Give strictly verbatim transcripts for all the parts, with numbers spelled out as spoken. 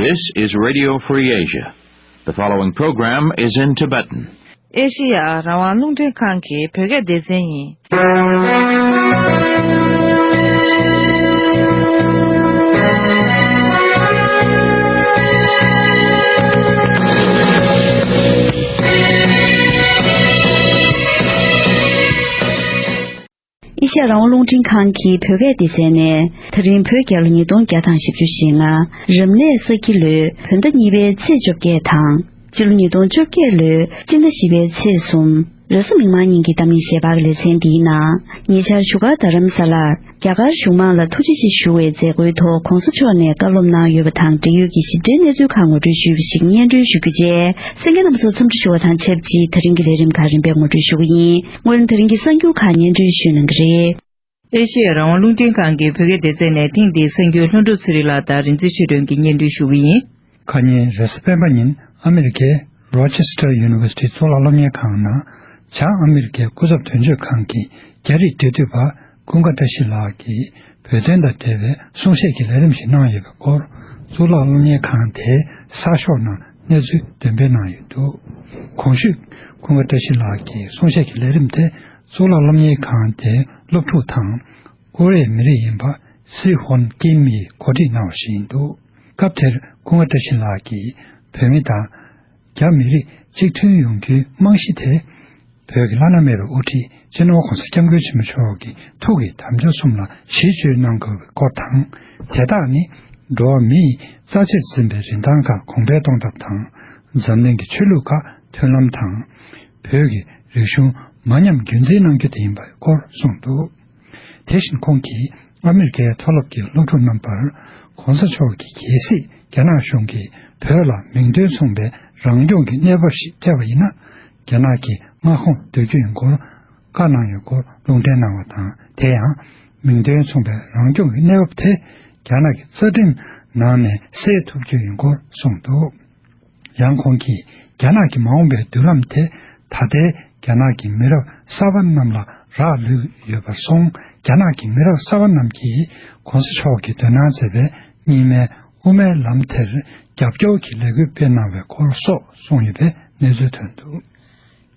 This is Radio Free Asia. The following program is in Tibetan. ཨེ་ཤེ་ཡ་རང་དབང་རླུང་འཕྲིན་ཁང་གི་བོད་སྐད་སྡེ་ཚན་ཡིན། ཨེ་ཤ་ཡ་རང་དབང་རླུང་འཕྲིན་ཁང་གི་བོད་སྐད་སྡེ་ཚན་ནས། ད་རིང་བོད་རྒྱལ་ལོ་ཉིས་སྟོང་བརྒྱ་དང་བཞི་བཅུ་ཞེ་ལྔ། རབ་གནས་ས་ཁྱི་ལོའི་བོད་ཟླ་གཉིས་པའི་ཚེས་བཅོ་བརྒྱད་དང་། སྤྱི་ལོ་ཉིས་སྟོང་བཅོ་བརྒྱད་ལོའི་སྤྱི་ཟླ་བཞི་པའི་ཚེས་གསུམ། རེས་གཟའ་མིག་དམར་ཉིན་གྱི་གཏམ་ངན་ཞལ་པར་གྱི་ལེ་ཚན་འདིའི་ནང་། ཉེ་ཆར་བཞུགས་སྒར་རྡ་རམ་ས་ལར་རྒྱ་གར་གཞུང་མང་ལ་ཐུགས་རྗེ་ཆེ་ཞུ་བའི་མཛད་སྒོའི་ཐོག་གོང་ས་མཆོག་ནས་བཀའ་སློབ་གནང་ཡོད་པ་དང་འབྲེལ་ཡོད་ཀྱི་ཞིབ་ཕྲའི་གནས་ཚུལ་ཁག་ངོ་སྤྲོད་ཞུས་པ་ཞིག་སྙན་སྒྲོན་ཞུ་རྒྱུ་བཅས། གསན་མཁན་རྣམ་པ་ཚོ་འཚམས་འདྲི་ཞུ་བ་དང་ཆབས་ཅིག་ད་རིང་གི་ལས་རིམ་ཁག་རིམ་པས་ངོ་སྤྲོད་ཞུ་གི་ཡིན། སྔོན་ད་རིང་གི་གསར་འགྱུར་ཁག་སྙན་སྒྲོན་ཞུ་གནང་གི་རེད། ཨེ་ཤེ་ཡ་རང་དབང་རླུང་འཕྲིན་ཁང་གི་བོད་སྐད་སྡེ་ཚན་ནས་ཐེངས་འདིའི་གསར་འགྱུར་ལྷུན་གྲུབ་ཚེ་རིང་ལགས་དང་རིག་འཛིན་ཆོས་སྒྲོན་གྱིས་སྙན་སྒྲོན་ཞུ་གི་ཡིན། ཁ་ཉིན་རེས་གཟའ་སྤེན་པ་ཉིན་ཨ་མེ་རི་ཁའི་རོ་ཆེ་སི་ཊར་ཡུ་ནི་ཝར་སི་ཊི་གཙུག་ལག་སློབ་གཉེར་ཁང་ནང་། བྱང་ཨ་མེ་རི་ཁའི་སྐུ་ཚབ་དོན་གཅོད་ཁང་གི་རྒྱ་རིགས་འབྲེལ་མཐུད་པ་ཀུན་དགའ་བཀྲ་ཤིས་ལགས་ཀྱིས་བོད་དོན་དང་འབྲེལ་བའི་གསུང་བཤད་ཀྱི་ལས་རིམ་ཞིག་གནང་ཡོད་པའི་སྐོར། གཙུག་ལག་སློབ་གཉེར་ཁང་དེའི་གསར་ཤོག་ནང་གནས་ཚུལ་འདོན་སྤེལ་གནང་ཡོད་འདུག་གོང་ཞུས་ཀུན་དགའ་བཀྲ་ཤིས་ལགས་ཀྱི་གསུང་བཤད་ཀྱི་ལས་རིམ་དེ། གཙུག་ལག་སློབ་གཉེར་ཁང་དེའི་སློབ་ཕྲུག་དང་། ཀོ་རི་ཡའི་མི་རིགས་ཡིན་པ་སི་ཧོན་ཀིམ་ཡིས་གོ་སྒྲིག་གནང་བ་ཞིག་ཡིན་འདུག་སྐབས་དེར་ཀུན་དགའ་བཀྲ་ཤིས་ལགས་ཀྱིས་བོད་མི་དང་། རྒྱ་མི་རིགས་གཅིག་མཐུན་ཡོང་རྒྱུའི་རྨང་གཞི་དེ། བོད་ཀྱི་བླ་ན་མེད་པའི་དབུ་ཁྲིད་སྤྱི་ནོར་༸གོང་ས་༸སྐྱབས་མགོན་ཆེན་པོ་མཆོག་གི་ཐུགས་ཀྱི་དམ་བཅའ་གསུམ་ལ་གཞི་བཅོལ་གནང་དགོས་པའི་སྐོར་དང་། དེ་དག་ནི། འགྲོ་བ་མི་ཡི་རྩ་ཆེར་འཛིན་པའི་རིན་ཐང་ཁག་གོང་འཕེལ་གཏོང་ཐབས་དང་། འཛམ་གླིང་གི་ཆོས་ལུགས་ཁག་མཐུན་ལམ་དང་། བོད་ཀྱི་རིག་གཞུང་མ་ཉམས་རྒྱུན་འཛིན་གནང་རྒྱུ་དེ་ཡིན་པའི་སྐོར་གསུངས་འདུག་དེ་བཞིན་ཁོང་གིས་ཨ་མེ་རི་ཁའི་མཐོ་སློབ་ཀྱི་སློབ་ཕྲུག་རྣམ་པར། ༸གོང་ས་མཆོག་གིས་གལ་སྲིད་རྒྱ་ནག་གཞུང་གིས་བོད་ལ་མིང་དོན་མཚུངས་པའི་རང་སྐྱོང་གི་གནས་བབ་ཞིག་བསྐྱལ་བ་ཡིན་ན། རྒྱ་ནག་གི་མངའ་ཁོངས་སྡོད་རྒྱུ་ཡིན་སྐོར་བཀའ་གནང་ཡོད་སྐོར་ལུང་འདྲེན་གནང་བ་དང་། དེ་ཡང་། མིང་དོན་མཚུངས་པའི་རང་སྐྱོང་གི་གནས་བབ་དེ། རྒྱ་ནག་གི་རྩ་ཁྲིམས་ནང་ནས་སེལ་ཐུབ་རྒྱུ་ཡིན་སྐོར་གསུངས་འདུག་ཡང་ཁོང་གིས། རྒྱ་ནག་གི་མ་འོངས་པའི་མདུན་ལམ་དེ། ད་ལྟའི་རྒྱ་ནག་གི་མི་རབས་གསར་པ་རྣམས་ལ་རག་ལུས་ཡོད་པར་སོང་། རྒྱ་ནག་གི་མི་རབས་གསར་པ་རྣམས་ཀྱིས། ༸གོང་ས་མཆོག་གིས་འདོན་གནང་མཛད་པའི་རྙིང་མའི་དབུ་མའི་ལམ་དེར་རྒྱབ་སྐྱོར་གྱི་ལས་འགུལ་སྤེལ་གནང་བའི་སྐོར་སོགས་གསུངས་ཡོད་པའི་གནས་ཚུལ་ཐོན་འདུག་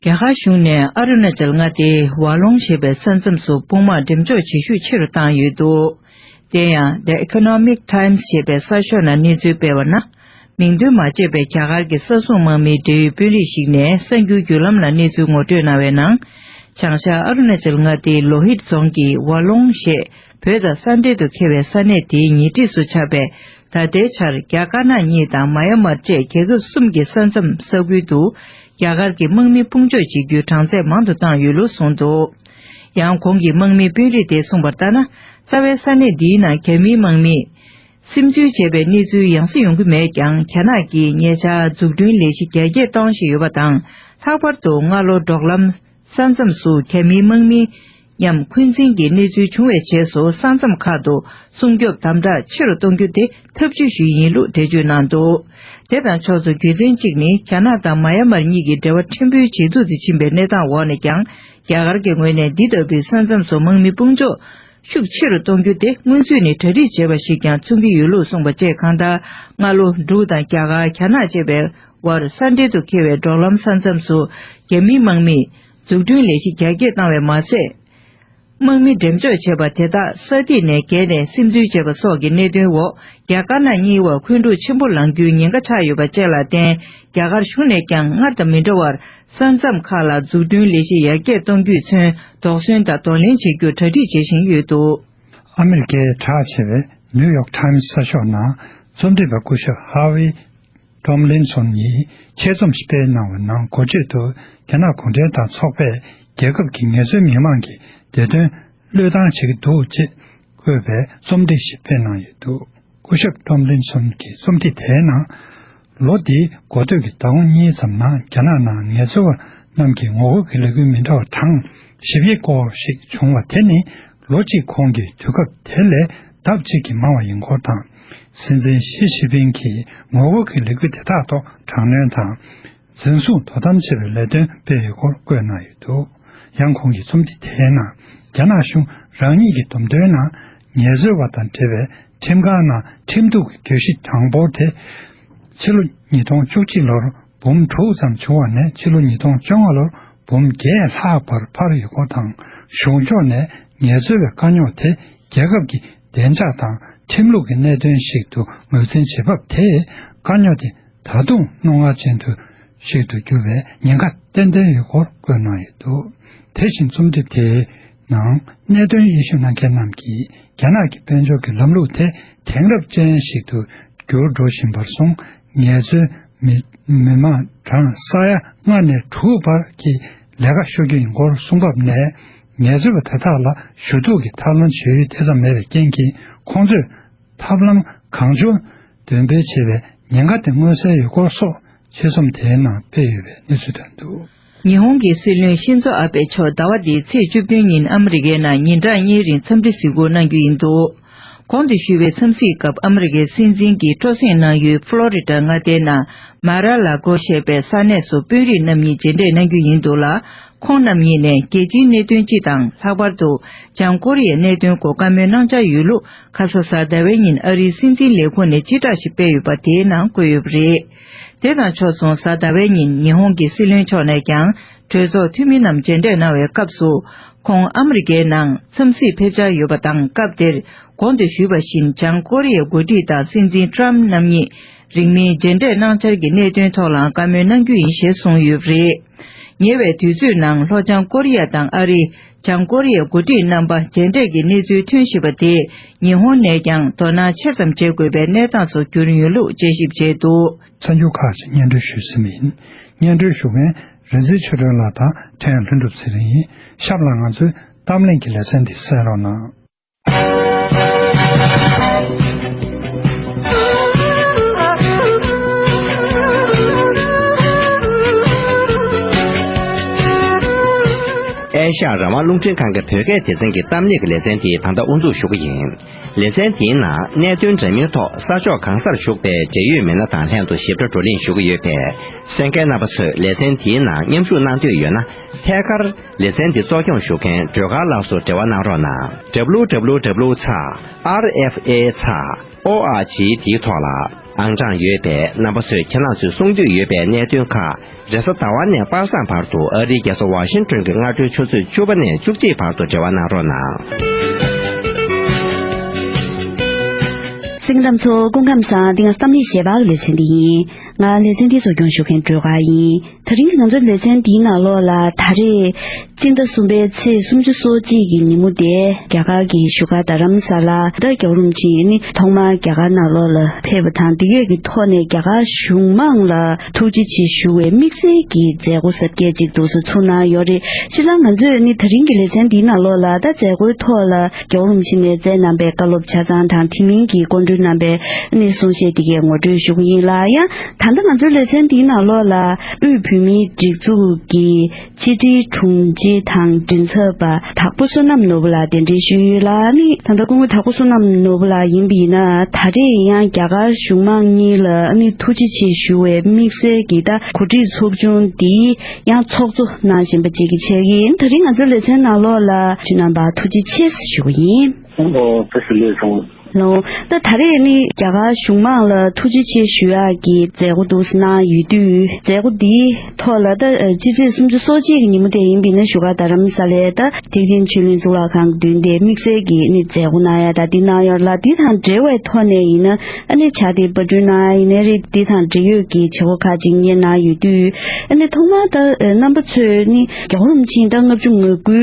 རྒྱ་གར་གཞུང་ནས་ཨ་རུ་ན་ཅལ་མངའ་སྡེའི་ཝ་ལོང་ཞེས་པའི་ས་མཚམས་སུ་དཔུང་དམག་འགྲེམས་འཇོག་བྱེད་ཤུགས་ཆེ་རུ་བཏང་ཡོད་འདུག་དེ་ཡང་The Economic Times ཞེས་པའི་གསར་ཤོག་ནང་གནས་ཚུལ་སྤེལ་བ་ན། མིང་འདོན་མ་བྱས་པའི་རྒྱ་གར་གྱི་ས་སྲུང་དམག་མིའི་འབྲེལ་ཡོད་དཔོན་རིགས་ཤིག་ནས་གསར་འགྱུར་བརྒྱུད་ལམ་ལ་གནས་ཚུལ་ངོ་སྤྲོད་གནང་བའི་ནང་། བྱང་ཤར་ཨ་རུ་ན་ཅལ་མངའ་སྡེའི་ལོ་ཧིད་རྫོང་གི་ཝ་ལོང་ཞེས་བོད་དང་ས་འབྲེལ་དུ་འཁེལ་བའི་ས་གནས་དེའི་ཉེ་འཁྲིས་སུ་ཆགས་པའི། ད་ལྟའི་ཆར་རྒྱ་དཀར་ནག་གཉིས་དང་མ་ཡ་མར་བཅས་རྒྱལ་ཁབ་གསུམ་གྱི་ས་མཚམས་ས་ཁུལ་དུ། རྒྱ་གར་གྱི་དམག་མི་དཔུང་འཇོག་བྱེད་རྒྱུའི་གྲངས་ཚད་མང་དུ་བཏང་ཡོད་ལུགས་གསུངས་འདུག་ཡང་ཁོང་གིས་དམག་མི་དཔོན་རིགས་དེས་གསུངས་པར་ལྟར་ན། རྩ་བའི་ས་གནས་འདིའི་ནང་རྒྱ་མིའི་དམག་མིས་སིམ་འཛུལ་བྱས་པའི་གནས་ཚུལ་ཡང་སེ་ཡོང་གི་མེད་ཀྱང་། རྒྱ་ནག་གིས་ཉེ་ཆར་འཛུགས་སྐྲུན་ལས་གཞི་རྒྱ་སྐྱེད་གཏོང་བཞིན་ཡོད་པ་དང་། ལྷག་པར་དུ་སྔ་ལོ་འབྲོག་ལམ་ས་མཚམས་སུ་རྒྱ་མིའི་དམག་མི་མཉམ་འཁོན་འཛིན་གྱི་གནས་ཚུལ་བྱུང་བའི་རྗེས་སུ། ས་མཚམས་ཁག་ཏུ་སྲུང་སྐྱོབ་དམ་དྲག་ཆེ་རུ་གཏོང་རྒྱུ་དེ་ཐབས་ཇུས་ཤིག་ཡིན་ལུགས་འགྲེལ་བརྗོད་གནང་འདུག་དེ་དང་ཕྱོགས་མཚུངས། རྒྱུ་མཚན་གཅིག་ནི། རྒྱ་ནག་དང་མ་ཡ་མར་གཉིས་ཀྱི་འབྲེལ་བ་ཕྲན་བུའི་ཇེ་སྡུག་ཏུ་ཕྱིན་པའི་གནས་སྟངས་འོག་ནས་ཀྱང་། རྒྱ་གར་གྱི་ངོས་ནས་འདི་ལྟ་བུའི་ས་མཚམས་སུ་དམག་མི་དཔུང་འཇོག་ཤུགས་ཆེ་རུ་གཏོང་རྒྱུ་དེ། སྔོན་ཚུད་ནས་གྲ་སྒྲིག་བྱས་པ་ཞིག་ཀྱང་མཚོན་གྱི་ཡོད་ལུགས་གསུངས་པ་བཅས། གང་ལྟར། སྔ་ལོ་འབྲུག་དང་རྒྱ་གར། རྒྱ་ནག་བཅས་པའི་དབར་ས་འབྲེལ་དུ་འཁེལ་བའི་འབྲོག་ལམ་ས་མཚམས་སུ། རྒྱ་མིའི་དམག་མིས་འཛུགས་སྐྲུན་ལས་གཞི་རྒྱ་སྐྱེད་བཏང་བས་མ་ཟད། དམག་མི་འགྲེམས་འཇོག་བྱས་པ་དེ་དག་ས་ཐིག་ནས་བརྒལ་ནས་སིམ་འཛུལ་བྱས་པ་སོགས་ཀྱི་གནད་དོན་འོག་རྒྱ་དཀར་ནག་གཉིས་བར་འཁོན་འཁྲུག་ཆེན་པོ་ལངས་རྒྱུའི་ཉེན་ཁ་ཆགས་ཡོད་པ་བཅས་ལ་བརྟེན། རྒྱ་གར་གཞུང་ནས་ཀྱང་སྔར་དང་མི་འདྲ་བར། ས་མཚམས་ཁག་ལ་འཛུགས་སྐྲུན་ལས་གཞི་ཡར་རྒྱས་གཏོང་རྒྱུས་མཚོན། དོགས་ཟོན་དང་གདོང་ལེན་བྱེད་རྒྱུར་གྲ་སྒྲིག་བྱེད་བཞིན་ཡོད་འདུག་ཨ་མེ་རི་ཀའི་གྲགས་ཆེ་བའི་ནིའུ་ཡོག་ཊའིམ་གསར་ཤོག་ནང་རྩོམ་སྒྲིག་པ་སྐུ་ཞབས་ཧ་ཝི་ཊོམ་ལིན་སོན་ཡིས་ཆེད་རྩོམ་ཞིག་སྤེལ་གནང་བའི་ནང་། འགོ་བརྗོད་དུ། རྒྱ་ནག་གུང་ཁྲན་ཏང་ཚོགས་པས་རྒྱལ་ཁབ་ཀྱི་ངལ་རྩོལ་མི་མང་གི་བདེ་དོན་བློས་བཏང་བྱེད་ཀྱི་འདུག་ཅེས་བཀོད་པའི་རྩོམ་སྒྲིག་ཞིག་སྤེལ་གནང་ཡོད་འདུག་སྐུ་ཞབས་ཊོམ་ལིན་སོན་གྱི་རྩོམ་སྒྲིག་དེའི་ནང་། ལོ་འདིའི་འགོ་སྟོད་ཀྱི་ཟླ་ངོ་གཉིས་ཙམ་ནང་། རྒྱ་ནག་ནང་ངལ་རྩོལ་བ་རྣམས་ཀྱི་ངོ་རྒོལ་གྱི་ལས་འགུལ་མི་འདྲ་བ་གྲངས་བཞི་བརྒྱའི་སྐོར་ཞིག་བྱུང་བ་དེ་ནི། ལོ་གཅིག་གོང་གི་དུས་སྐབས་དེ་ལས་ལྡབ་གཅིག་གིས་མང་བ་ཡིན་སྐོར་དང་། སྲིད་འཛིན་ཞི་ཅིན་ཕིང་གིས་ངོ་རྒོལ་གྱི་ལས་འགུལ་དེ་དག་ཐོག་དྲག་གནོན་དང་། འཛིན་བཟུང་དོ་དམ་བྱེད་པའི་ལས་དོན་སྤེལ་ཡོད་སྐོར་བཀོད་གནང་ཡོད་འདུག་ཡང་ཁོང་གིས་རྩོམ་སྒྲིག་དེའི་ནང་། རྒྱ་ནག་གཞུང་རང་ཉིད་ཀྱི་བསྡོམས་ཐོན་ནང་། ངལ་རྩོལ་བ་དང་འབྲེལ་བའི་ཁྲིམས་ཁང་ནང་ཁྲིམས་གཏུག་གི་གྱོད་གཞི་དང་པོ་དེ། ཕྱི་ལོ་ཉིས་སྟོང་བཅུ་གཅིག་ལོར་འབུམ་དྲུག་ཙམ་བྱུང་བ་ནས་ཕྱི་ལོ་ཉིས་སྟོང་བཅོ་ལྔ་ལོར་འབུམ་བརྒྱད་ལྷག་བར་འཕར་ཡོད་སྐོར་དང་། གཞུང་ཕྱོགས་ནས་ངལ་རྩོལ་བའི་དཀའ་རྙོག་དེ་རྒྱལ་ཁབ་ཀྱི་བདེ་འཇགས་དང་ཁྲིམས་ལུགས་ཀྱི་གནད་དོན་ཞིག་ཏུ་ངོས་འཛིན་བྱེད་བབ་དེས། དཀའ་རྙོག་དེ་ད་དུང་རྣོ་ངར་ཅན་དུ་ཞིག་ཏུ་གྱུར་བའི་ཉེན་ཁ་ཏན་ཏན་ཡོད་སྐོར་བཀོད་གནང་ཡོད་འདུག་དེ་བཞིན་རྩོམ་སྒྲིག་དེའི་ནང་གནད་དོན་དབྱེ་ཞིབ་གནང་མཁན་རྣམས་ཀྱིས། རྒྱ་ནག་གི་དཔལ་འབྱོར་གྱི་ལམ་ལུགས་དེ་དེང་རབས་ཅན་ཞིག་ཏུ་འགྱུར་འགྲོ་བཞིན་པར་སོང་། ངལ་རྩོལ་མི་མི་མང་གྲངས་ས་ཡ་ལྔ་ནས་དྲུག་བར་གྱི་ལས་ཀ་ཤོར་རྒྱུ་ཡིན་སྐོར་གསུངས་བབ་ནས། ངལ་རྩོལ་བ་དེ་དག་ལ་ཞུ་གཏུག་གི་ཐབས་ལམ་བྱེད་ཡུལ་དེ་ཙམ་མེད་པའི་རྐྱེན་གྱིས། ཁོང་ཚོས་ཐབས་ལམ་གང་བྱུང་འདོན་སྤེལ་བྱེད་པའི་ཉེན་ཁ་དེ་མངོན་གསལ་ཡོད་སྐོར་སོགས་ཆེད་རྩོམ་དེའི་ནང་སྤེལ་ཡོད་པའི་གནས་ཚུལ་ཐོན་འདུག་ཉི་ཧོང་གི་སྲིད་བློན་ཤིན་ཛོ་ཨ་བྷེ་མཆོག་ཟླ་བ་འདིའི་ཚེས་བཅུ་བདུན་ཉིན་ཨ་མི་རི་ཀའི་ནང་ཉིན་གྲངས་གཉིས་རིང་འཚམས་འདྲི་གཟིགས་སྐོར་གནང་རྒྱུ་ཡིན་འདུག་གོང་དུ་ཞུས་པའི་འཚམས་གཟིགས་སྐབས་ཨ་མི་རི་ཀའི་སྲིད་འཛིན་གྱིས་སྤྲོ་གསེང་གནང་ཡུལ་ཕུ་ལོ་རི་ཌ་མངའ་སྡེའི་ནང་མ་ར་ལ་གོ་ཞེས་པའི་ས་གནས་སུ་དཔོན་རིགས་རྣམ་གཉིས་མཇལ་འཕྲད་གནང་རྒྱུ་ཡིན་འདུག་ལ། ཁོང་རྣམ་གཉིས་ནས་རྒྱལ་སྤྱིའི་གནད་དོན་སྤྱི་དང་། ལྷག་པར་དུ་བྱང་ཀོ་རི་ཡའི་གནད་དོན་སྐོར་བཀའ་མོལ་གནང་འཆར་ཡོད་ལུགས་ཁ་ས་གཟའ་ཟླ་བའི་ཉིན་ཨ་རིའི་སྲིད་འཛིན་ལས་ཁུངས་ནས་སྤྱི་བསྒྲགས་ཤིག་སྤེལ་ཡོད་པ་དེའི་ནང་བཀོད་ཡོད་པ་རེད། དེ་དང་ཕྱོགས་མཚུངས་གཟའ་ཟླ་བའི་ཉིན་ཉི་ཧོང་གི་སྲིད་བློན་མཆོག་ནས་ཀྱང་གྲོས་ཚོགས་འཐུས་མི་རྣམས་མཇལ་འཕྲད་གནང་བའི་སྐབས་སུ། ཁོང་ཨ་མི་རི་ཀའི་ནང་འཚམས་གཟིགས་ཕེབས་འཆར་ཡོད་པ་དང་། སྐབས་དེར་གོང་དུ་ཞུས་པ་བཞིན་བྱང་ཀོ་རི་ཡའི་འགོ་ཁྲིད་དང་སྲིད་འཛིན་ཊམ་རྣམ་གཉིས་རིང་མིན་མཇལ་འཕྲད་གནང་འཆར་གྱི་གནད་དོན་ཐོག་ལའང་བཀའ་མོལ་གནང་རྒྱུ་ཡིན་ཞེས་གསུངས་ཡོད་པ་རེད། ཉེ་བའི་དུས་ཚོད་ནང་ལྷོ་བྱང་ཀོ་རི་ཡ་དང་ཨ་རི། བྱང་ཀོ་རི་ཡའི་འགོ་ཁྲིད་རྣམ་པ་མཇལ་འཕྲད་ཀྱི་གནས་ཚུལ་ཐོན་བཞིན་པ་དེས་ཉི་ཧོང་ནས་ཀྱང་དོ་སྣང་ཆེ་ཙམ་བྱེད་དགོས་པའི་གནས་སྟངས་སུ་གྱུར་ཡོད་ལུགས་དཔྱད་ཞིབ་བྱས་འདུག་གསར་འགྱུར་ཁག་ཅིག་སྙན་སྒྲོན་ཞུས་ཟིན་པ་ཡིན། སྙན་སྒྲོན་ཞུ་མཁན་རིག་འཛིན་ཆོས་སྒྲོན་ལགས་དང་། ཕྲན་ལྷུན་གྲུབ་ཚེ་རིང་ཡིན། ཞབས་ལ་ང་ཚོའི་གཏམ་གླེང་གི་ལེ་ཚན་འདི་གསན་རོགས་གནང་། ཨེ་ཤ་ཡ་རང་དབང་རླུང་འཕྲིན་ཁང་གི་བོད་སྐད་སྡེ་ཚན་གྱི་གཏམ་གླེང་གི་ལེ་ཚན་དེ་ད་ལྟ་དབུ་འཛུགས་ཞུ་གི་ཡིན། ལེ་ཚན་དེའི་ནང་གནད་དོན་འདྲ་མིན་ཐོག་ས་ཕྱོགས་གང་སར་བཞུགས་པའི་འབྲེལ་ཡོད་མི་སྣ་དང་ལྷན་དུ་ཞིབ་ཕྲ་བགྲོ་གླེང་ཞུ་གི་ཡོད་པས། གསན་མཁན་རྣམ་པ་ཚོས་ལེ་ཚན་དེའི་ནང་མཉམ་ཞུགས་གནང་འདོད་ཡོད་ན། ཐད་ཀར་ལེ་ཚན་འདི་གཙོ་སྐྱོང་ཞུ་མཁན་སྒྲོལ་དཀར་ལགས་སུ་འབྲེལ་བ་གནང་རོགས་གནང་། W W W ཚེག་R F A ཚེག O R G འདིའི་ཐོག་ལ་ཨང་གྲངས་ཡོད་པས། རྣམ་པ་ཚོས་ཁྱེད་རང་ཚོས་གསུང་འདོད་ཡོད་པའི་གནད་དོན་ཁག་རེས་གཟའ་ཟླ་བ་ནས་པ་སངས་བར་དུ་ཨ་རིའི་རྒྱལ་ས་ཝ་ཤིང་ཏོན་གྱི་སྔ་དྲོའི་ཆུ་ཚོད་བཅུ་པ་ནས་བཅུ་གཅིག་བར་དུ་འབྲེལ་བ་གནང་རོགས་གནང་། གསན་མཁན་རྣམ་པ་ཚོ་སྐུ་ཁམས་བཟང་། འདི་ང་ཚོ་གཏམ་གླེང་ཞལ་པར་གྱི་ལེ་ཚན་འདི་ཡིན། ང་ལེ་ཚན་འདི་གཙོ་སྐྱོང་ཞུ་མཁན་སྒྲོལ་དཀར་ཡིན། དེ་རིང་གི་ང་ཚོའི་ལེ་ཚན་འདིའི་ནང་ལོགས་ལ་ད་རེས་སྤྱི་ཟླ་གསུམ་པའི་ཚེས་སུམ་ཅུ་སོ་གཅིག་གི་ཉིན་མོ་དེ་རྒྱ་གར་གྱི་བཞུགས་སྒར་རྡ་རམ་ས་ལ་ད་རྒྱལ་བ་རིན་པོ་ཆེ་ནི་ཐོག་མར་རྒྱ་གར་ནང་ལོགས་ལ་ཕེབས་པ་དང་། འདི་གས་ཀྱི་ཐོག་ནས་རྒྱ་གར་གཞུང་མང་ལ་ཐུགས་རྗེ་ཆེ་ཞུ་བའི་དམིགས་བསལ་གྱི་མཛད་སྒོ་གསར་བསྐྱངས་ཅིག་འདུག་སེ་ཚུགས་གནང་ཡོད་རེད། སྤྱིར་བཏང་ང་ཚོས་ནི་དེ་རིང་གི་ལེ་ཚན་འདིའི་ནང་ལོགས་ལ་ད་མཛད་སྒོའི་ཐོག་ལ་རྒྱལ་བ་རིན་པོ་ཆེ་ནས་མཛད་གནང་པའི་བཀའ་སློབ་ཆ་ཚང་དང་། དེ་མིན་གྱི་སྐུ་མགྲོན་རྣམ་པའི་ནི་གསུང་བཤད་འདི་གས་ངོ་སྤྲོད་ཞུ་གི་ཡིན་ལ། ཡང་ད་ལྟ་ང་ཚོའི་ལེ་ཚན་འདིའི་ནང་ལོགས་ལ་དབུས་བོད་མིའི་སྒྲིག་འཛུགས་ཀྱི་ཕྱི་དྲིལ་དྲུང་ཆེ་དང་མགྲིན་ཚབ་པ་དྭགས་པོ་བསོད་ནམས་ནོར་བུ་ལགས་གདན་འདྲེན་ཞུས་ཡོད་ལ། ནི་ད་ལྟ་སྐུ་ངོ་དྭགས་པོ་བསོད་ནམས་ནོར་བུ་ལགས་ཡིན་པ་ཡིན་ན། ད་རེས་ཡང་རྒྱ་གར་གཞུང་མང་གཉིས་ལ་ནི་ཐུགས་རྗེ་ཆེ་ཞུ་བའི་དམིགས་བསལ་གྱི་ད་གོ་སྒྲིག་ཚོགས་ཆུང་འདི་ཡང་ཚོགས་གཙོ་གནང་བཞིན་པ་ཅིག་གི་ཆེད་ཡིན། དེ་རིང་ང་ཚོའི་ལེ་ཚན་ནང་ལོགས་ལ་ཁྱེད་རྣམ་པ་ཐུགས་རྗེ་ཆེ་ཞུ་གི་ཡིན། ཨོ་བཀྲ་ཤིས་བདེ་ལེགས་སོང་། ལོ། ད་ད་རེས་ནི་རྒྱ་གར་གཞུང་མང་ལ་ཐུགས་རྗེ་ཆེ་ཞུ་ཡག་གི་མཛད་སྒོ་འདུག་སེ་གནང་ཡོད་དུས། མཛད་སྒོ་འདིའི་ཐོག་ལ་ད་ཕྱི་ཚེས་སུམ་ཅུ་སོ་གཅིག་གི་ཉིན་མོ་དེ་ཡིན་པ་ཡིན་ན། བཞུགས་སྒར་རྡ་རམ་ས་ལའི་ད་ཐེག་ཆེན་ཆོས་གླིང་གཙུག་ལག་ཁང་གི་མདུན་དེར་དམིགས་བསལ་གྱི་ནི་མཛད་སྒོ་གནང་ཡག་ད་འདི་གནང་ཡོད་ལ། འདི་དང་འབྲེལ་བའི་ཐོག་ནས་ཡིན་ན་ཨ་ནི་ཕྱག་དེབ་པར་སྐྲུན་གནང་ཡག་ཡིན་ནའི་རེད། འདི་དང་འབྲེལ་ཡོད་ཀྱི་བྱེད་སྒོ་ཁག་ཅིག་གཉེར་གནང་ཡོད་དུས། ཨ་ནི་ཐོག་མར་ད་རྣམ་པ་ཚོས་ནི་རྒྱལ་བ་རིན་པོ་ཆེ་ད་ལྔ་བཅུ་ང་དགུ་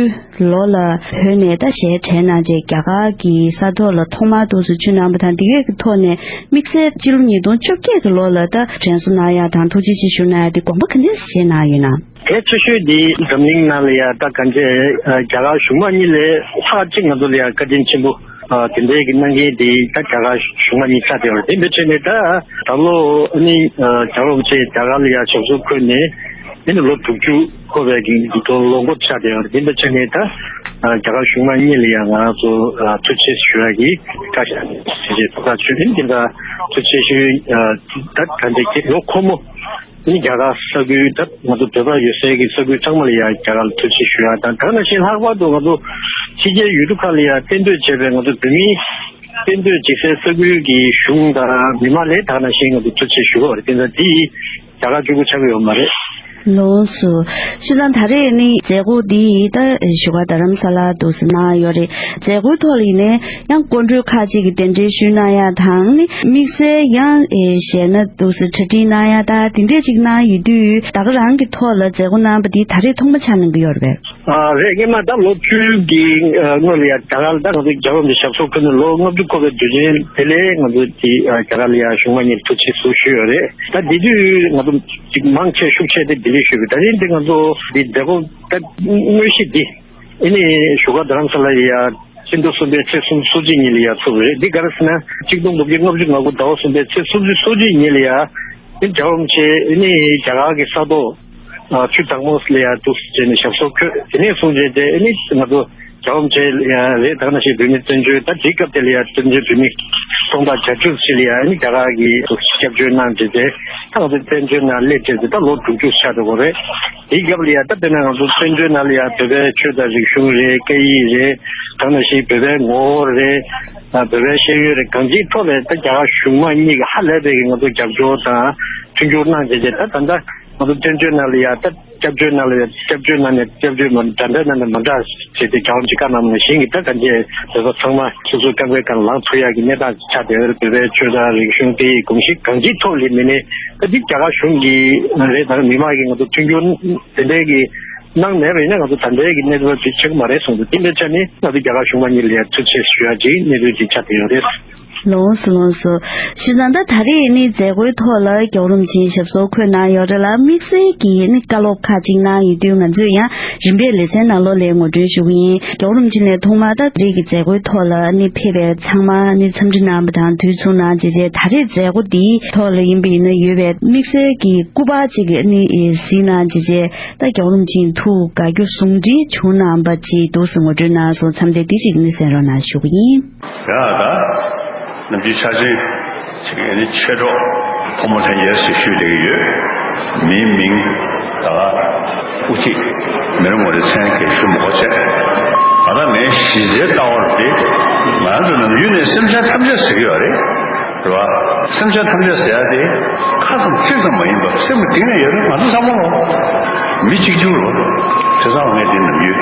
ལོ་ལ་བོད་ནས་ད་ཞལ་བྲལ་གནང་རྗེས་རྒྱ་གར་གྱི་ས་ཐོག་ལ་ཐོག་མར་འདུག་སེ་མཆོད་གནང་བ་དང་། འདི་གས་ཀྱི་ཐོག་ནས་དམིགས་བསལ་སྤྱི་ལོ་ཉིས་སྟོང་བཅོ་བརྒྱད་ཀྱི་ལོ་ལ་ད་དྲན་གསོ་གནང་ཡག་དང་ཐུགས་རྗེ་ཆེ་ཞུ་གནང་ཡག་དེ་དགོངས་པ་ག་འདྲས་བཞེས་གནང་ཡོད་ན། གལ་ཆེ་ཤོས་དེ་འཛམ་གླིང་ནང་ལ་ཡ་ད་གང་ཅི་རྒྱ་གར་གཞུང་མང་གཉིས་ལས་ལྷག་ཅིག་ང་ཚོ་ལ་ཡ་བཀའ་དྲིན་ཆེན་པོ་དེ་འདྲའི་གི་གནང་མཁན་དེ་ད་རྒྱ་གར་གཞུང་མང་གཉིས་ཆགས་བསྡད་ཡོད་རེད། དེ་འདྲ་བྱས་ནས་ད་ད་ལོ་ཨ་ནི་རྒྱལ་བ་རིན་པོ་ཆེ་རྒྱ་གར་ལ་ཡ་ཞབས་སོར་འཁོད་ནས། དེ་ནི་ལོ་དྲུག་ཅུ་འཁོར་བའི་གི་ལོ་འཁོར་ཆགས་བསྡད་ཡོད་རེད། དེ་འདྲ་བྱས་ནས་ད་རྒྱ་གར་གཞུང་མང་གཉིས་ལ་ཡང་ང་རང་ཚོ་ཐུགས་རྗེ་ཆེ་ཞུ་ཡག་གི་བཀའ་ཤག་ནས་ཞུ་ཆེད་ཐུགས་ཁག་ཆོད་ཡིན། དེ་འདྲ་ཐུགས་རྗེ་ཆེ་ཞུ། ད་ད་ལྟ་ལོ་འཁོར་མོ་ནི་རྒྱ་གར་ས་ཁུལ་ད་ང་ཚོ་བོད་པ་ཡོད་སའི་གི་ས་ཁུལ་ཚང་མ་ལ་ཡང་རྒྱ་གར་ལ་ཐུགས་རྗེ་ཆེ་ཞུ་ཡག་དང་། ད་ག་ནང་བཞིན་ལྷག་པར་དུ་ང་ཚོ་ཕྱི་རྒྱལ་ཡུལ་གྲུ་ཁག་ལ་ཡང་གཏན་སྡོད་བྱས་པའི་ང་ཚོ་བོད་མི་ གཏན་སྡོད་ཅིག་སའི་ས་ཁུལ་གྱི་གཞུང་དང་མི་མང་ལ་ད་ག་ནང་བཞིན་ང་ཚོ་ཐུགས་རྗེ་ཆེ་ཞུ་གི་ཡོད་རེད། དེ་ཙང་འདི་རྒྱ་གར་གཅིག་པུ་ཆགས་ཀྱི་ཡོད་མ་རེད། ལགས་སོ། བྱས་ཙང་ད་རེས་ནི་མཛད་སྒོ་འདི་ད་བཞུགས་སྒར་རྡ་རམ་ས་ལར་འདུག་སེ་གནང་ཡོད་རེད། མཛད་སྒོའི་ཐོག་ལ་ཡིན་ནའི་ཡང་སྐུ་མགྲོན་ཁག་ཅིག་གིས་གདན་འདྲེན་ཞུས་གནང་ཡ་དང་ནི་དམིགས་བསལ་ཡང་ཨེ་གཞས་སྣ་འདུག་སེ་གྲ་སྒྲིག་གནང་ཡ་ད་དེ་འདྲས་ཅིག་གནང་ཡོད་དུས། ད་ག་རང་གི་ཐོག་ལ་མཛད་སྒོ་གནང་པ་འདི་ད་རེས་ཐོག་མ་ཆགས་གནང་གི་ཡོད་རེད་པས། ཨ་རེད། སྔོན་མ་ད་ལོ་བཅུ་གི་སྔོན་ལ་ཡ་རྒྱ་གར་ལ་ད་ང་ཚོ་རྒྱལ་བ་རིན་པོ་ཆེ་ཞབས་སོར་འཁོད་ནས་ལོ་ལྔ་བཅུ་འཁོར་བའི་དུས་ཆེན་དེ་ལས་ང་ཚོ་དེ་རྒྱ་གར་ལ་ཡ་གཞུང་མང་གཉིས་ཐུགས་རྗེ་ཆེ་ཞུ་ཡོད་རེད། ད་དེ་དུས་ང་ཚོ་ཅིག་མང་ཆེ་ཤུགས་ཆེ་དེ་ལྡི་ལི་ཞུས་པས། ད་རིང་དེ་ང་ཚོ་འདི་མཛད་སྒོ་ད་དངོས་གཞི་འདི་ཨ་ནི་བཞུགས་སྒར་རྡ་རམ་ས་ལ་ཡ་ཕྱི་ཟླ་གསུམ་པའི་ཚེས་སུམ་ཅུ་སོ་གཅིག་ཉིན་ལ་ཡ་ཚུགས་པ་རེད། འདི་ག་རེ་ཟེར་ན་གཅིག་སྟོང་དགུ་བརྒྱ་ལྔ་བཅུ་ང་དགུ་ཟླ་བ་གསུམ་པའི་ཚེས་སུམ་ཅུ་སོ་གཅིག་ཉིན་ལ་ཡ་ཨ་ནི་རྒྱལ་བ་རིན་པོ་ཆེ་ཨ་ནི་རྒྱ་གར་གྱི་ས་ཐོག་ཨ་ཆུ་དྭངས་མོ་ལ་ཡ་འདུག་སེ་བྱས་ནས་ཞབས་སོར་འཁོད། དེ་ནས་བཟུང་བྱས་ཏེ་ཨ་ནི་ང་ཚོ་རྒྱལ་བ་རིན་པོ་ཆེ་ལ་ཡ་རེད། ད་ག་ནང་བཞིན་བོད་མིའི་བཙན་བྱོལ་ད་དེའི་སྐབས་དེ་ལ་ཡ་བཙན་བྱོལ་བོད་མི་སྟོང་ཕྲག་བརྒྱད་ཅུ་ཅིག་ལ་ཡ་ཨ་ནི་རྒྱ་གར་གྱིས་སྐྱབས་བཅོལ་གནང་བྱས་ཏེ་ད་ང་ཚོ་བཙན་བྱོལ་ནང་སླེབས་བྱས་ཏེ་ད་ལོ་དྲུག་ཅུ་ཆགས་འགྲོ་གི་རེད། དེའི་སྐབས་ལ་ཡ་ད་དཔེར་ན་ང་ཚོ་བཙན་བྱོལ་ནང་ལ་ཡ་བོད་པའི་ཆོས་དང་རིག་གཞུང་རེད། སྐད་ཡིག་རེད། ད་ག་ནང་བཞིན་བོད་པའི་ངོ་བོ་རེད། ཨ་བོད་པའི་ཤེས་ཡོན་རེད། གང་ཅིའི་ཐོག་ལ་ད་རྒྱ་གར་གཞུང་མང་གཉིས་ཀྱིས་ཧ་ལས་པའི་གི་ང་ཚོ་རྒྱབ་སྐྱོར་དང་མཐུན་འགྱུར་གནང་བྱས་ཏེ། ད་ད་ལྟ་ང་ཚོ་བཙན་བྱོལ་ནང་ལ་ཡ་ད་སྐྱབས་བཅོལ་ནང་ལ་ཡ་སྐྱབས་བཅོལ་ནང་ནས་སྐྱབས་བཅོལ་མ་འདྲ་འདྲ་ནང་ནས་མ་འདྲ་བྱས་ཏེ་རྒྱལ་བ་རིན་པོ་ཆེས་བཀའ་གནང་བ་ནང་བཞིན་གྱི་ད་གང་ཅི་བོད་པ་ཚང་མ་སོ་སོའི་ཁང་པའི་སྒང་ལ་ལངས་ཐུབ་ཡག་གི་གནས་སྟངས་ཆགས་བསྡད་ཡོད་རེད། བོད་པའི་ཆོས་དང་རིག་གཞུང་སྐད་ཡིག་གོམས་གཤིས་གང་ཅིའི་ཐོག་ལ་མིན་ནའི་ད་འདི་རྒྱ་གར་གཞུང་གིས་རེད། ད་མི་མང་གིས་ང་ཚོ་མཐུན་འགྱུར་དེ་འདྲའི་གི་གནང་མེད་པ་ཡིན་ན་ང་ཚོ་ད་ལྟའི་གི་གནས་ཚུལ་དེ་ཆགས་ཀྱི་མ་རེད་གསུངས་འདུག་དེ་འདྲའི་ཆ་ནས་ང་ཚོ་རྒྱ་གར་གཞུང་མང་གཉིས་ལ་ཡང་ཐུགས་རྗེ་ཆེ་ཞུ་ཡག་ཅིག་གནས་ཚུལ་ཅིག་ཆགས་བསྡད་ཡོད་རེད། ལགས་སོ་ལགས་སོ། བྱས་ཙང་ད་ད་རེས་ནི་མཛད་སྒོའི་ཐོག་ལ་རྒྱལ་བ་རིན་པོ་ཆེ་ཞབས་སོར་འཁོད་གནང་ཡོད་རེད་ལ། དམིགས་བསལ་གྱི་ནི་བཀའ་སློབ་ཁག་ཅིག་གནང་ཡོད་དུས་ང་ཚོས་ཡང་རིམ་པས་ལེ་ཚན་ནང་ལོགས་ལ་ངོ་སྤྲོད་ཞུ་གི་ཡིན། རྒྱལ་བ་རིན་པོ་ཆེ་ནས་ཐོག་མར་ད་རེས་ཀྱི་མཛད་སྒོའི་ཐོག་ལ་ནི་ཕེབས་པའི་ཚང་མ་ནི་འཚམས་འདྲི་གནང་བ་དང་དུས་མཚུངས་གནང་བྱས་བྱས། ད་རེས་མཛད་སྒོ་འདིའི་ཐོག་ལ་ཡིན་པ་ཡིན་ན་ཡོད་པའི་དམིགས་བསལ་གྱི་སྐུ་པར་ཅིག་ནི་གཟིགས་གནང་བྱས་བྱས། ད་རྒྱལ་བ་རིན་པོ་ཆེའི་ཐུགས་དགའ་སྐྱོ་ཟུང་འབྲེལ་བྱུང་གནང་བ་ཅིག་འདུག་སེ་ངོ་སྤྲོད་གནང་སོང་། མཚམས་དེ་འདི་ཅིག་ནི་གསན་རོགས་གནང་ཞུ་གི་ཡིན། ཡ་ད། ནམ་རྒྱུན་ཆ་ཆེན་ཅིག་ཨ་ནི་མཆེད་གྲོགས་ཕོ་མོ་ལྷན་རྒྱས་ཞེས་ཞུ་བསྡད་ཀྱི་ཡོད། མིའི་མིང་ད་དབུ་ཁྲིད་མི་རེ་ངོ་རེ་མཚན་གྱིས་ཞུ་མི་དགོས་ཆེ། ད་ལྟ་ངའི་གཞི་རྩའི་ལྟ་བ་རུ་དེ་ང་ཚོ་ནམ་རྒྱུན་ནས་སེམས་ཅན་ཐམས་ཅད་ཟེར་གྱི་ཡོད་རེད། རེད་བ། སེམས་ཅན་ཐམས་ཅད་ཟེར་ཡ་དེ་ཁ་ཙམ་ཚིག་ཙམ་མ་ཡིན་པར་སེམས་ཀྱི་གཏིང་ནས་ཡོད་རེད། ང་ཚོ་ཚང་མ་ལོ་མི་གཅིག་གྱུར་རོ། དེ་ཚང་ངས་འདི་ནམ་རྒྱུན་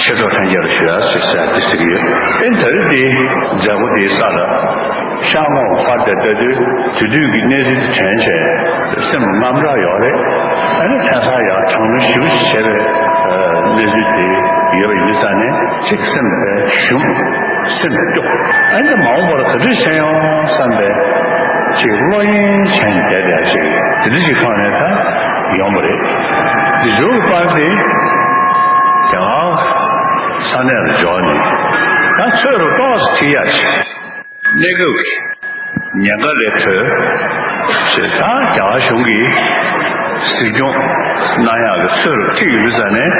ཆེ་མཐོ་ལྷན་རྒྱས་ལ་ཞུ་ཡ་ཟེར་ཟེར་ཡ་དེ་ཟེར་གྱི་ཡོད། ཨེ་ད་རེས་དེ་མཛད་སྒོ་དེའི་ས་ལ་ཤག་མོ་ཕར་དེ་ལྟ་དུས་དེ་དུས་ཀྱི་གནས་ཚུལ་དེ་དྲན་བྱས་སེམས་དངངས་སྐྲག་ཡོད་རེད། ཨ་ནི་ཕན་སར་ཡང་དྲང་བློ་ཞེ་པོ་ཅིག་བྱས་པའི་གནས་ཚུལ་དེ་ཡོད་པ་ཡིན་ཙང་ནས་ཅིག་སེམས་པའི་ཞུམ། སེམས་སྐྱོ། ཨ་ནི་མ་འོངས་པར་ག་འདྲ་བྱས་ཡོང་བསམ་པའི་ཅིག་བློ་གཡེང་བྱས་ནས་བསྡད་བསྡད་ཅིག་དེ་འདྲ་ཞིག་ཐོག་ནས་ད་ཡོང་བ་རེད། འདི་འབྱོར་གྱི་པར་དེ་རྒྱ་གར་ས་གནས་ལ་འབྱོར་ནས་ད་ཚོད་རུ་ཏོག་ཙམ་ཁྲིད་ཡག་ཅིག་གནས་སྐབས་ཀྱི་ཉེན་ཁ་ལས་གྲོལ་ཞེས་ད་རྒྱ་གར་གཞུང་གིས་གཟིགས་སྐྱོང་གནང་ཡག་གི་ཚོད་རུ་ཁྲིད་ཡོང་དུས་ཙ་ནས་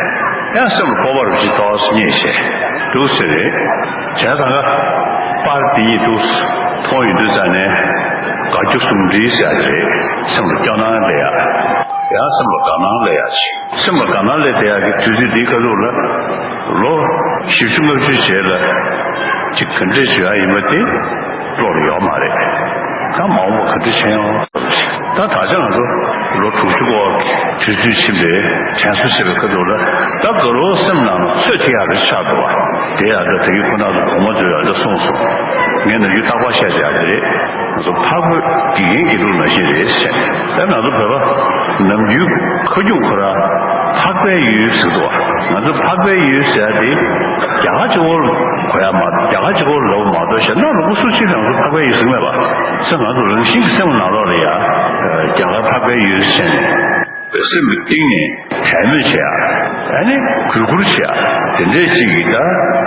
ཡང་སེམས་ལ་སྤོབས་པ་རུ་ཅིག་ཏོག་ཙམ་རྙེད་བྱས་འདུག་ཟེར་རེད། བྱས་ཙང་ཀ་པར་འདི་གཉིས་འདུག་མཐོང་ཡོང་དུས་ཙ་ནས་དགའ་སྐྱོ་ཟུང་འབྲེལ་ཟེར་ཡག་དེ་རེད། སེམས་ལ་སྐྱོ་སྣང་སླེབས་ཡག་ཡང་སེམས་ལ་དགའ་སྣང་སླེབས་ཡག་ཅིག་སེམས་ལ་དགའ་སྣང་སླེབས་བསྡད་ཡག་གི་དུས་ཚོད་འདིའི་ཁ་ཐུག་ལ་ལོ་བཞི་བཅུ་ལྔ་བཅུ་རྗེས་ལ་ཅིག་ག་འདྲས་བྱེད་ཡག་ཡིན་པ་དེ་བློ་ལ་ཡོད་མ་རེད། ད་མ་འོངས་པ་ག་འདྲས་བྱེད་ཡོང་། ད་ད་ཆ་ང་ཚོ་ལོ་དྲུག་ཅུ་སྐོར་དུས་ཚོད་ཕྱིན་པའི་དྲན་གསོ་བྱེད་པའི་ཁ་ཐུག་ལ་ད་དགའ་རོགས་སེམས་ནང་ལ་ཚོད་ཐིག་ཡག་རེ་ཆགས་འདུག་བ། དེ་ཡང་ད་དེ་གི་ཁོ་ན་ཚོ་གོང་མ་ཚོས་ཡང་ད་གསུངས་སོང་། ངས་ནམ་རྒྱུན་རྟག་པར་བཤད་བསྡད་ཡག་དེ་རེད། ང་ཚོ་འཕགས་བོད་དགེ་རྒན་དགེ་ཕྲུག་ནང་བཞིན་རེད་ཟེར། ད་ང་ཚོ་བོད་པ་ནམ་རྒྱུན་ཁ་རྒྱུན་ཁོ་རང་འཕགས་པའི་ཡུལ་ཟེར་འདུག་བ། ང་ཚོ་འཕགས་པའི་ཡུལ་ཟེར་ཡག་དེ་རྒྱ་གར་གཅིག་པོར་གོ་ཡག་མ་རྒྱ་གར་གཅིག་པོར་ལབ་མ་གཏོགས་གཞན་ནམ་ལུང་པ་སུ་གཅིག་ལ་ང་ཚོ་འཕགས་པའི་ཡུལ་ཟེར་གྱི་མེད་པ། ས་ང་ཚོ་རང་བཞིན་གྱི་སེམས་ནང་ལོགས་ལ་ཡ་རྒྱ་གར་འཕགས་པའི་ཡུལ་ཟེར་ནས་སེམས་ཀྱི་གཏིང་ནས་དད་མོས་བྱེད་ཡག་ཨ་ནི་གུས་བཀུར་བྱེད་ཡག་དེ་འདྲས་ཅིག་གི་ད་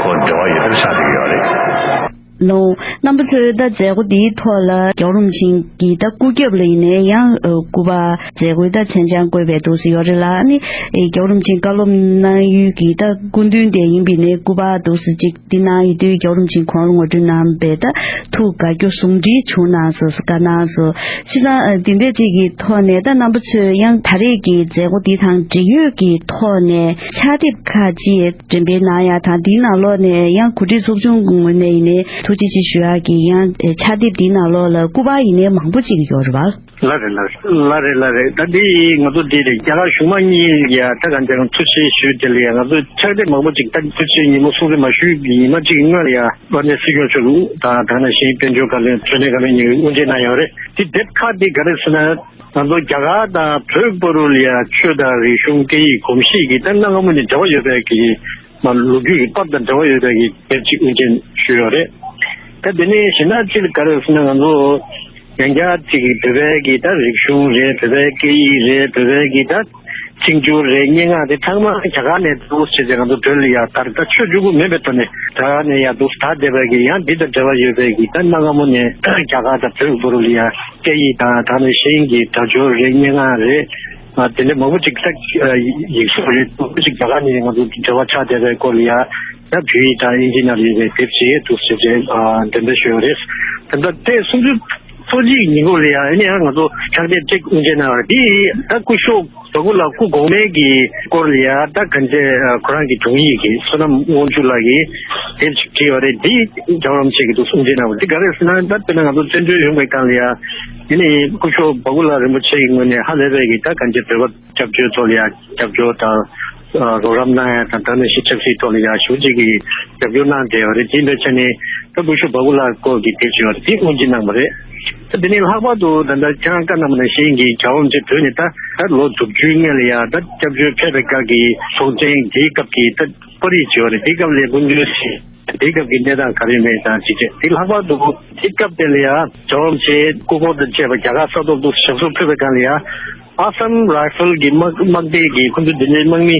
ཁོ་འབྲེལ་བ་ཡོད་པ་ཆགས་བསྡད་ཀྱི་ཡོད་རེད། ལོ། རྣམ་པ་ཚོས་ད་མཛད་སྒོ་འདིའི་ཐོག་ལ་རྒྱལ་བ་རིན་པོ་ཆེ་གི་ད་སྐུ་རྒྱབ་ལ་ཡིན་ནའི་ཡང་སྐུ་པར་མཛད་སྒོའི་ད་མཚན་བྱང་བཀོད་པའི་འདུག་སེ་ཡོད་རེད་ལ། ཨ་ནི་རྒྱལ་བ་རིན་པོ་ཆེ་བཀའ་སློབ་གནང་ཡུལ་གྱི་ད་སྐུ་མདུན་དེ་ཡིན་པ་ཡིན་ནའི་སྐུ་པར་འདུག་སེ་ཅིག་འདི་གནང་ཡོད་དུས་རྒྱལ་བ་རིན་པོ་ཆེ་ཁོང་ལ་ངོ་སྤྲོད་གནང་བས་ད་ཐུགས་དགའ་སྐྱོ་ཟུང་འབྲེལ་བྱུང་གནང་སོང་ཟེར་བཀའ་གནང་སོང་། བྱས་ཙང་འདི་འདྲས་ཅིག་གི་ཐོག་ནས་ད་རྣམ་པ་ཚོས་ཡང་ད་རེས་ཀྱི་མཛད་སྒོ་འདི་དང་འབྲེལ་ཡོད་ཀྱི་ཐོག་ནས་ཕྱག་དེབ་ཁག་ཅིག་འགྲེམས་སྤེལ་གནང་ཡ་དང་། འདིའི་ནང་ལོགས་ནས་ཡང་གོ་སྒྲིག་ཚོགས་ཆུང་གི་ངོས་ནས་ཡིན་ནའི་ ཐུགས་རྗེ་ཆེ་ཞུ་ཡག་གི། ཡང་ཕྱག་དེབ་འདིའི་ནང་ལོགས་ལ་སྐུ་པར་ཡིན་ནའི་མང་པོ་ཅིག་ཡོད་རེད་བ། ལགས་རེད། ལགས་རེད། ལགས་རེད། ལགས་རེད། ད་འདི་ང་ཚོ་འདི་རེད། རྒྱ་གར་གཞུང་མང་གཉིས་ལ་ཡ་ད་གང་ལྟར་ཐུགས་རྗེ་ཆེ་ཞུ་དེ་ལ་ཡ། ང་ཚོ་ཕྱག་དེབ་མང་པོ་ཅིག་ད་ཐུགས་རྗེ་ཆེ་ཉིན་མོ་སྲུང་བརྩི་མ་ཞུས་ཀྱི་ཉི་མ་གཅིག་སྔོན་ལ་ཡ་དབར་ནས་སྲིད་སྐྱོང་མཆོག་དང་དེ་ནང་བཞིན་དཔལ་འབྱོར་བཀའ་བློན་དྲུང་ནས་བཀའ་བློན་གཉིས་ཀྱིས་དབུ་འབྱེད་གནང་ཡོད་རེད། དེ་དེབ་ཁག་དེ་ག་རེ་ཟེར་ན། ང་ཚོ་རྒྱ་གར་དང་བོད་བར་ལ་ཡ་ཆོས་དང་རིག་གཞུང་སྐད་ཡིག་གོམས་གཤིས་ཀྱི་ད་གནའ་སྔ་མོ་ནས་འབྲེལ་བ་ཡོད་པའི་གི་མ་ལོ་རྒྱུས་ཀྱི་པར་དང་འབྲེལ་བ་ཡོད་པའི་གི་དེབ་ཅིག་དབུ་འབྱེད་ཞུས་ཡོད་རེད། ད་དེ་ནས་གཞན་དག་ཅིག་ག་རེ་ཟེར་ན། ང་ཚོ་ཡང་བསྐྱར་ཅིག་བོད་པའི་གི་ད་རིག་གཞུང་རེད། བོད་པའི་སྐད་ཡིག་རེད། བོད་པའི་གི་ད་ཚིག་སྦྱོར་རེད། སྙན་ངག་དེ་ཚང་མ་རྒྱ་གར་ནས་འདུག་བྱས་ཏེ་ང་ཚོ་བོད་ལ་ཡ་དར། ད་ཆོས་བཅུ་དགུ་མིན་པའི་ཐོག་ནས་རྒྱ་གར་ནས་ཡ་འདུག་དར་བསྡད་པའི་གི་ཡང་འདི་དང་འབྲེལ་བ་ཡོད་པའི་གི་ད་གནའ་སྔ་མོ་ནས་རྒྱ་གར་དང་བོད་བར་ལ་ཡ་སྐད་ཡིག་དང་དེ་ནང་བཞིན་གྱི་སྒྲ་སྦྱོར་རེད། སྙན་ངག་རེད། ཨ། དེ་འདྲ་མང་པོ་ཅིག་ད་ཡིག་གཟུགས་རེད། མང་པོ་ཅིག་རྒྱ་གར་ནས་ང་ཚོ་འབྲེལ་བ་ཆགས་བསྡད་པའི་སྐོར་ལ་ཡ། ད་བོད་ཡིག་དང་དབྱིན་ཇི་ནང་ལ་ཡོད་པའི་དེབ་ཅིག་འདུག་ཟེར་བྱས། ཨ། འགྲེམས་སྤེལ་ཞུས་ཡོད་རེད། ད་ལྟ་དེ་གསུམ་བཅུ་སོ་གཅིག་ཉིན་གུང་ལ་ཡ་ཨ་ནི་ཡང་ང་ཚོ་ཕྱག་དེབ་ཅིག་དབུ་འབྱེད་གནང་བ་རེད། དེ་ད་སྐུ་ཞབས་བ་གུ་ལ་སྐུ་གོང་མའི་གི་སྐོར་ལ་ཡ་ད་ག་འདྲས་ཁོ་རང་གི་དྲུང་ཡིག་གི་བསོད་ནམས་དབང་ཕྱུག་ལགས་ཀྱིས་དེབ་ཅིག་བྲིས་ཡོད་རེད། འདི་རྒྱལ་བ་རིན་པོ་ཆེ་གིས་འདུག་དབུ་འབྱེད་གནང་བ། འདི་ག་རེ་ཟེར་ན། ད་དཔེར་ན་ང་ཚོ་བཙན་བྱོལ་ཡོང་བའི་སྒང་ལ་ཡ་ཨ་ནི་སྐུ་ཞབས་བ་གུ་ལ་རིན་པོ་ཆེ་གི་ངོས་ནས་ཧ་ལས་པའི་གི་ད་ག་འདྲས་བོད་པ་སྐྱབས་བཅོལ་ཐོག་ལ་ཡ་སྐྱབས་བཅོལ་དང་། ཨ། རོགས་རམ་གནང་ཡ་དང་། ད་ནང་བཞིན་ཆབ་སྲིད་ཐོག་ལ་ཡ་ཞེ་པོ་ཅིག་གི་རྒྱབ་སྐྱོར་གནང་བསྡད་ཡོད་རེད། དེ་འདྲ་བྱས་ནས་ད་སྐུ་ཞབས་བ་གུ་ལ་སྐོར་གྱི་དེབ་ཅིག་ཡོད་རེད། དེ་དབུ་འབྱེད་གནང་བ་རེད། ད་དེ་ནས་ལྷག་པར་དུ་ད་ལྟ་ཁྱེད་རང་བཀའ་གནང་བ་ནང་བཞིན་གྱི་རྒྱལ་བ་རིན་པོ་ཆེ་བོད་ནས་ད་ད་ལོ་དྲུག་ཅུའི་སྔོན་ལ་ཡ་ད་སྐྱབས་བཅོལ་ཕེབས་པའི་སྐབས་ཀྱི་ཚོགས་ཆེན་དེའི་སྐབས་ཀྱི་ད་པར་རིས་ཅིག་ཡོད་རེད། དེའི་སྐབས་ལ་སྐུ་མདུན་ཞིག་དེའི་སྐབས་ཀྱི་གནས་སྟངས་ག་རེ་ཡིན་མིན་དང་ཅིག་བྱས། དེ་ལྷག་པར་དུ་དེའི་སྐབས་དེ་ལ་ཡ་རྒྱལ་བ་རིན་པོ་ཆེ་སྐུ་འཁོར་དང་བཅས་པ་རྒྱ་གར་ས་ཐོག་ཏུ་ཞབས་སོར་ཕེབས་པའི་སྒང་ལ་ཡ། ཨ་སམ་རའི་ཧྥལ་གྱི་དམག་དམག་སྡེ་གི་ཁོ་ཚོ་དེ་འདྲའི་དམག་མི།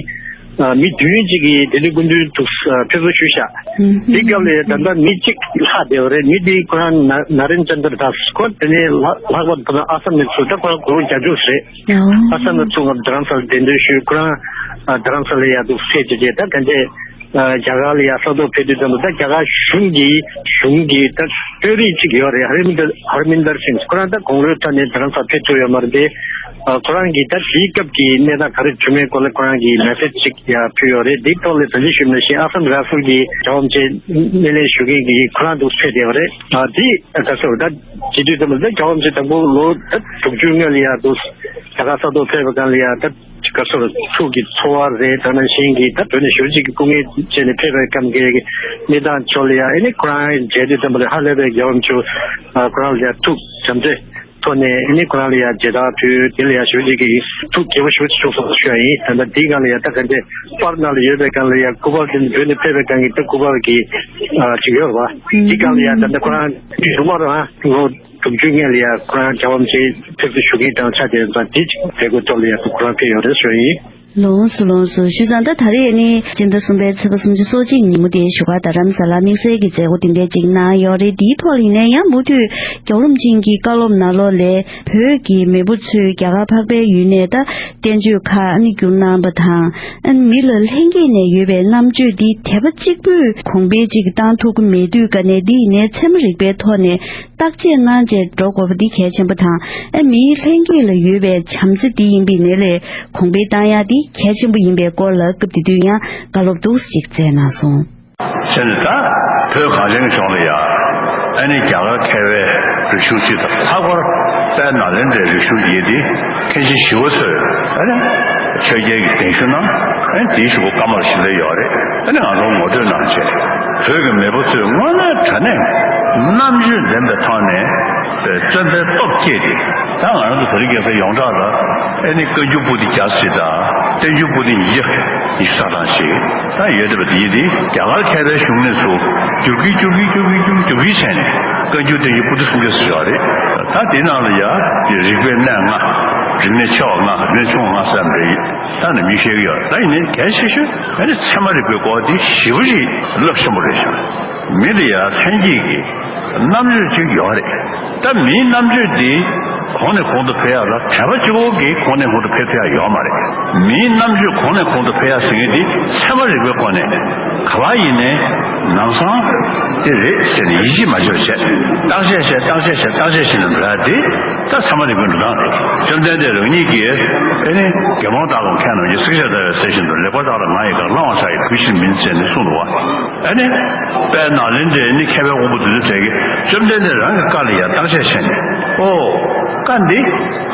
ཨ། མི་བདུན་ཅིག་གིས་དེ་འདྲའི་སྐུ་མདུན་དུ་ཕེབས་བསུ་ཞུས་ཤག་དེ་སྐབས་ལ་ད་ལྟ་མི་གཅིག་ལྷག་བསྡད་པ་རེད། མི་དེ་ཁོ་རང་ན་ན་རེན་ཅན་དར་དཱས། ཁོ་དེ་ནས་ལྷག་ལྷག་པར་དུ་ཨ་སམ་ནས་ཚུར། ད་ཁོ་རང་གུ་རུ་རྒྱལ་མཆོག་རེད། ཨ་སམ་ནས་ཚུར་ང་རྡ་རམ་ས་ལ་གདན་འདྲེན་ཞུས། ཁོ་རང་ཨ་རྡ་རམ་ས་ལ་ཡ་འདུག་སེ་བྱས་བྱས། ད་ག་འདྲས། ཨ། རྒྱ་གར་ལ་ཡ་ས་ཐོག་ཕེབས་དུས་ཙམ་པ་ད་རྒྱ་གར་གཞུང་གི་གཞུང་གི་ད་དཔོན་རིགས་གཅིག་ཡོད་རེད། ཧར་མིན་དར་ཧར་མིན་དར་སིང་། ཁོ་རང་ད་དགུང་ལོའི་མཐའ་ནས་རྡ་རམ་ས་ཕེབས་ཐུབ་ཡོད་མ་རེད་དེ། ཨ། ཁོ་རང་གིས་ད་དེའི་སྐབས་ཀྱི་གནས་སྟངས་ག་རེ་བྱུང་མེད་སྐོར་ལ་ཁོ་རང་གིས་མེ་སེ་ཇི་ཅིག་ཡ་ཕུལ་ཡོད་རེད། དེའི་ཐོག་ལ་ད་ཅི་ཞུས་ནང་བཞིན་ཨ་སམ་རའི་ཧྥལ་གྱི་རྒྱལ་བ་རིན་པོ་ཆེ་སྣེ་ལེན་ཞུ་མཁན་གྱི་ཁོ་རང་འདུག་ཕེབས་བསྡད་པ་རེད། ཨ། དེ་ད་ག་ཚོད་ད་བྱེད་དུས་ཙམ་པ་ད་རྒྱལ་བ་རིན་པོ་ཆེ་དང་པོ་ལོ་ད་དྲུག་ཅུའི་སྔོན་ལ་ཡ་འདུག་རྒྱ་གར་ས་ཐོག་ཕེབས་པའི་སྒང་ལ་ཡ་ད། ག་ཚོད་ཐུགས་ཀྱི་ཚོར་བ་རེད། དེ་ནང་བཞིན་གྱི་ད་བོད་ནས་ཞེ་པོ་ཅིག་གི་སྐུ་ངལ་བྱས་ནས་ཕེབས་པའི་སྐབས་ཀྱི་གནས་སྟངས་ཕྱོགས་ལ་ཡ་ཨ་ནི་ཁོ་རང་མཇལ་དུས་ཙམ་པ་ལ་ཧ་ལས་པའི་རྒྱལ་བ་རིན་པོ་ཆེ་ཁོ་རང་ལ་ཡ་ཐུགས་བྱམས་བརྩེ་ཐོག་ནས་ཨ་ནི་ཁོ་རང་ལ་ཡ་མཇལ་དར་ཕུལ། དེ་ལ་ཡ་ཞེ་པོ་ཅིག་གི་ཐུགས་དགྱེས་པོ་ཞེ་པོ་ཅིག་བྱུང་སོང་ཞུ་ཡ་ཡིན། ད་ལྟ་དེའི་སྒང་ལ་ཡ་ད་ག་འདྲས་པར་ནང་ལ་ཡོད་པའི་སྒང་ལ་ཡ་སྐུ་པར་དེ་བོད་ནས་ཕེབས་པའི་སྒང་གི་ད་སྐུ་པར་གྱི་ཨ་ཅིག་ཡོད་རེད་པ། དེའི་སྒང་ལ་ཡ་ད་ལྟ་ཁོ་རང་ཡུལ་མ་རང་ལོ། དྲུག་ཅུའི་སྔོན་ལ་ཡ་ཁོ་རང་རྒྱལ་བ་རིན་པོ་ཆེ་ཕེབས་བསུ་ཞུ་མཁན་དང་ཆ་དེ་ཙམ་དེ་ཅིག་བལ་གོ་ཐོག་ལ་ཡ་ཁོ་རང་ཕེབས་ཡོད་རེད་ཞུ་ཡིན། ལོངས་སུ་ལོངས་སུ། བྱས་ཙང་ད་ད་རེས་ནི་སྤྱི་ཟླ་གསུམ་པའི་ཚེས་པ་སུམ་ཅུ་སོ་གཅིག་ཉིན་མོ་དེ་བཞུགས་སྒར་རྡ་རམ་ས་ལར་དམིགས་བསལ་གྱི་མཛད་སྒོ་དེ་འདྲ་ཅིག་གནང་ཡོད་རེད། དེའི་ཐོག་ལ་ཡིན་ནའི་ཡང་མུ་མཐུད་རྒྱལ་བ་རིན་པོ་ཆེ་གི་བཀའ་སློབ་ནང་ལོགས་ལས་བོད་ཀྱི་མེས་པོ་ཚོས་རྒྱ་གར་འཕགས་པའི་ཡུལ་ནས་ད་བསྟན་བཅོས་ཁག་ཨ་ནི་བསྒྱུར་གནང་པ་དང་། ཨ་ནི་མི་ལ་ལྷན་སྐྱེས་ནས་ཡོད་པའི་རྣམ་དཔྱོད་འདི་དད་པ་གཅིག་པུས་གོང་འཕེལ་ཅིག་བཏང་ཐུབ་ཀྱི་མེད་དུས་ཀ་ནས། འདི་ཡིན་ནའི་ཚད་མ་རིག་པའི་ཐོག་ནས་བརྟག་དཔྱད་གནང་བྱས་འགྲོ་དགོས་པ་འདི་གལ་ཆེན་པོ་དང་། ཨ་མིའི་ལྷན་སྐྱེས་ལ་ཡོད་པའི་བྱམས་བརྩེ་འདི་ཡིན་པའི་ནས་ལས་གོང་འཕེལ་བཏང་ཡག་འདི་གལ་ཆེན་པོ་ཡིན་པའི་སྐོར་ལ་སྐབས་དེ་དུས་ཡང་བཀའ་སློབ་འདུག་ཅིག་སྩལ་གནང་སོང་། བྱས་ནས་ད་བོད་གངས་ཅན་གྱི་ལྗོངས་ལ་ཡ་ཨ་ནི་རྒྱ་གར་མཁས་པའི་རིག་གཞུང་སྤྱི་དང་། ལྷག་པར་དཔལ་ནཱ་ལེནྡྲའི་རིག་གཞུང་ཡིན་དེ་མཁན་ཆེན་ཞི་བ་འཚོས་ཨ་ནི་ཆོས་རྒྱལ་གྱི་གདན་ཞུ་གནང་། ཨ་ནི་དེའི་གཞུག་གུ་ཀ་མ་ལ་ཤཱི་ལའི་ཡོད་རེད། ཨ་ནི་ང་ཚོ་ངོ་སྤྲོད་གནང་བྱས། བོད་ཀྱི་མེས་པོ་ཚོས་དངོས་གནས་དྲང་གནས་རྣམ་དཔྱོད་ལྡན་པའི་ཐོག་ནས་བརྩོན་པའི་སྟོབས་བསྐྱེད་དེ། ད་ང་རང་ཚོ་བོད་རིགས་རྒྱལ་ས་ཡོངས་གྲགས་ལ་ཨ་ནི་བཀའ་འགྱུར་པོ་ཏི་བརྒྱ་ཙམ་དང་བསྟན་འགྱུར་པོ་ཏི་ཉིས་བརྒྱ་ཉི་ཤུ་རྩ་གྲངས་ཤིག་ད་ཡོད་བསྡད་པ་དེ་ཡིན་དེ། རྒྱ་གར་མཁས་པའི་གཞུང་ལས་ཚུར་བསྒྱུར་གྱིན་བསྒྱུར་གྱིན་བསྒྱུར་གྱིན་བསྒྱུར་གྱིན་བྱས་ནས་བཀའ་འགྱུར་བསྟན་འགྱུར་པོ་ཏི་སུམ་བརྒྱ་ཙམ་ཡོད་རེད། ད་དེ་ནང་ལ་ཡ་རིག་པའི་གནས་ལྔ། རིག་གནས་ཆེ་བ་ལྔ། རིག་གནས་ཆུང་བ་ལྔ་ཟེར་ཡ་རེད། ད་ནི་མི་ཤེས་ཀྱི་ཡོད། ད་ཡིན་ནའི་གལ་ཆེ་ཤོས་ཨ་ནི་ཚད་མ་རིག་པའི་སྐོར་དེ་ཞེ་པོ་ཞིག་རླབས་ཆེན་པོ་རེད་ཤག་མི་ལ་ཡ་ལྷན་སྐྱེས་ཀྱི་རྣམ་དཔྱོད་ཅིག་ཡོད་རེད། ད་མིའི་རྣམ་དཔྱོད་དེ་གོང་ནས་གོང་དུ་འཕེལ་ཡག་ལ་དད་པ་གཅིག་པོ་གིས་གོང་ནས་གོང་དུ་འཕེལ་ཐུབ་ཡག་ཡོད་མ་རེད། མིའི་རྣམ་དཔྱོད་གོང་ནས་གོང་དུ་འཕེལ་ཡག་ཟེར་མཁན་དེ་ཚད་མ་རིག་པའི་སྒོ་ནས་ག་པར་ཡིན་ནའི་ལམ་སང་དེ་རེད་ཟེར་ནས་ཡིད་ཆེས་མ་བྱས་བྱས། བརྟག་དཔྱད་བྱས། བརྟག་དཔྱད་བྱས། བརྟག་དཔྱད་བྱས་ནས་འགྲོ་ཡག་དེ། ད་ཚད་མ་རིག་པའི་འགྲོ་སྟངས་རེད། བཅོམ་ལྡན་འདས་རང་ཉིད་ཀྱིས་ཨེ་ནི་དགེ་སློང་དག་ལ་མཁས་རྣམས་ཀྱིས། སྲེག་བཅད་ལྟ་བས་ཟེར་བཞིན་དུ། ལེགས་པར་བརྟགས་ལ་ང་ཡི་བཀའ། བླང་བར་བྱ་ཡི་གུས་ཕྱིར་མིན། ཟེར་ནས་གསུངས་འདུག་བ། ཨེ་ནི་དཔལ་ནཱ་ལེནྡྲའི་ཨེ་ནི་མཁས་པའི་དབང་པོ་དེ་ཚོ་གྲས་ཀྱིས་བཅོམ་ལྡན་འདས་རང་གི་བཀའ་ལ་ཡང་བརྟག་དཔྱད་བྱས་ནས། ཨོ། བཀའ་འདི་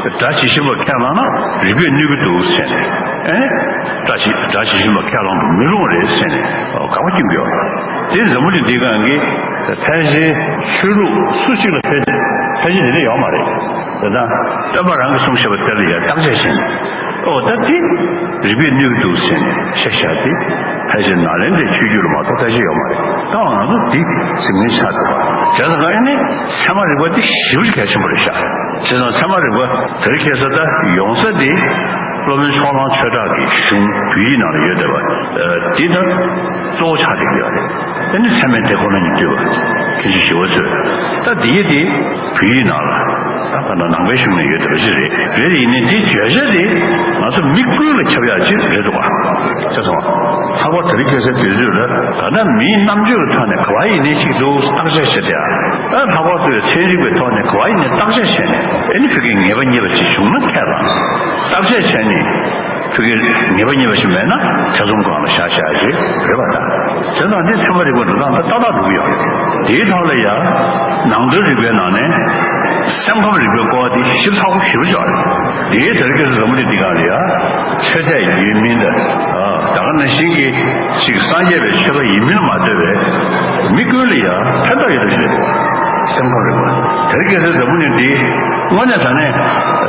སྒྲ་ཇི་བཞིན་པར་ཁས་བླངས་ན་རིགས་པས་གནོད་ཀྱི་འདུག་ཟེར་ནས། ཨེ་ནི་སྒྲ་ཇི་སྒྲ་ཇི་བཞིན་པར་ཁས་བླངས་པར་མི་རུང་བ་རེད་ཟེར་ནས། ཨོ། དགག་པ་སྐྱོན་གྱི་ཡོད་རེད། དེ་འཛམ་བུ་གླིང་འདིའི་སྒང་གི་ཕལ་ཆེར་ཆོས་ལུགས་སུ་གཅིག་ལ་ཕལ་ཕལ་ཆེར་དེ་འདྲ་ཡོད་མ་རེད། དེ་དང་སྟོན་པ་རང་གིས་གསུངས་བཞག་པ་དེ་ལ་ཡང་བརྟག་དཔྱད་བྱས་ནས། ཨོ། ད་དེ་རིགས་པས་གནོད་ཀྱི་འདུག་ཟེར་ནས་བཤད་བཞག་དེ་ཕལ་ཆེར་ནཱ་ལེནྡྲའི་ཆོས་བརྒྱུད་ལ་མ་གཏོགས་ཕལ་ཆེར་ཡོད་མ་རེད། ད་ང་ཚོ་འདི་གཟིགས་མཁན་ཆགས་འདུག་བ། བྱས་ཙང་ཨེ་ནི་ཚད་མ་རིག་པ་འདི་ཞེ་པོ་ཅིག་གལ་ཆེན་པོ་རེད་ཤག་བྱས་ཙང་ཚད་མ་རིག་པ་དེ་རིང་ཁ་སང་ད་ཡོང་ས་འདི་སློབ་དཔོན་ཕྱོགས་གླང་ཆོས་གྲགས་ཀྱི་གཞུང་བོད་ཡིག་ནང་ལ་ཡོད་བསྡད་པ། ཨ། འདི་ད་གཙོ་བོ་ཆགས་བསྡད་ཀྱི་ཡོད་རེད། ཨེ་ནི་ཚད་མའི་དེ་ཁོ་ན་ཉིད་བསྡུས་པ། མཁན་ཆེན་ཞི་བ་འཚོས། ད་འདི་ཡི་དེ་བོད་ཡིག་ནང་ལ། ད་ད་ལྟ་ནང་པའི་གཞུང་ནས་ཡོད་བསྡད་པ་ཞིག་རེད། རེད། ཡིན་ནའི་འདིའི་བརྗོད་བྱ་དེ་ང་ཚོ་མི་ཀུན་ལ་ཁྱབ་ཡག་ཅིག་རེད་འདུག་ག་བྱས་ཙང་། ལྷག་པར་དེ་རིང་ཁ་སང་དུས་ཚོད་ལ་ད་ལྟ་མིའི་རྣམ་དཔྱོད་ཀྱི་ཐོག་ནས་ག་བ་ཡིན་ནའི་ཅིག་འདུག་བརྟག་དཔྱད་བྱེད་དེ། ཨ། ལྷག་པར་དུ་ཚན་རིག་པའི་ཐོག་ནས་ག་བ་ཡིན་ནའི་བརྟག་དཔྱད་བྱས་ནས། ཨེ་ནི་ཕ་གིའི་ངེས་པ་རྙེད་པ་ཅིག་བྱུང་ན་ཁྱད་དང་བརྟག་དཔྱད་བྱས་ནས། ཕ་གིར་ངེས་པ་རྙེད་པ་ཞིག་མེད་ན་ཐེ་ཚོམ་སྒང་ལ་བཞག་བཞག་ཅིག་རེད་པ། ད་བྱས་ཙང་འདི་ཚད་མ་རིག་པ་འགྲོ་སྟངས་ད་ཏག་ཏག་འགྲོ་གི་ཡོད་རེད། དེའི་ཐོག་ལ་ཡང་ནང་དོན་རིག་པའི་ནང་ནས་སེམས་ཁམས་རིག་པའི་སྐོར་དེ་ཞིབ་ཚགས་པོ་ཞེ་པོ་ཅིག་ཡོད་རེད། དེའི་དེར་ཁ་སང་འཛམ་བུ་གླིང་འདི་སྒང་ལ་ཡང་ཆོས་དད་ཡོད་མིན་དང་། ཨ། ད་ག་ནང་བཞིན་གྱི་ཅིག་སངས་རྒྱས་པའི་ཆོས་པ་ཡིན་མིན་ལ་མ་ལྟོས་པའི་མི་ཀུན་ལ་ཡང་ཕན་ཐོགས་ཡོད་པ་ཞིག་རེད། སེམས་ཁམས་རིག་པ་དེར་ཁ་སང་འཛམ་བུ་གླིང་འདི་དངོས་གནས་དྲང་གནས།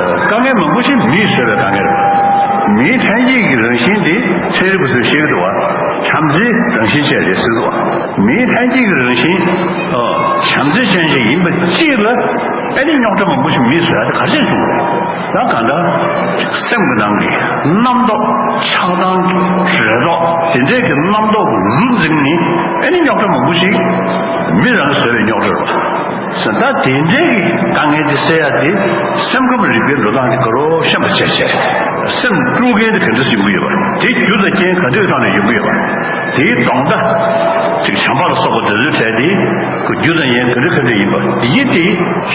ཨ། དཀའ་ངལ་མང་པོ་ཞིག་མིས་བཟོས་པའི་དཀའ་ངལ་རེད། མིའི་ལྷན་སྐྱེས་ཀྱི་རང་བཞིན་དེ་ཚན་རིག་པ་ཚོས་བཤད་ཀྱི་འདུག་བ། བྱམས་བརྩེའི་རང་བཞིན་ཅན་རེད་ཟེར་འདུག་བ། མིའི་ལྷན་སྐྱེས་ཀྱི་རང་བཞིན། ཨ། བྱམས་བརྩེ་ཅན་ཞིག་ཡིན་པ་གཅིག་ལ་ཨེ་ནི་རྙོག་དྲ་མང་པོ་ཞིག་མིས་བཟོས་ཡ་དེ་ག་རེ་བྱས་བྱུང་བ་རེད། ད་གང་ལྟར་སེམས་ཀྱི་ནང་གི་རྣམ་རྟོག་ཆགས་སྡང་གི་འདྲེ་རྟོག་དེ་འདྲའི་གི་རྣམ་རྟོག་གི་རུ་འཛིངས་ནས་ཨེ་ནི་རྙོག་དྲ་མང་པོ་ཞིག་མི་རང་གིས་བཟོས་པའི་རྙོག་དྲ་རེད་བ། ད་དེ་འདྲའི་གི་དཀའ་ངལ་དེ་སེལ་ཡ་དེ་སེམས་ཁམས་རིག་པའི་འགྲོ་སྟངས་དེ་དགའ་རབ་ཤེས་པ་བྱས་བྱས། སེམས་དཀྲུག་མཁན་དེ་ག་འདྲ་ཞིག་ཡོང་གི་ཡོད་པ། དེ་རྒྱུ་དང་རྐྱེན་ག་འདྲའི་ཐོག་ནས་ཡོང་གི་ཡོད་པ། དེའི་གདོང་མདའ། ཅིག་བྱམས་པ་ལ་སོགས་པ་དེ་ཚོའི་གྲས་དེ་ཁོ་རྒྱུ་དང་རྐྱེན་ག་འདྲ་ག་འདྲ་ཡིན་པ། དེ་ཡིན་དེ་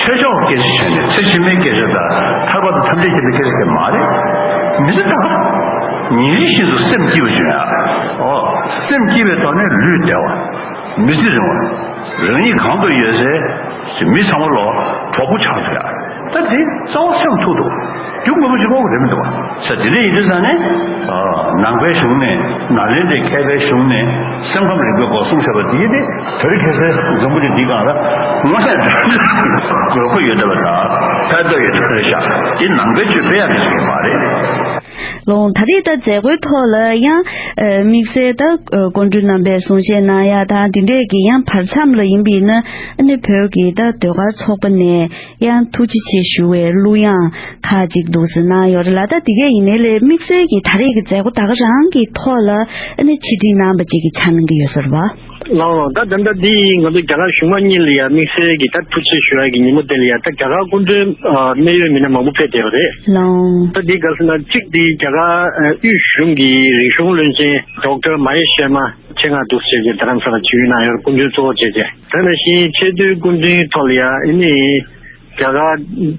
ཆོས་ཕྱོགས་སྐད་ཆ་བྱས་ནས། ཚེ་ཕྱི་མའི་སྐད་ཆ་དང་ཐར་པ་དང་ཐམས་ཅད་མཁྱེན་པའི་སྐད་ཆ་དེ་མ་རེད། མི་ཚེ་ད་ག་ཉིན་རེ་བཞིན་དུ་སེམས་སྐྱིད་པ་བྱུང་ཡ། ཨོ། སེམས་སྐྱིད་པའི་ཐོག་ནས་ལུས་བདེ་བ། མི་ཚེ་རིང་བ། རང་ཉིད་གང་དུ་ཡོད་སའི་མི་ཚང་མ་ལོ་གྲོགས་པོ་ཆགས་འདུག་ཡ། ད་འདི་རྩ་བ་སེམས་ཐུག་འདུག་རྒྱུ་དངོས་པོ་ཞིག་དགོས་ཀྱི་རེད་མི་འདུག་བ། ས་དེ་འདྲ་ཡིན་དུས་ཙང་ནས། ཨ། ནང་པའི་གཞུང་ནས། ནཱ་ལེནྡྲའི་མཁས་པའི་གཞུང་ནས་སེམས་ཁམས་རིག་པའི་སྐོར་གསུངས་བཞག་པ་འདི་དེ་དེ་རིང་ཁ་སང་འཛམ་བུ་གླིང་འདིའི་སྒང་ལ་མངོན་གསལ་དགོས་མཁོ་ཡོད་བསྡད་པ་དང་ཕན་ཐོགས་ཡོད་བསྡད་པ་རེད་ཤག་དེ་ནང་པའི་ཆོས་སྤེལ་ཡག་གི་ཞིག་མ་རེད། ལགས། ད་རེས་ད་མཛད་སྒོའི་ཐོག་ལ་ཡང་། ཨ། དམིགས་བསལ་ད། ཨ། སྐུ་མགྲོན་རྣམ་པས་གསུང་བཤད་གནང་ཡ་དང་དེ་འདྲས་ཀྱི་ཡང་བར་མཚམས་ལ་ཡིན་པ་ཡིན་ན། ཨ་ནི་བོད་ཀྱི་ད་ཟློས་གར་ཚོགས་པ་ནས་ཡང་ཐུགས་རྗེ་ཆེ་ཞུ་བའི་གླུ་དབྱངས་ཁག་ཅིག་འདུག་ཟེར་གནང་ཡོད་རེད་ལ། ད་དེ་གས་ཡིན་ནའི་ལས་དམིགས་བསལ་གྱི་ད་རེས་ཀྱི་མཛད་སྒོ་ད་ག་རང་གི་ཐོག་ལ་ཨ་ནི་ཕྱིར་དྲན་གནང་བ་ཅིག་གི་ཆ་གནང་གི་ཡོད་ས་རེད་བ། ལགས་ལགས། ད་ད་ལྟ་འདི་ང་ཚོ་རྒྱ་གར་གཞུང་མང་གཉིས་ལ་ཡང་དམིགས་བསལ་གྱི་ད་ཐུགས་རྗེ་ཆེ་ཞུ་ཡ་གི་ཉིན་མོ་དེ་ལ་ཡང་ད་རྒྱ་གར་སྐུ་མགྲོན་ཨ་གནད་ཡོད་མི་སྣ་མང་པོ་ཕེབས་བསྡད་ཡོད་རེད། ལགས། ད་འདི་ག་ཟེར་ན་གཅིག་འདི་རྒྱ་གར་ཨ་དབུས་གཞུང་གི་རིག་གཞུང་བློན་ཆེན་ཌོག་ཊར་མ་ཧེ་ཤར་མ་ཆེད་མངགས་འདུག་ཟེར་བྱས་རྡ་རམ་ས་ལ་བྱོན་ཡོད་གནང་ཡོད་རེད། སྐུ་མགྲོན་གཙོ་བོ་བྱས་བྱས། དེ་ནང་བཞིན་ཆེས་མཐོའི་སྐུ་མགྲོན་ཐོག་ལ་ཡང་ཨ་ནི་རྒྱ་གར་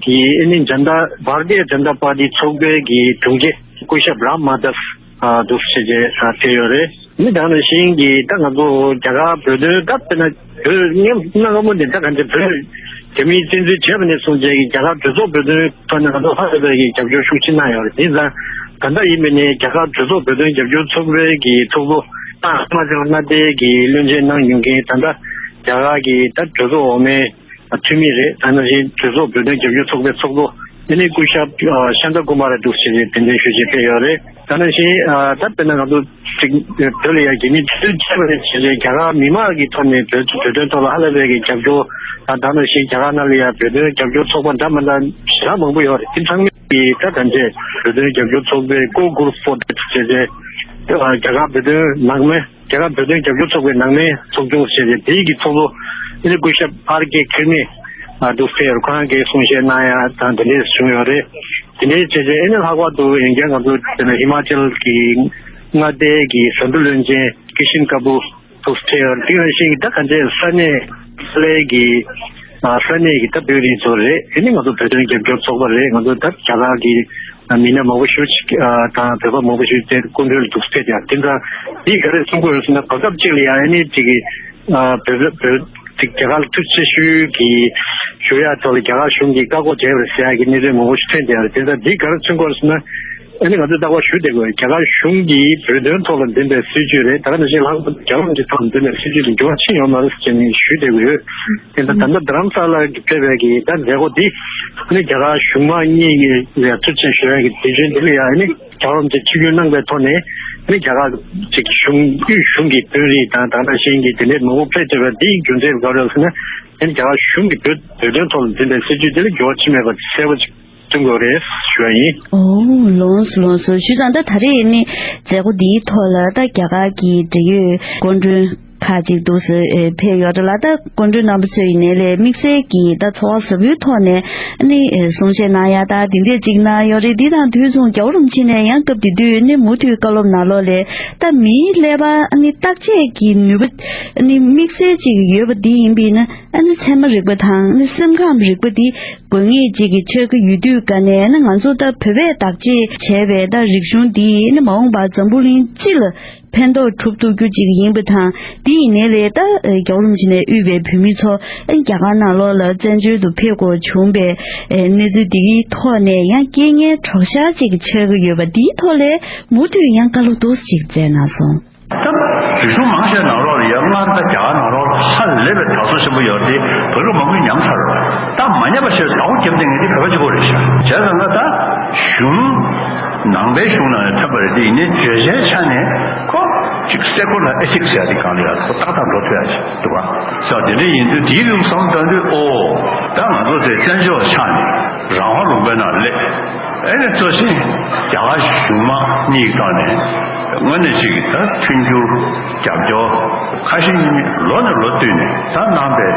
གྱི་ཨ་ནི་ཇན་ད་བྷར་ཏི་ཡ་ཇན་ད་པར་ཏི་ཚོགས་པའི་གི་དྲུང་ཆེ་སྐུ་ཞབས་རམ་མ་དབ་ཨ་འདུག་ཟེར་བྱས་ཨ་ཕེབས་ཡོད་རེད། ཨ་ནི་ད་ནང་བཞིན་གྱི་ད་ང་ཚོ་རྒྱ་གར་བོད་དོན་ད་དཔེར་ན་བོད་སྔོན་གནའ་སྔ་མོ་ནས་ད་གང་ཅི་བོད་རྒྱ་མིས་བཙན་འཛུལ་བྱས་པ་ནས་བཟུང་བྱས་ཀྱི་རྒྱ་གར་གྲོས་ཚོགས་བོད་དོན་ཐོག་ནས་ང་ཚོ་ཧ་ལས་པའི་གི་རྒྱབ་སྐྱོར་ཤུགས་ཆེ་གནང་ཡོད་རེད། དེ་ཙང་ད་ལྟ་ཡིན་པ་ནས་རྒྱ་གར་གྲོས་ཚོགས་བོད་དོན་རྒྱབ་སྐྱོར་ཚོགས་པའི་གི་ཚོགས་གཙོ་ད་ཧི་མ་ཅལ་མངའ་སྡེའི་གི་བློན་ཆེན་གནང་མྱོང་མཁན་ད་ལྟ་རྒྱ་གར་གི་ད་གྲོས་ཚོགས་འོག་མའི་འཐུས་མི་རེད། ད་ནང་བཞིན་གྲོས་ཚོགས་བོད་དོན་རྒྱབ་སྐྱོར་ཚོགས་པའི་ཚོགས་གཙོ་ཨ་ནི་སྐུ་ཞབས་ཨ་ཤཱནྟ་ཀུ་མཱར་འདུག་ཟེར་བྱས་གདན་འདྲེན་ཞུ་བྱས་ཕེབས་ཡོད་རེད། ད་ནང་བཞིན་ཨ་ད་དཔེར་ན་ང་ཚོ་ཅིག་བོད་ལ་ཡང་རྒྱ་མིས་འཛུལ་བྱས་པ་རེད་ཟེར་བྱས་རྒྱ་གར་མི་མང་གི་ཐོག་ནས་བོད་བོད་དོན་ཐོག་ལ་ཧ་ལས་པའི་གི་རྒྱབ་སྐྱོར་དང་ད་ནང་བཞིན་རྒྱ་གར་ནང་ལ་ཡང་བོད་དོན་རྒྱབ་སྐྱོར་ཚོགས་པ་འདྲ་མི་འདྲ་ཞེ་དྲག་མང་པོ་ཡོད་རེད། དེ་ཚང་མས་ཀྱི་ད་ད་ཆ་བོད་དོན་རྒྱབ་སྐྱོར་ཚོགས་པའི་ཀོ་གུ་རུབ་ཕོར་ཊི་ཟེར་བྱས་རྒྱ་གར་བོད་དོན་ནང་མའི་རྒྱ་གར་བོད་དོན་རྒྱབ་སྐྱོར་ཚོགས་པའི་ནང་མའི་ཚོགས་ཆུང་ཞེས་པའི་དེའི་གི་ཚོགས་གཙོ་ཨ་ནི་སྐུ་ཞབས་ཨར་ཀེ་ཁེར་མི་འདུག་ཟེར་ཁོ་རང་གིས་གསུང་བཤད་གནང་ཡ་དང་དེ་འདྲས་བྱུང་ཡོད་རེད། དེ་འདྲས་བྱས་རྗེས་ཨ་ནི་ལྷག་པར་དུ་ཡིན་ཀྱང་ང་ཚོ་དེ་ནས་ཧི་མ་ཅལ་གི་མངའ་སྡེའི་གི་ཟ་འབྲུ་བློན་ཆེན་ཀི་ཤིན་ཀ་པུར་འདུག་ཟེར་ཡོད་རེད། དེ་ནང་བཞིན་གྱི་ད་ག་འདྲས་ས་གནས་ས་གནས་ཀྱི་ ས་གནས་ཀྱི་ད་དཔོན་རིགས་ཚོ་རེད། ཨ་ནི་ང་ཚོ་བོད་དོན་རྒྱབ་སྐྱོར་ཚོགས་པ་རེད། ང་ཚོ་ད་རྒྱ་གར་གྱི་མི་སྣ་མང་པོ་ཞིག་དང་བོད་པ་མང་པོ་ཞིག་དེ་སྐུ་མགྲོན་ལ་འདུག་ཕེབས་ཀྱང་དེ་འདྲ་འདི་ག་རེ་གསུང་གི་ཡོད་ཟེར་ན། བར་སྐབས་གཅིག་ལ་ཡང་ཨ་ནི་དེ་གི་བོད་བོད་དེ་རྒྱ་གར་ལ་ཐུགས་རྗེ་ཆེ་ཞུ་གི་ཞུ་ཡ་ཐོག་ལ་རྒྱ་གར་གཞུང་གིས་བཀག་འགོག་བྱས་པ་རེད་ཟེར་ཡ་གི་གནས་ཚུལ་མང་པོ་ཞིག་ཐོན་བསྡད་ཡོད་རེད། དེ་འདྲ་འདི་ག་རེ་མཚོན་གྱི་ཡོད་ཟེར་ན། ཨ་ནི་ང་ཚོས་རྟག་པར་ཞུ་བསྡད་དགོས། རྒྱ་གར་གཞུང་གིས་བོད་དོན་ཐོག་ལ་འདིན་པའི་སྲིད་བྱུས་རེད། ད་ག་ནང་བཞིན་ལྷག་པར་དུ་རྒྱལ་བ་རིན་པོ་ཆེའི་ཐོག་ལ་འདིན་པའི་སྲིད་བྱུས་དེ་འགྱུར་བ་ཕྱིན་ཡོད་མ་རེད་ཟེར་ནས་ཞུ་བསྡད་དགོས་ཡོད། དེ་ལྟར་ད་ལྟ་རྡ་རམ་ས་ལ་གི་ཕེབས་པའི་གི་ད་མཛད་སྒོ་འདི་ཨ་ནི་རྒྱ་གར་གཞུང་མང་གཉིས་ཀྱི་ལ་ཐུགས་རྗེ་ཆེ་ཞུ་ཡ་གི་དུས་ཆེན་འདི་ལ་ཡང་ཨ་ནི་རྒྱལ་བ་རིན་པོ་ཆེ་ཆིབས་བསྒྱུར་གནང་པའི་ཐོག་ནས་ཨ་ནི་རྒྱ་གར་གཅིག་གཞུང་དབུས་གཞུང་གི་དཔོན་རིགས་དང་ད་ལྟ་གཞན་གྱི་དེ་འདྲའི་མང་པོ་ཕེབས་ཐུབ་པ་འདིའི་རྒྱུ་མཚན་ག་རེ་ཟེར་ན། ཨ་ནི་རྒྱ་གར་གཞུང་གིས་བོད་བོད་དོན་ཐོག་ལ་འཛིན་པའི་སྲིད་བྱུས་འདི་ལ་འགྱུར་བ་ཕྱིན་མེད་པ་གསལ་པོ་ཅིག་སྟོན་དགོས་རེད་ཞུ་བ་ཡིན། ཨོ། ལོངས་སོ་ལོངས་སོ། ཞུས་ཙང་ད་ད་རེས་ནི་མཛད་སྒོ་འདིའི་ཐོག་ལ་ད་རྒྱ་གར་གྱི་འབྲེལ་ཡོད་སྐུ་མགྲོན་ཁག་ཅིག་འདུག་སེ་ཨེ་ཕེབས་ཡོད་རེད་ལ། ད་སྐུ་མགྲོན་རྣམ་པ་ཚོ་ཡིན་ནའི་ལས་དམིགས་བསལ་གྱི་ད་ཚོར་བ་ཟབ་པོའི་ཐོག་ནས་ནི་ཨེ་གསུང་བཤད་གནང་ཡ་ད་འདི་འདྲས་ཅིག་གནང་ཡོད་རེད། འདི་དང་དུས་མཚུངས་རྒྱལ་བ་རིན་པོ་ཆེ་ནས་ཡང་སྐབས་དེ་དུས་ནི་མུ་མཐུད་བཀའ་སློབ་ནང་ལོགས་ལས་ད་མིའི་ཀླད་པ་ནི་བརྟག་དཔྱད་ཀྱི་ནུས་པ་ནི་དམིགས་བསལ་ཅིག་ཡོད་པ་འདི་ཡིན་པས་ན། ཨ་ནི་ཚད་མ་རིག་པ་དང་ནི་སེམས་ཁམས་རིག་པ་འདི་དགོས་ངེས་ཅིག་གི་ཆགས་ཀྱི་ཡོད་དུས་ཀ་ནས་ནི་ང་ཚོ་ད་བོད་པས་བདག་གཅེས་བྱས་པའི་ད་རིག་གཞུང་འདི་ནི་མ་འོངས་པར་འཛམ་བུ་གླིང་སྤྱི་ལ་ཕན་ཐོགས་གྲུབ་ཐུབ་རྒྱུ་ཅིག་ཡིན་པ་དང་། འདི་ཡིན་ནའི་ལས་ད་རྒྱལ་བ་རིན་པོ་ཆེ་ནས་དབུས་པའི་བོད་མི་ཚོ་ཨ་ནི་རྒྱ་གར་ནང་ལོགས་ལ་བཙན་བྱོལ་དུ་ཕེབས་དགོས་བྱུང་པའི་ཨེ་གནས་ཚུལ་འདིའི་ཐོག་ནས་ཡང་རྐྱེན་ངན་གྲོགས་ཤར་ཅིག་ཆགས་ཀྱི་ཡོད་པ་འདིའི་ཐོག་ལས་མུ་མཐུད་ཡང་བཀའ་སློབ་ཏོག་ཙམ་ཅིག་སྩལ་གནང་སོང་། ད་རིག་གཞུང་མང་ཆེ་ནང་ལོགས་ལ་ཡ་སྔར་ད་རྒྱ་གར་ནང་ལོགས་ལ་ཧ་ལས་པའི་དར་སྲོལ་ཆེན་པོ་ཡོད་དེ་བོད་ལུགས་མང་པོས་ཉམས་ཚར་བ། ད་མ་ཉམས་པ་ཞིག་བདག་པོ་རྒྱབ་བསྡད་མཁན་དེ་བོད་པ་གཅིག་པོ་རེད་ཤག་བྱས་ཙང་ང་ད་གཞུང་ནང་པའི་གཞུང་ནང་ནས་ཐོན་པ་རེད་དེ། ཡིན་ནའི་བརྗོད་བྱའི་ཆ་ནས་ཁོ་ཅིག་སེ་ཀོ་ལར་ཨེ་ཐིག་སི་ཟེར་ཡ་དེ་སྒང་ལ་ཡ་ཁོ་ཏག་ཏག་འགྲོ་ཐུབ་ཡ་ཅིག་འདུག་བ། ས་དེ་འདྲ་ཡིན་དུས་དེའི་རིགས་བསམ་བཏང་དུས་ཨོ་ད་ང་ཚོ་དེ་བཙན་བྱོལ་བ་ཆགས་ནས་རང་དབང་ལུང་པའི་ནང་སླེབས། ཨེ་ནས་གཙོ་ཆེ་རྒྱ་གར་གཞུང་མང་གཉིས་ཀྱི་ཐོག་ནས་དངོས་གནས་ཅིག་གི་ད་མཐུན་འགྱུར་རྒྱབ་སྐྱོར་ཁ་ཞེ་གཉིས་མེད་ལོ་ནས་ལོ་བསྟུད་ནས་ད་གནང་པའི་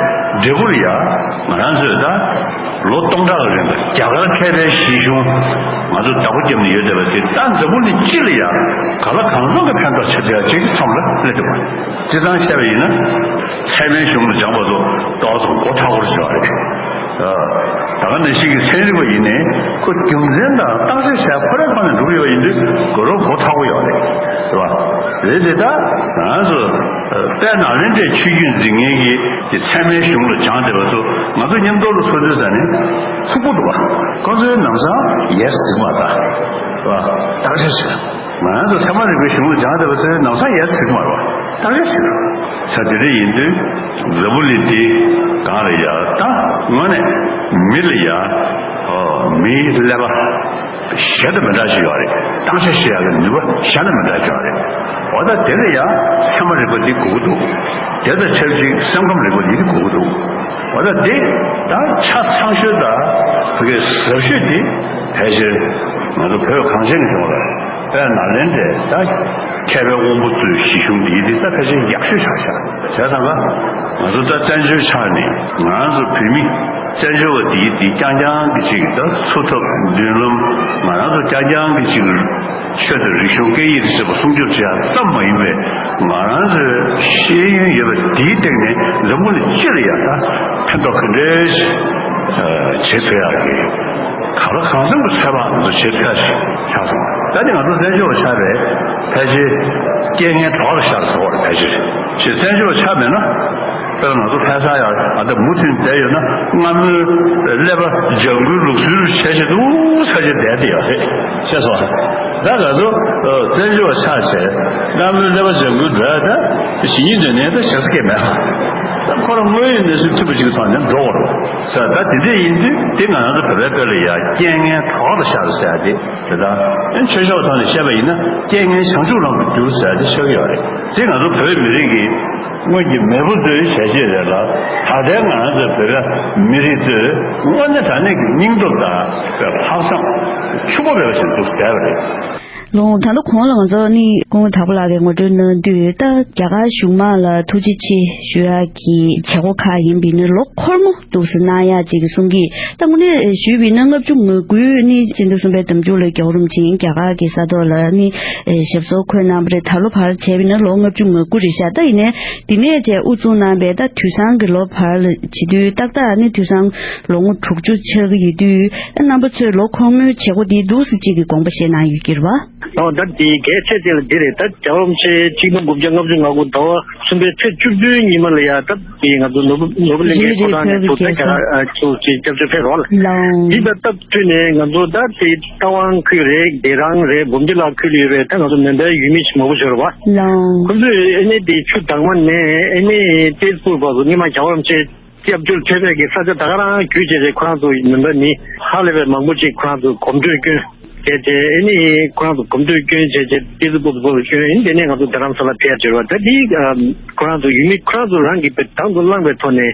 འབྲས་བུ་ལ་ཡ་ང་རང་ཚོས་ད་ལོ་སྟོང་ཕྲག་གི་རིང་ལ་རྒྱ་གར་མཁས་པའི་གཞི་གཞུང་ང་ཚོ་བདག་པོ་བརྒྱབ་ནས་ཡོད་བསྡད་པ་དེ་ད་འཛམ་བུ་གླིང་སྤྱི་ལ་ཡ་ག་ལ་གང་འཚམ་གྱི་ཕན་ཐོགས་བྱེད་ཐུབ་ཡ་ཅིག་མཚམས་ལ་སླེབས་འདུག་བ། སྤྱིར་བཏང་བཤད་པ་ཡིན་ན་ཚད་མའི་གཞུང་ལ་སྦྱངས་པ་ཚོ་ཏོག་ཙམ་མགོ་མཁྲེགས་པོ་ཞིག་ཡོད་རེད། ད་ག་ནང་བཞིན་གྱི་ཚན་རིག་པ་ཡིན་ནའི་ཁོ་རྒྱུ་མཚན་དང་བརྟག་དཔྱད་བྱས་ཁོ་རང་ཁོ་ནས་འགྲོ་གི་ཡོད་པ་ཡིན་དུས་དགོས་རོགས་མགོ་མཁྲེགས་པོ་ཡོད་རེད། རེད་བ། རེད་དེ་ད་ང་ཚོ་དཔལ་ནཱ་ལེནྡྲའི་ཆོས་བརྒྱུད་འཛིན་མཁན་གྱི་ཚད་མའི་གཞུང་ལ་སྦྱངས་བསྡད་པ་ཚོ་ང་ཚོ་མཉམ་དུ་ལ་ཚོགས་དུས་ཙ་ནས་ཕྱུག་པོ་འདུག་བ། ཁོ་ཚོའི་ལམ་སང་ཡས་ཟིག་མ་ད་བ། བརྟག་དཔྱད་བྱས། ང་རང་ཚོ་ཚད་མ་རིག་པའི་གཞུང་ལ་སྦྱངས་བསྡད་པ་ཚོའི་ལམ་སང་ཡས་ཟིག་མ་རེད་བ། བརྟག་དཔྱད་བྱས། ས་དེ་འདྲ་ཡིན་དུས་འཛམ་བུ་གླིང་འདི་གང་ལ་ཡ་ད་དངོས་གནས་མི་ལ་ཡ་ཨོ་མིའི་ཀླད་པ་གཞན་དང་མི་འདྲ་ཞིག་ཡོད་རེད། བརྟག་དཔྱད་བྱེད་ཡག་གི་ནུས་པ་གཞན་དང་མི་འདྲ་ཞིག་ཡོད་རེད། འོ་ད་དེ་ལ་ཡང་ཚད་མ་རིག་པ་འདི་དགོས་ཀྱི་འདུག་དེ་དང་ཆབས་ཅིག་སེམས་ཁམས་རིག་པ་འདི་དགོས་ཀྱི་འདུག་འོ་ད་འདི་ད་ཆ་ཚང་ཤོས་དང་བོད་སྐད་ཟབ་ཤོས་འདི་ཕལ་ཆེར་ང་ཚོ་བོད་གངས་ཅན་གྱི་ལྗོངས་ལ་དཔལ་ནཱ་ལེནྡྲའི་ད་མཁས་པའི་དབང་པོ་ཚོའི་གཞི་གཞུང་འདི་འདི་ད་ཕལ་ཆེར་ཡག་ཤོས་ཆགས་ཤག་བྱས་ཙང་ཀ་ང་ཚོ་ད་བཙན་བྱོལ་ཆགས་ནས་ང་ཚོ་བོད་མི་བཙན་བྱོལ་བ་དེའི་དེ་རྐྱང་རྐྱང་གི་ཅིག་ད་འཚོ་ཐབས་མདུན་ལམ་ང་རང་ཚོ་རྐྱང་རྐྱང་གི་ཅིག་ཆོས་དང་རིག་གཞུང་སྐད་ཡིག་དང་བཅས་པ་སྲུང་སྐྱོབ་བྱེད་ཡག་ཙམ་མ་ཡིན་པའི་ང་རང་ཚོའི་ཤེས་ཡོན་ཡོད་པ་དེའི་སྟེང་ནས་འཛམ་བུ་གླིང་སྤྱི་ལ་ཡང་ད་ཕན་ཐོགས་ག་འདྲས་ཤིག་བྱེད་ཐུབ་ཡག་གི་གང་ལ་གང་འཚམ་གྱི་ཚོད་དཔག་ང་ཚོ་བྱེད་ཐུབ་ཡག་ཅིག་ཆགས་སོང་། ད་ནི་ང་ཚོ་བཙན་བྱོལ་བ་ཆགས་པས་ཕལ་ཆེར་རྐྱེན་ངན་གྲོགས་ལ་ཤར་ཟེར་བ་རེད། ཕལ་ཆེར་ཞེས་བཙན་བྱོལ་བ་ཆགས་མེད་ན། དཔེར་ན་ང་ཚོ་ཕེབས་ས་ཡ་ཨ་ད་མུ་མཐུད་བསྡད་ཡོད་ན་སྔ་མོའི་ཀླད་པ་ལྗང་ཁུའི་ལུགས་སྲོལ་བྱས་བྱས་འདུག་ས་ཆ་བསྡད་དེ་ཡོད་རེད། ཤེས་སོང་། ད་ང་ཚོ་བཙན་བྱོལ་བ་ཆགས་བྱས་སྔ་མོའི་ཀླད་པ་ལྗང་ཁུ་འགྲོ་ཡ་ད་ཞི་ཉིན་འདོད་ནས་ད་བྱེད་ས་སྐད་མེད་པ། ད་ཁོ་རང་དངོས་ཡོད་གནས་ཚུལ་མཐུན་པ་ཅིག་གི་ཐོག་ནས་འགྲོ་བ་རེད། ས་ད་དེ་འདྲས་ཡིན་དུས་དེ་ང་རང་ཚོ་བོད་པའི་སྐད་ལ་ཡ་རྐྱེན་ངན་གྲོགས་ལ་ཤར་ཟེར་ཡ་དེ། དེ་དག་ཨེ་ཆོས་ཕྱོགས་ཐོག་ནས་བཤད་པ་ཡིན་ན་རྐྱེན་ངན་བྱང་ཆུབ་ལམ་དུ་བསྒྱུར་ཟེར་ཡ་དེ་ཆགས་ཀྱི་ཡོད་རེད། དེ་ང་ཚོ་བོད་མི་རིགས་ཀྱི་སྔོན་གྱི་མེས་པོ་ཚོའི་བྱས་རྗེས་རེད་ལ། ད་ལྟའི་ང་རང་ཚོ་བོད་པའི་མི་རིགས་ཚོས་དངོས་གནས་དྲང་གནས་ཀྱི་སྙིང་སྟོབས་དང་ལྷག་བསམ་ཕྱུག་པོ་མེད་པ་ཞིག་འདུག་བསྡད་པ་རེད། ལོ། ད་ལྟ་གོང་ལ་ང་ཚོ་ནི་སྐུ་ངོ་དྭགས་པོ་ལགས་ཀྱིས་ངོ་སྤྲོད་གནང་དུས། ད་རྒྱ་གར་གཞུང་མང་ལ་ཐུགས་རྗེ་ཆེ་ཞུ་ཡག་གི་བྱེད་སྒོ་ཁག་ཡིན་པ་ཡིན་ན་ལོ་འཁོར་མོ་འདུག་སེ་གནང་ཡག་ཅིག་གསུང་གི། ད་དངོས་གནས་ཞུས་པ་ཡིན་ན་ལྔ་བཅུ་ང་དགུ་ནི་སྤྱི་ཟླ་གསུམ་པའི་ཟླ་མཇུག་ལ་རྒྱལ་བ་རིན་པོ་ཆེ་རྒྱ་གར་གྱི་ས་ཐོག་ལ་ནི་ཞབས་སོར་འཁོད་གནང་བ་རེད། ད་ལོ་བར་བྱས་པ་ཡིན་ན་ལོ་ལྔ་བཅུ་ང་དགུ་རེད་ཤག། ད་ཡིན་ནའི་འདི་ནས་བྱས་དབུ་བཙུགས་གནང་བའི་ད་དུས་སང་གི་ལོ་བར་ལ་བྱེད་དུས་ཏག་ཏག་ནི་དུས་སང་ལོ་ངོ་དྲུག་ཅུ་ཆགས་ཀྱི་ཡོད་དུས། ད་རྣམ་པ་ཚོས་ལོ་འཁོར་མོའི་བྱེད་སྒོ་འདི་འདུག་སེ་གཅིག་གི་དགོངས་པ་བཞེས་གནང་ཡོད་ཀྱི་རེད་པ། ཨོ། ད་འདི་གལ་ཆེ་དེ་ལ་འདི་རེད། ད་རྒྱལ་བ་རིན་པོ་ཆེ་ཆིག་སྟོང་དགུ་བརྒྱ་ལྔ་བཅུ་ང་དགུ་ཟླ་བ་གསུམ་པའི་ཚེས་བཅུ་བདུན་ཉི་མ་ལ་ཡ། ད་འདི་ང་ཚོ་ནོར་བུ་ནོར་བུ་གླིང་ཁའི་ཕོ་བྲང་ནས་ཚུར་ད་རྒྱ་གར་ཚུར་ཅིག་སྐྱབས་བཅོལ་ཕེབས་རོགས་ལ། ལའོ། འདི་ད་སྟབས་བསྟུན་ནས་ང་ཚོ་ད་དེ་རྟ་དབང་ཁུལ་རེད། སྡེ་རང་རེད། འབུམ་སྡེ་ལ་ཁུལ་ཡོད་པའི་ད་ང་ཚོ་མོན་པའི་ཡུལ་མི་ཞིག་མང་པོ་ཞིག་ཡོད་རེད་པ། ལའོ། ཁོང་ཚོས་ཨ་ནི་དེ་ཆུ་དྭངས་མ་ནས་ཨ་ནི་ཏེས་པུར་བར་དུ་སྔོན་མ་རྒྱལ་བ་རིན་པོ་ཆེ་སྐྱབས་བཅོལ་ཕེབས་པའི་གི་ས་ཆ་ད་ག་རང་བརྒྱུད་བྱས་ཏེ། ཁོ་རང་ཚོ་མོན་པ་མི་ཧ་ལས་པའི་མང་པོ་ཅིག་ཁོ་རང་ཚོ་གོམ་བགྲོད་བསྐྱོན་བྱས་ཏེ། ཨ་ནི་ཁོ་རང་ཚོ་གོམ་བགྲོད་བསྐྱོན་བྱས་ཏེ་ཏི་ཙི་པུ་ཙི་པུ་ལ་བསྐྱོན། ཨ་ནི་དེ་ནས་ང་ཚོ་རྡ་རམ་ས་ལ་ཕེབས་ཡ་བྱས་པ། ད་འདི་ཁོ་རང་ཚོ་ཡུལ་མི་ཁོ་རང་ཚོ་རང་གིས་དང་དུ་བླངས་པའི་ཐོག་ནས་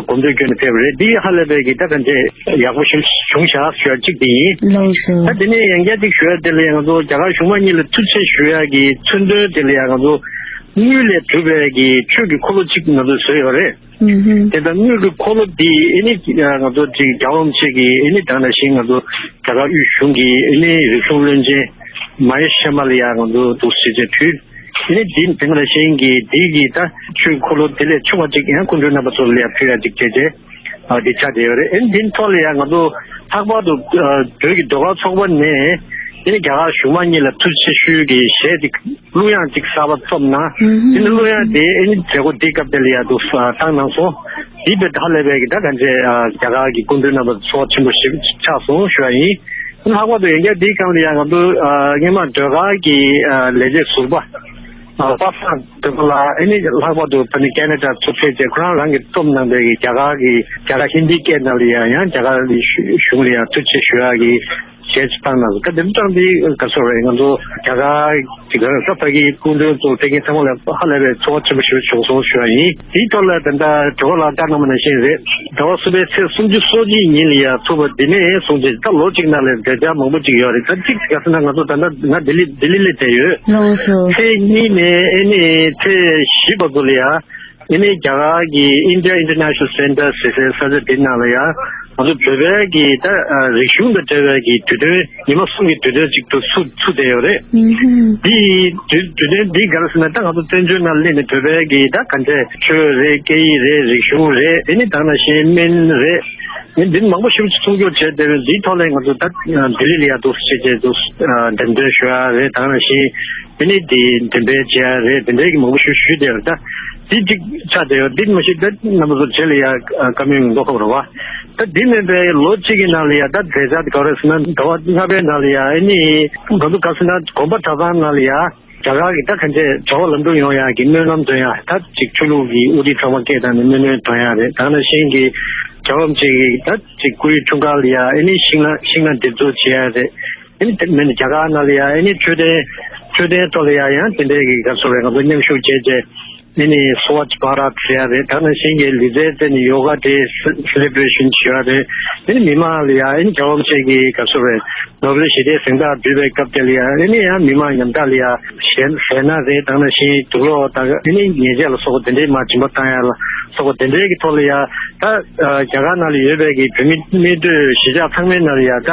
གོམ་བགྲོད་བསྐྱོན་ནས་ཕེབས་པ་རེད། འདི་ཧ་ལས་པའི་གི་ད་གང་ཅི་ཡག་པོ་ཞིག་བྱུང་ཤག་ཞུ་ཡ་གཅིག་དེ་ཡིན། ལགས་སོ། ད་དེ་ནས་ཡང་བསྐྱར་གཅིག་ཞུ་ཡ་དེ་ལ་ཡང་ང་ཚོ་རྒྱ་གར་གཞུང་མང་གཉིས་ལ་ཐུགས་རྗེ་ཆེ་ཞུ་ཡ་གི་མཚོན་དོན་དེ་ལ་ཡང་ང་ཚོ་དངུལ་ལས་གྲུབ་པའི་གི་ཆོས་ཀྱི་འཁོར་ལོ་གཅིག་ང་ཚོས་བཟོས་ཡོད་རེད། ཨུ་ཧུམ། དེ་ལྟར་དངུལ་གྱི་འཁོར་ལོ་འདི་ཨེ་ནི་ང་ཚོ་ཅིག་རྒྱལ་བ་རིན་པོ་ཆེ་གི་ཨེ་ནི་དེ་ནང་བཞིན་ང་ཚོ་རྒྱ་གར་དབུས་གཞུང་གི་ཨེ་ནི་རིག་གཞུང་བློན་ཆེན་མ་ཧེ་ཤ་མ་ལ་ཡ་ང་ཚོ་འདུག་སེ་བྱས་ཕུལ། ཨེ་ནི་འདི་དེ་ནང་བཞིན་གྱི་འདི་གི་ད་ཆོས་འཁོར་ལོ་དེ་ལས་ཆུང་བ་ཅིག་ཡང་སྐུ་མགྲོན་རྣམ་པ་ཚོ་ལ་ཡ་ཕུལ་ཡ་ཅིག་བྱས་བྱས། ཨ། འདི་ཆགས་བསྡད་ཡོད་རེད། ཨེ་ནི་འདི་ཐོག་ལ་ཡ་ང་ཚོ་ལྷག་པར་དུ་ཨ་བོད་ཀྱི་ཟློས་གར་ཚོགས་པ་ནས་ཨེ་ནི་རྒྱ་གར་གཞུང་མང་གཉིས་ལ་ཐུགས་རྗེ་ཆེ་ཞུ་གི་གཞས་ཅིག་གླུ་དབྱངས་གཅིག་གསར་པ་རྩོམ་ན། ཨུ་ཧུམ། དེ་ནི་གླུ་དབྱངས་དེ་ཨེ་ནི་མཛད་སྒོ་འདི་སྐབས་དེ་ལ་ཡ་འདུག་སེ་བཏང་གནང་སོང་། འདི་དཔེ་ཧ་ལས་པའི་གི་ད་གང་ཅི་ཨ་རྒྱ་གར་གྱི་སྐུ་མགྲོན་རྣམ་པ་ཚོར་བ་ཆེན་པོ་ཞིག་ཆགས་སོང་ཞུ་བ་ཡིན། ལྷག་པར་དུ་ཡང་བསྐྱར་འདིའི་སྒང་ལ་ཡ་ང་ཚོ་ཨ་སྔོན་མ་ཟློས་གར་གྱི་ཨ་ལས་བྱེད་ཟུར་པ་ཨ་པ་སངས་ཟློས་གར་ལགས་ཨེ་ནི་ལྷག་པར་དུ་ཕ་ནི་ཁེ་ན་ཌ་ཚུར་ཕེབས་རྗེས་ཁོ་རང་རང་གིས་རྩོམ་གནང་པའི་གི་རྒྱ་གར་གྱི་རྒྱ་གར་ཧིན་དིའི་སྐད་ནང་ལ་ཡ་ཡང་རྒྱ་གར་གྱི་གཞུང་ལ་ཡ་ཐུགས་རྗེ་ཆེ་ཞུ་ཡག་གི་གཞས་ཅིག་བཏང་གནང་སོང་། ད་དེ་འདྲ་བཏང་དེ་ག་ཚོད་རེད། ང་ཚོ་རྒྱ་གར་གྱི་ག་རེ་ས་ཕ་གི་སྐུ་མགྲོན་ཚོ་ཕེབས་མཁན་ཚང་མ་ལ་ཧ་ལས་པའི་ཚོར་བ་ཆེན་པོ་ཞིག་བྱུང་སོང་ཞུ་བ་ཡིན། དེའི་ཐོག་ལ་ད་ལྟ་དྲི་བ་ལ་བཀའ་གནང་བ་ནང་བཞིན་རེད། ཟླ་བ་གསུམ་པའི་ཚེས་སུམ་ཅུ་སོ་གཅིག་ཉིན་ལ་ཡ་ཚུགས་པ་འདི་ནས་བཟུང་སྟེ་ད་ལོ་གཅིག་ནང་ལ་མཛད་འཆར་མང་པོ་ཅིག་ཡོད་རེད། ད་གཅིག་ག་ཟེར་ན་ང་ཚོ་ད་ལྟ་ང་ལྡི་ལི་ལྡི་ལི་ལ་བསྡད་ཡོད། ལགས་སོ། ཚེས་གཉིས་ནས་ཨེ་ནི་ཚེས་བཞི་བར་དུ་ལ་ཡ། ཨེ་ནི་རྒྱ་གར་གྱི་India International Center ཟེར་སའི་ས་ཆ་དེ་ནང་ལ་ཡ་ང་ཚོ་བོད་པའི་གི་ད་ཨ་རིག་གཞུང་དང་འབྲེལ་བའི་གི་དུས་སྟོན་ཉི་མ་གསུམ་གྱི་དུས་སྟོན་ཅིག་ཏུ་ཚུགས་ཚུགས་བསྡད་ཡོད་རེད། ཨུ་ཧུམ། འདི་དུས་དུས་སྟོན་འདི་ག་རེ་ཟེར་ན་ད་ང་ཚོ་བཙན་བྱོལ་ནང་སླེབས་ནས་བོད་པའི་གི་ད་ག་འདྲས་ཆོས་རེད། སྐད་ཡིག་རེད། རིག་གཞུང་རེད། ཨེ་ནི་ད་ནང་བཞིན་སྨན་རེད། ཨེ་འདི་མང་པོ་ཞིག་སྲུང་སྐྱོབ་བྱས་བསྡད་པའི་འདིའི་ཐོག་ལ་ང་ཚོ་ད་ལྡི་ལི་ལ་ཡ་འདུག་སེ་བྱས་བྱས་འདུག་འགྲེམས་སྟོན་ཞུ་ཡ་རེད། ད་ག་ནང་བཞིན། དེ་ནས་དེ་འགྲེམས་སྤེལ་བྱེད་ཡ་རེད། དེ་འདྲའི་གི་མང་པོ་ཞིག་ཞུས་བསྡད་ཡོད། ད་དེ་གཅིག་ཆགས་བསྡད་ཡོད། འདི་མ་གཞི་ད་རྣམ་པ་ཚོ་རྗེས་ལ་ཡ་བཀའ་མོལ་མདོ་ཁ་པོ་རེད་བ། ད་འདི་མིན་པའི་ལོ་གཅིག་གི་ནང་ལ་ཡ་ད་མཛད་འཆར་དེ་ག་རེ་ཟེར་ན་ཟླ་བ་ལྔ་པའི་ནང་ལ་ཡ་ཨེ་ནི་ང་ཚོ་ག་ཟེར་ན་དགོན་པ་གྲྭ་ཚང་ནང་ལ་ཡ་རྒྱ་གར་གི་ད་ག་འདྲས་བྱ་བ་ལམ་འགྲོ་ཡོང་ཡ་གི་སྨོན་ལམ་འདོན་ཡ། ད་ཅིག་ཆོས་ལུགས་ཀྱི་དབུ་ཁྲིད་ཚང་མ་སྐད་བཏང་ནས་སྨོན་ལམ་འདོན་ཡ་རེད། ད་ག་ནང་བཞིན་གི་རྒྱལ་བ་རིན་པོ་ཆེ་གི་ད་ཅིག་སྐུའི་འཁྲུངས་སྐར་ལ་ཡ་ཨེ་ནི་ཤིང་ནགས་ཤིང་ནགས་འདེབས་འཛུགས་བྱེད་ཡ་རེད། ཨེ་ནི་དེ་མིན་རྒྱ་གར་ནང་ལ་ཡ་ཨེ་ནི་འཕྲོད་བསྟེན་འཕྲོད་བསྟེན་ཐོག་ལ་ཡ་ཡང་དེ་འདྲའི་གི་ག་ཚོད་རེད། ང་ཚོ་མཉམ་ཞུགས་བྱས་བྱས་ཨེ་ནི་Swachh Bharat ཟེར་ཡ་རེད། ད་ནང་བཞིན་གྱི་ལུས་རྩལ་རྩེད་ནས་Yoga Day celebration ཞུ་ཡ་རེད། ཨེ་ནི་མི་མང་ལ་ཡ་ཨེ་ནི་རྒྱལ་བ་རིན་པོ་ཆེ་གི་ག་ཚོད་རེད། ནོ་བེལ་ཞི་བདེའི་གཟེངས་རྟགས་བསྡུས་པའི་སྐབས་དེ་ལ་ཡ་ཨེ་ནི་ཡང་མི་མང་ཉམ་ཐག་ལ་ཡ་གཞས་གཞས་སྣ་རེད། ད་ནང་བཞིན་དུག་ལོག་དང་ཨེ་ནི་ཉེས་ཆད་ལ་སོགས་པ་དེ་འདྲའི་མ་སྦྱིན་པ་བཏང་ཡ་ལ་སོགས་པ་དེ་འདྲའི་གི་ཐོག་ལ་ཡ་ད། རྒྱ་གར་ནང་ལ་ཡོད་པའི་གི་བོད་མི་སྨད་སྟོད་གཞིས་ཆགས་ཚང་མའི་ནང་ལ་ཡ་ད་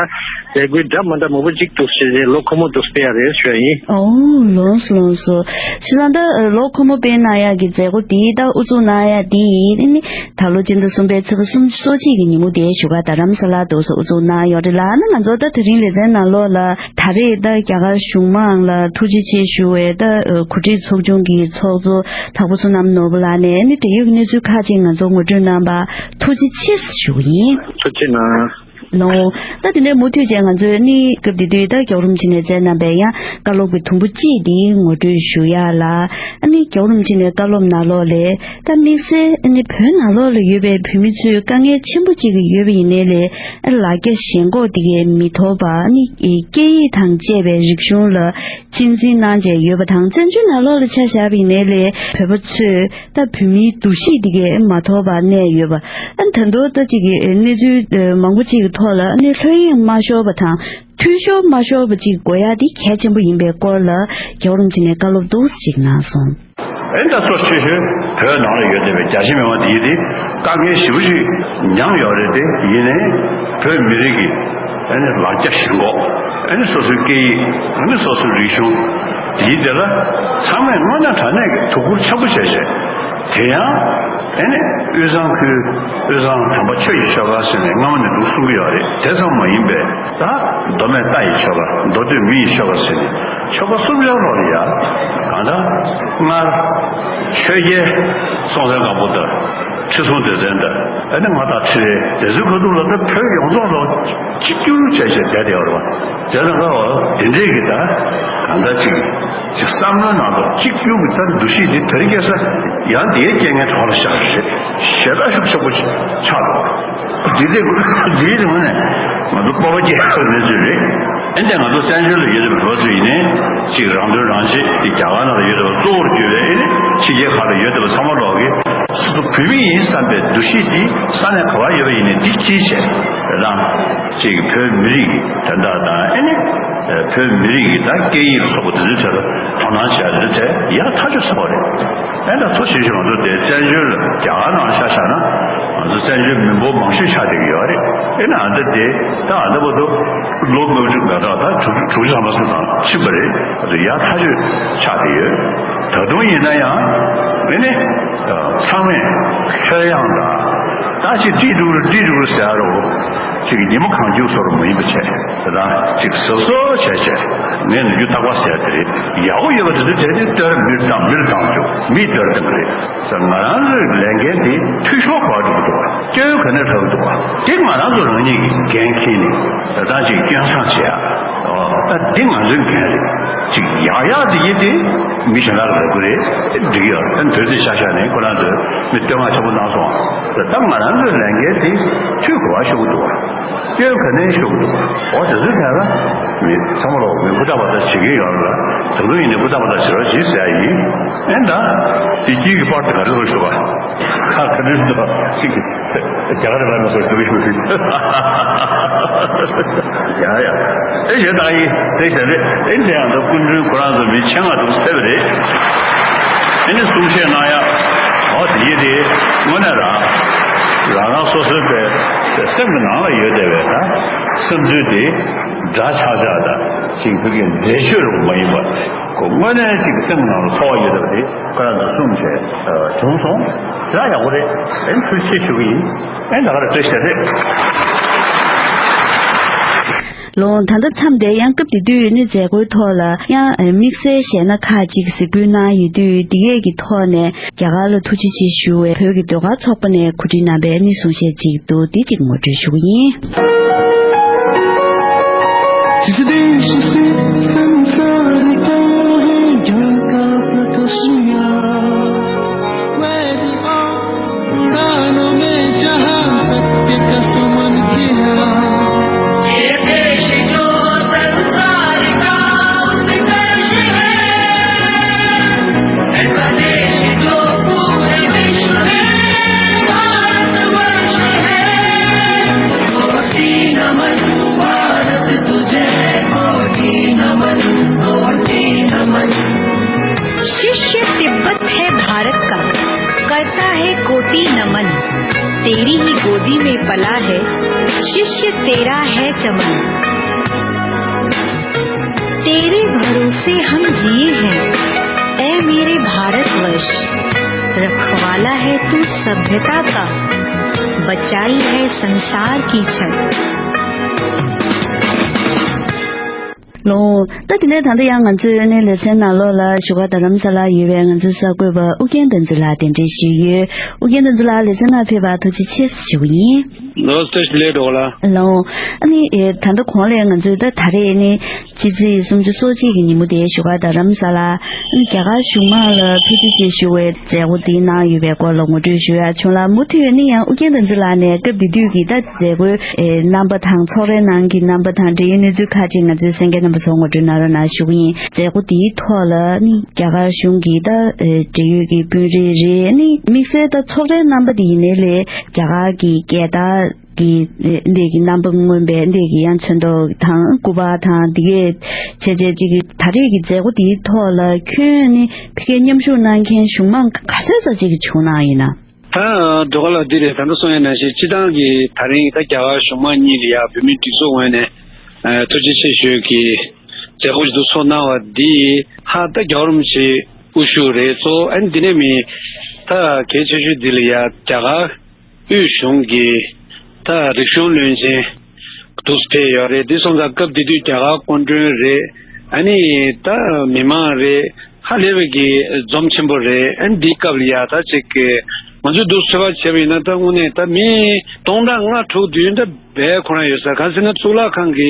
ལས་འགུལ་འདྲ་མ་འདྲ་མང་པོ་ཅིག་འདུག་ཟེར་ཏེ་ལོ་འཁོར་མོ་འདུག་སྤེལ་ཡ་རེད་ཞུ་ཡ་ཡིན། ཨོ་ལགས་སོ་ལགས་སོ། བྱས་ཙང་ད་ལོ་འཁོར་མོ་སྤེལ་གནང་ཡ་གི་མཛད་སྒོ་དེ་ད་དབུ་འཛུགས་གནང་ཡ་དེ་ནི་ད་ལོ་སྤྱི་ཟླ་གསུམ་པའི་ཚེས་པ་སུམ་ཅུ་སོ་གཅིག་གི་ཉིན་མོ་དེ་བཞུགས་སྒར་རྡ་རམ་ས་ལ་འདུག་སེ་དབུ་འཛུགས་གནང་ཡོད་རེད་ལགས། ན་ང་ཚོ་ད་དེ་རིང་ལེ་ཚན་ནང་ལོགས་ལ་ད་རེས་ད་རྒྱ་གར་གཞུང་མང་ལ་ཐུགས་རྗེ་ཆེ་ཞུ་བའི་ད་གོ་སྒྲིག་ཚོགས་ཆུང་གི་ཚོགས་གཙོ་དྭགས་པོ་བསོད་ནམས་ནོར་བུ་ལགས་ནས་ནི་འབྲེལ་ཡོད་ཀྱི་གནས་ཚུལ་ཁག་ཅིག་ང་ཚོ་ངོ་སྤྲོད་གནང་བར་ཐུགས་རྗེ་ཆེ་ཞུ་གི་ཡིན། ཐུགས་རྗེ་གནང་། ལོ། ད་དེ་འདྲའི་མུ་མཐུད་བྱས་ང་ཚོས་ནི་སྐབས་དེ་དུས་ད་རྒྱལ་བ་རིན་པོ་ཆེ་ནས་མཛད་གནང་བའི་ཡང་བཀའ་སློབ་ཀྱི་དུམ་བུ་གཅིག་འདི་ངོ་སྤྲོད་ཞུ་ཡ་ལ། ཨ་ནི་རྒྱལ་བ་རིན་པོ་ཆེ་ནས་བཀའ་སློབ་ནང་ལོགས་ལས་ད་དམིགས་བསལ་ཨ་ནི་བོད་ནང་ལོགས་ལ་ཡོད་པའི་བོད་མི་ཚོས་དཀའ་ངལ་ཆེན་པོ་གཅིག་ཡོད་པ་ཡིན་ནའི་ལས་ཨ་ལ་རྒྱ་ཞེན་ཁོག་དེ་གས་མི་ཐོབ་པ། ཨ་ནི་སྐད་ཡིག་དང་བཅས་པའི་རིག་གཞུང་ལ་གཅེས་འཛིན་གནང་བྱས་ཡོད་པ་དང་། བཙན་བྱོལ་ནང་ལོགས་ལ་ཆ་བཞག་པ་ཡིན་ནའི་ལས་བོད་པ་ཚོས་ད་བོད་མིའི་འདུ་ཤེས་དེ་གས་མ་དོར་བར་གནས་ཡོད་པ། ཨ་ནི་ད་དུང་ད་ཅིག་གི་གནས་ཚུལ་མང་པོ་ཅིག་གི་ཐོག་ལ་ཨ་ནི་ལྷོད་གཡེང་མ་ཤོར་བ་དང་། འཐུས་ཤོར་མ་ཤོར་བ་ཅིག་དགོས་ཡ་འདི་གལ་ཆེན་པོ་ཡིན་པའི་སྐོར་ལ་རྒྱལ་བ་རིན་པོ་ཆེ་ནས་བཀའ་སློབ་འདུག་སེ་ཅིག་གནང་སོང་། ཨེ་ད་གཙོ་ཆེ་ཤོས་བོད་ནང་ལ་ཡོད་བསྡད་པའི་རྒྱ་ཆེ་མི་མང་དེ་ཡིན་ཏེ། དཀའ་ངལ་ཞེ་པོ་ཞིག་མྱངས་ཡོད་རེད་དེ། ཡིན་ནའི་བོད་མི་རིགས་ཀྱི་ཨ་ནི་ལ་རྒྱ་ཞེན་ཁོག་ཨ་ནི་སོ་སོའི་སྐད་ཡིག་ཨ་ནི་སོ་སོའི་རིག་གཞུང་དེའི་དེ་ལ་ཚང་མས་དངོས་གནས་དྲང་གནས་ཀྱི་དོ་ཁུར་ཆེན་པོ་བྱས་བྱས། དེ་ཡང་ཨ་ནི་དབུས་གཙང་ཁུལ་དབུས་གཙང་དམ་པ་ཆོས་ཀྱི་ཆོལ་ཁ་ཟེར་ནས་སྔ་མོ་ནས་འདུག་གསུང་གི་ཡོད་རེད། དེ་ཙམ་མ་ཡིན་པའི་ད་མདོ་སྨད་རྟ་ཡི་ཆོལ་ཁ། མདོ་སྟོད་མི་ཡི་ཆོལ་ཁ་ཟེར་ནས་ཆོལ་ཁ་གསུམ་ཆར་ལོག་ལ་ཡ། གང་ལྟར་སྔར་ཆོས་རྒྱལ་སྲོང་བཙན་སྒམ་པོ་དང་། ཁྲི་སྲོང་ལྡེ་བཙན་དང་། ཨ་ནི་མངའ་བདག་ཁྲི་རལ་དེ་ཚོའི་ཁ་ཐུག་ལ་ད་བོད་ཡོངས་རྫོགས་ལ་གཅིག་གྱུར་བྱས་བྱས་བསྡད་བསྡད་ཡོད་རེད་བ། དེ་ལ་ཁ་བ་དེ་འདྲས་ཀྱི་ད་གང་ལྟར་ཅིག་ཅིག་བསམ་བློའི་ནང་དུ་གཅིག་གྱུར་གྱི་ད་འདུ་ཤེས་དེ་དེ་རིང་ཁ་སང་ཡང་དེའི་རྐྱེན་ངན་གྲོགས་ལ་ཤར་རེད། ཞེ་དྲག་ཤུགས་ཆེན་པོ་ཆགས་འདུག་འདི་དེ་འདིའི་ངོས་ནས་ང་ཚོ་སྤོབས་པ་སྐྱེ་ཡག་གནས་ཚུལ་རེད། ཨེ་འདྲས་ང་ཚོ་བཙན་བྱོལ་ལ་ཡོད་པའི་བོད་ཚོ་ཡིན་ནའི་ཅིག་རང་དོན་རང་གཅེས་དེ་རྒྱ་གར་ནང་ལ་ཡོད་པ་གཙོ་བོར་གྱུར་པའི་ཨེ་ནི་ཕྱི་རྒྱལ་ཁག་ལ་ཡོད་པ་ཚང་མ་ལོག་གི་སོ་སོ་བོད་མི་ཡིན་བསམ་པའི་འདུ་ཤེས་དེ་ས་གནས་ག་བར་ཡོད་པ་ཡིན་ནའི་འདི་གཅིག་བྱས་རང་ཅིག་བོད་མི་རིགས་ཀྱི་དོན་དག་དང་ཨེ་ནི་བོད་མི་རིགས་ཀྱི་ད་སྐད་ཡིག་ལ་སོགས་པ་དེ་ཚོའི་ཐད་ལ་དོ་སྣང་བྱས་དེ་ཚོའི་ཐད་ཡག་ཐག་ཆོད་ཚ་པོ་རེད། ཨེ་ད་གཙོ་ཆེ་ཤོས་ང་ཚོ་དེ་བཙན་བྱོལ་རྒྱ་གར་ནང་ཆ་བཞག་ན་ང་ཚོ་བཙན་བྱོལ་མི་འབོར་མང་ཤོས་ཆགས་བསྡད་ཀྱི་ཡོད་རེད། ཨེ་ན་ཨ་ད་དེ་ད་ཨ་ད་བར་དུ་ལོ་ལྔ་བཅུ་ང་ད་ད་དྲུག་ཅུ་དྲུག་ཅུ་ཐམ་པ་ཙམ་དང་ཕྱིན་པ་རེད། ཨ་ད་ཡག་ཐག་ཆོད་ཆགས་བསྡད་ཡོད། ད་དུང་ཡིན་ན་ཡང་ཨེ་ནི་ཚང་མས་ལྷོད་ཡངས་དང་ད་ཅིག་འདྲི་འདུག་འདྲི་འདུག་ཟེར་རོ། ཅིག་ཉི་མ་གང་འཁྱུག་བཟོ་རུ་མ་ཡིན་པ་བྱས། ད་ཅིག་གཟབ་གཟབ་བྱས་བྱས་ངས་ནུ་རྒྱུ་རྟག་པ་ཟེར་དེ་རེད། ཡག་པོ་ཡོད་པ་དེ་ཚོ་དེ་དེ་ལྟར་མིར་བཏང་མིར་བཏང་བཅུག་མིས་ལྟར་བཏང་རེད། ང་རང་ཚོའི་ལས་འགན་དེ་འཐུས་ཤོར་ག་འགྲོ་གི་འདུག་བ། སྐྱོན་ག་ནས་འཕྲོག་གི་འདུག་བ། དེ་ང་རང་ཚོ་རང་ཉིད་ཀྱི་འགན་འཁྱེར་ནས་ད་ཅིག་སྐྱོན་བསང་བྱེད་ཡ། ད་འདི་ང་ཚོའི་འགན་རེད། ཅིག་ཡག་ཡག་འདི་ཡིན་ཏེ་མི་གཞན་དག་ལ་རག་གི་རེད། འགྲིག་ཡོད། ད་འདོད་རྩིས་ཤ་ཤ་ནས་ཁོ་རང་ཚོས་མི་བསྟོད་བསྔགས་ཆེན་པོ་གནང་སོང་། ད་ང་རང་ཚོའི་ལས་འགན་དེ་འཐུས་ག་བ་ཤོར་གི་འདུག་བ། སྐྱོན་ག་ནས་ཤོར་གི་འདུག་བ། འོ་དེ་ཚོའི་ཐད་ལ་མི་ཚང་མ་ལོག་མི་ཧུར་ཐག་པ་ད་བྱེད་ཀྱི་ཡོད་ལ། ད་དུང་ཡིན་ནའི་ཧུར་ཐག་པ་ད་བྱེད་རོགས་གྱིས་ཟེར་ཡ་ཡིན། ཨེ་ད་དེ་དཀྱིལ་གྱི་པར་དེ་ག་རེ་ཟེར་ཞུ་བ། ཁ་ཁ་ནས་འདུག་ཅིག་རྒྱ་གར་ལ་མ་སོ་ཞུ་ཞུ་ཞུ། ཡ་ཡ། ཨེ་ཞེ་ད་ཡིན་དེ་ཞེ་རེད། ཨེ་འདི་ཡང་ད་སྐུ་མགྲོན་ཁོ་རང་ཚོ་མི་ཆེད་མངགས་འདུག་ཕེབས་རེད། ཨེ་ནི་གསུང་བཤད་གནང་ཡ། འོ་དེ་ཡིན་དེ་དངོས་གནས་རང་རང་རང་སོ་སོའི་པའི་སེམས་ཀྱི་ནང་ལ་ཡོད་བསྡད་པའི་ད་སེམས་ཚུལ་དེ་འདྲ་ཆགས་ཆགས་ད་ཅིག་བོད་ཀྱི་མཛེས་ཤོས་རུ་མ་ཡིན་པ་ཁོ་དངོས་གནས་ཅིག་སེམས་ཀྱི་ནང་ལ་ཚོར་བ་ཡོད་བསྡད་པ་དེ་ཁོ་རང་ཚོ་གསུང་བྱས་བྱུང་སོང་། དེ་རང་ཡག་པོ་རེད། ཨེ་ཐུགས་རྗེ་ཆེ་ཞུ་གི་ཡིན། ཨེ་ད་ག་རེ་བཀྲ་ཤིས་བདེ་ལེགས། ལོ་ད་ལྟ་མཚམས་དེ་ཡང་སྐབས་དེ་དུས་ནི་མཛད་སྒོའི་ཐོག་ལ་ཡང་དམིགས་བསལ་གཞས་སྣ་ཁག་ཅིག་གཟིགས་འབུལ་གནང་ཡོད་དུས་འདི་གས་ཀྱི་ཐོག་ནས་རྒྱ་གར་ལ་ཐུགས་རྗེ་ཆེ་ཞུ་བའི་བོད་ཀྱི་ཟློས་གར་ཚོགས་པ་ནས་གོ་སྒྲིག་གནང་པའི་ནི་གསུང་བཤད་ཅིག་འདུག་འདི་ཅིག་ངོ་སྤྲོད་ཞུ་གི་ཡིན། जिस देश से संसार का है जहाँ का प्रकाश हुआ, वैदिक पुराणों में जहाँ सत्य का सुमन किया। ये देश जो संसार का उत्कर्ष है, ऐसा देश जो पूरे विश्व में भारतवर्ष है। कोटि नमन भारत तुझे, कोटि नमन, कोटि नमन। शिष्य तिब्बत है भारत का, करता है कोटि नमन। तेरी ही गोदी में पला है शिष्य, तेरा है चमन। तेरे भरोसे हम जिए हैं, ऐ मेरे भारतवर्ष। रखवाला है तू सभ्यता का, बचाई है संसार की छत। ལོ། ད་དེ་ནས་ད་ལྟ་ཡང་ང་ཚོའི་ནས་ལེ་ཚན་ནང་ལོགས་ལ་བཞུགས་སྒར་རྡ་རམ་ས་ལར་ཡོད་པའི་ང་ཚོའི་གསར་འགོད་པ་ཨུ་རྒྱན་བསྟན་འཛིན་ལགས་གདན་འདྲེན་ཞུས་ཡོད། ཨུ་རྒྱན་བསྟན་འཛིན་ལགས་ལེ་ཚན་ནང་ཕེབས་པར་ཐུགས་རྗེ་ཆེ་ཞུ་གི་ཡིན། ལོ་བཀྲ་ཤིས་བདེ་ལེགས་འགྲོ་ལ། ལོ། ཨ་ནི་ཨེ་ད་ལྟ་གོང་ལས་ང་ཚོས་ད་ད་རེས་ནི་ཕྱི་ཚེས་སུམ་ཅུ་སོ་གཅིག་གི་ཉིན་མོ་དེ་བཞུགས་སྒར་རྡ་རམ་ས་ལར་ཨ་ནི་རྒྱ་གར་གཞུང་མང་ལ་ཕེབས་བསུ་ཆེད་ཞུ་བའི་མཛད་སྒོ་དེའི་ནང་ཡོད་པའི་སྐོར་ལ་ངོ་སྤྲོད་ཞུ་ཡག་བྱུང་ལ། མུ་མཐུད་ནས་ཡང་ཨུ་རྒྱན་བསྟན་འཛིན་ལགས་ནས་སྐབས་དེ་དུས་ཀྱི་ད་མཛད་སྒོའི་ཨེ་རྣམ་པ་དང་ཚོགས་རའི་ནང་གི་རྣམ་པ་དང་འབྲེལ་ཡོད་གནས་ཚུལ་ཁག་ཅིག་ང་ཚོའི་གསན་མཁན་རྣམ་པ་ཚོར་ངོ་སྤྲོད་གནང་རོགས་གནང་ཞུ་གི་ཡིན། མཛད་སྒོ་དེའི་ཐོག་ལ་ནི་རྒྱ་གར་གཞུང་གི་ད་ཨེ་འབྲེལ་ཡོད་ཀྱི་དཔོན་རིགས་རེད། ནི་དམིགས་བསལ་ད་ཚོགས་རའི་རྣམ་པ་དེ་ཡིན་ནའི་ལས་རྒྱ་གར་གྱི་རྒྱལ་དར། གི་འདི་གི་རྣམ་པ་མངོན་པའི་འདི་གི་ཡང་ཚོན་མདོག་དང་སྐུ་པར་དང་འདི་གའི་བྱས་བྱས་ཅིག་གི་ད་རེས་ཀྱི་མཛད་སྒོ་འདིའི་ཐོག་ལ་ཁྱོད་ནི་ཕ་གིར་མཉམ་ཞུགས་གནང་མཁན་གཞུང་མང་ག་ཚོད་ཙམ་ཅིག་གི་བྱུང་གནང་ཡིན་ན། ད་སྒྲོལ་དཀར་ལགས་འདི་རེད། ད་ལྟ་གསུངས་ཡ་ནང་བཞིན་སྤྱི་བཏང་གི་ད་རིང་ད་རྒྱ་གར་གཞུང་མང་གཉིས་ལ་ཡ་བོད་མིའི་སྒྲིག་འཛུགས་ངོས་ནས་ཐུགས་རྗེ་ཆེ་ཞུ་གི་མཛད་སྒོ་ཞིག་ཏུ་ཚོགས་གནང་བ་འདི་ཧ་ད་རྒྱལ་བ་རིན་པོ་ཆེ་དབུ་བཞུགས་རེད་གཙོ་བོ། ཨ་ནི་འདི་ནས་མི་ད་གལ་ཆེ་ཤོས་འདི་ལ་ཡ་རྒྱ་གར་དབུས་གཞུང་གི་ད་རིག་གཞུང་བློན་ཆེན་འདུག་སེ་ཕེབས་ཡོད་རེད། འདི་སོང་ཙང་སྐབས་དེ་དུས་རྒྱ་གར་སྐུ་མགྲོན་རེད། ཨ་ནི་ད་མི་མང་རེད། ཧ་ལས་པའི་གི་འཛོམས་ཆེན་པོ་རེད། ཨ་ནི་འདིའི་སྐབས་ལ་ཡ་ད་ཅིག་གི་ང་ཚོས་འདུག་ཚོད་དཔག་བྱས་པ་ཡིན་ན་ད་དངོས་གནས་ད་མི་སྟོང་ཕྲག་ལྔ་དྲུག་བདུན་ད་བས་ཁོ་རང་ཡོད་ས། གང་ཟེར་ན་གཙུག་ལག་ཁང་གི་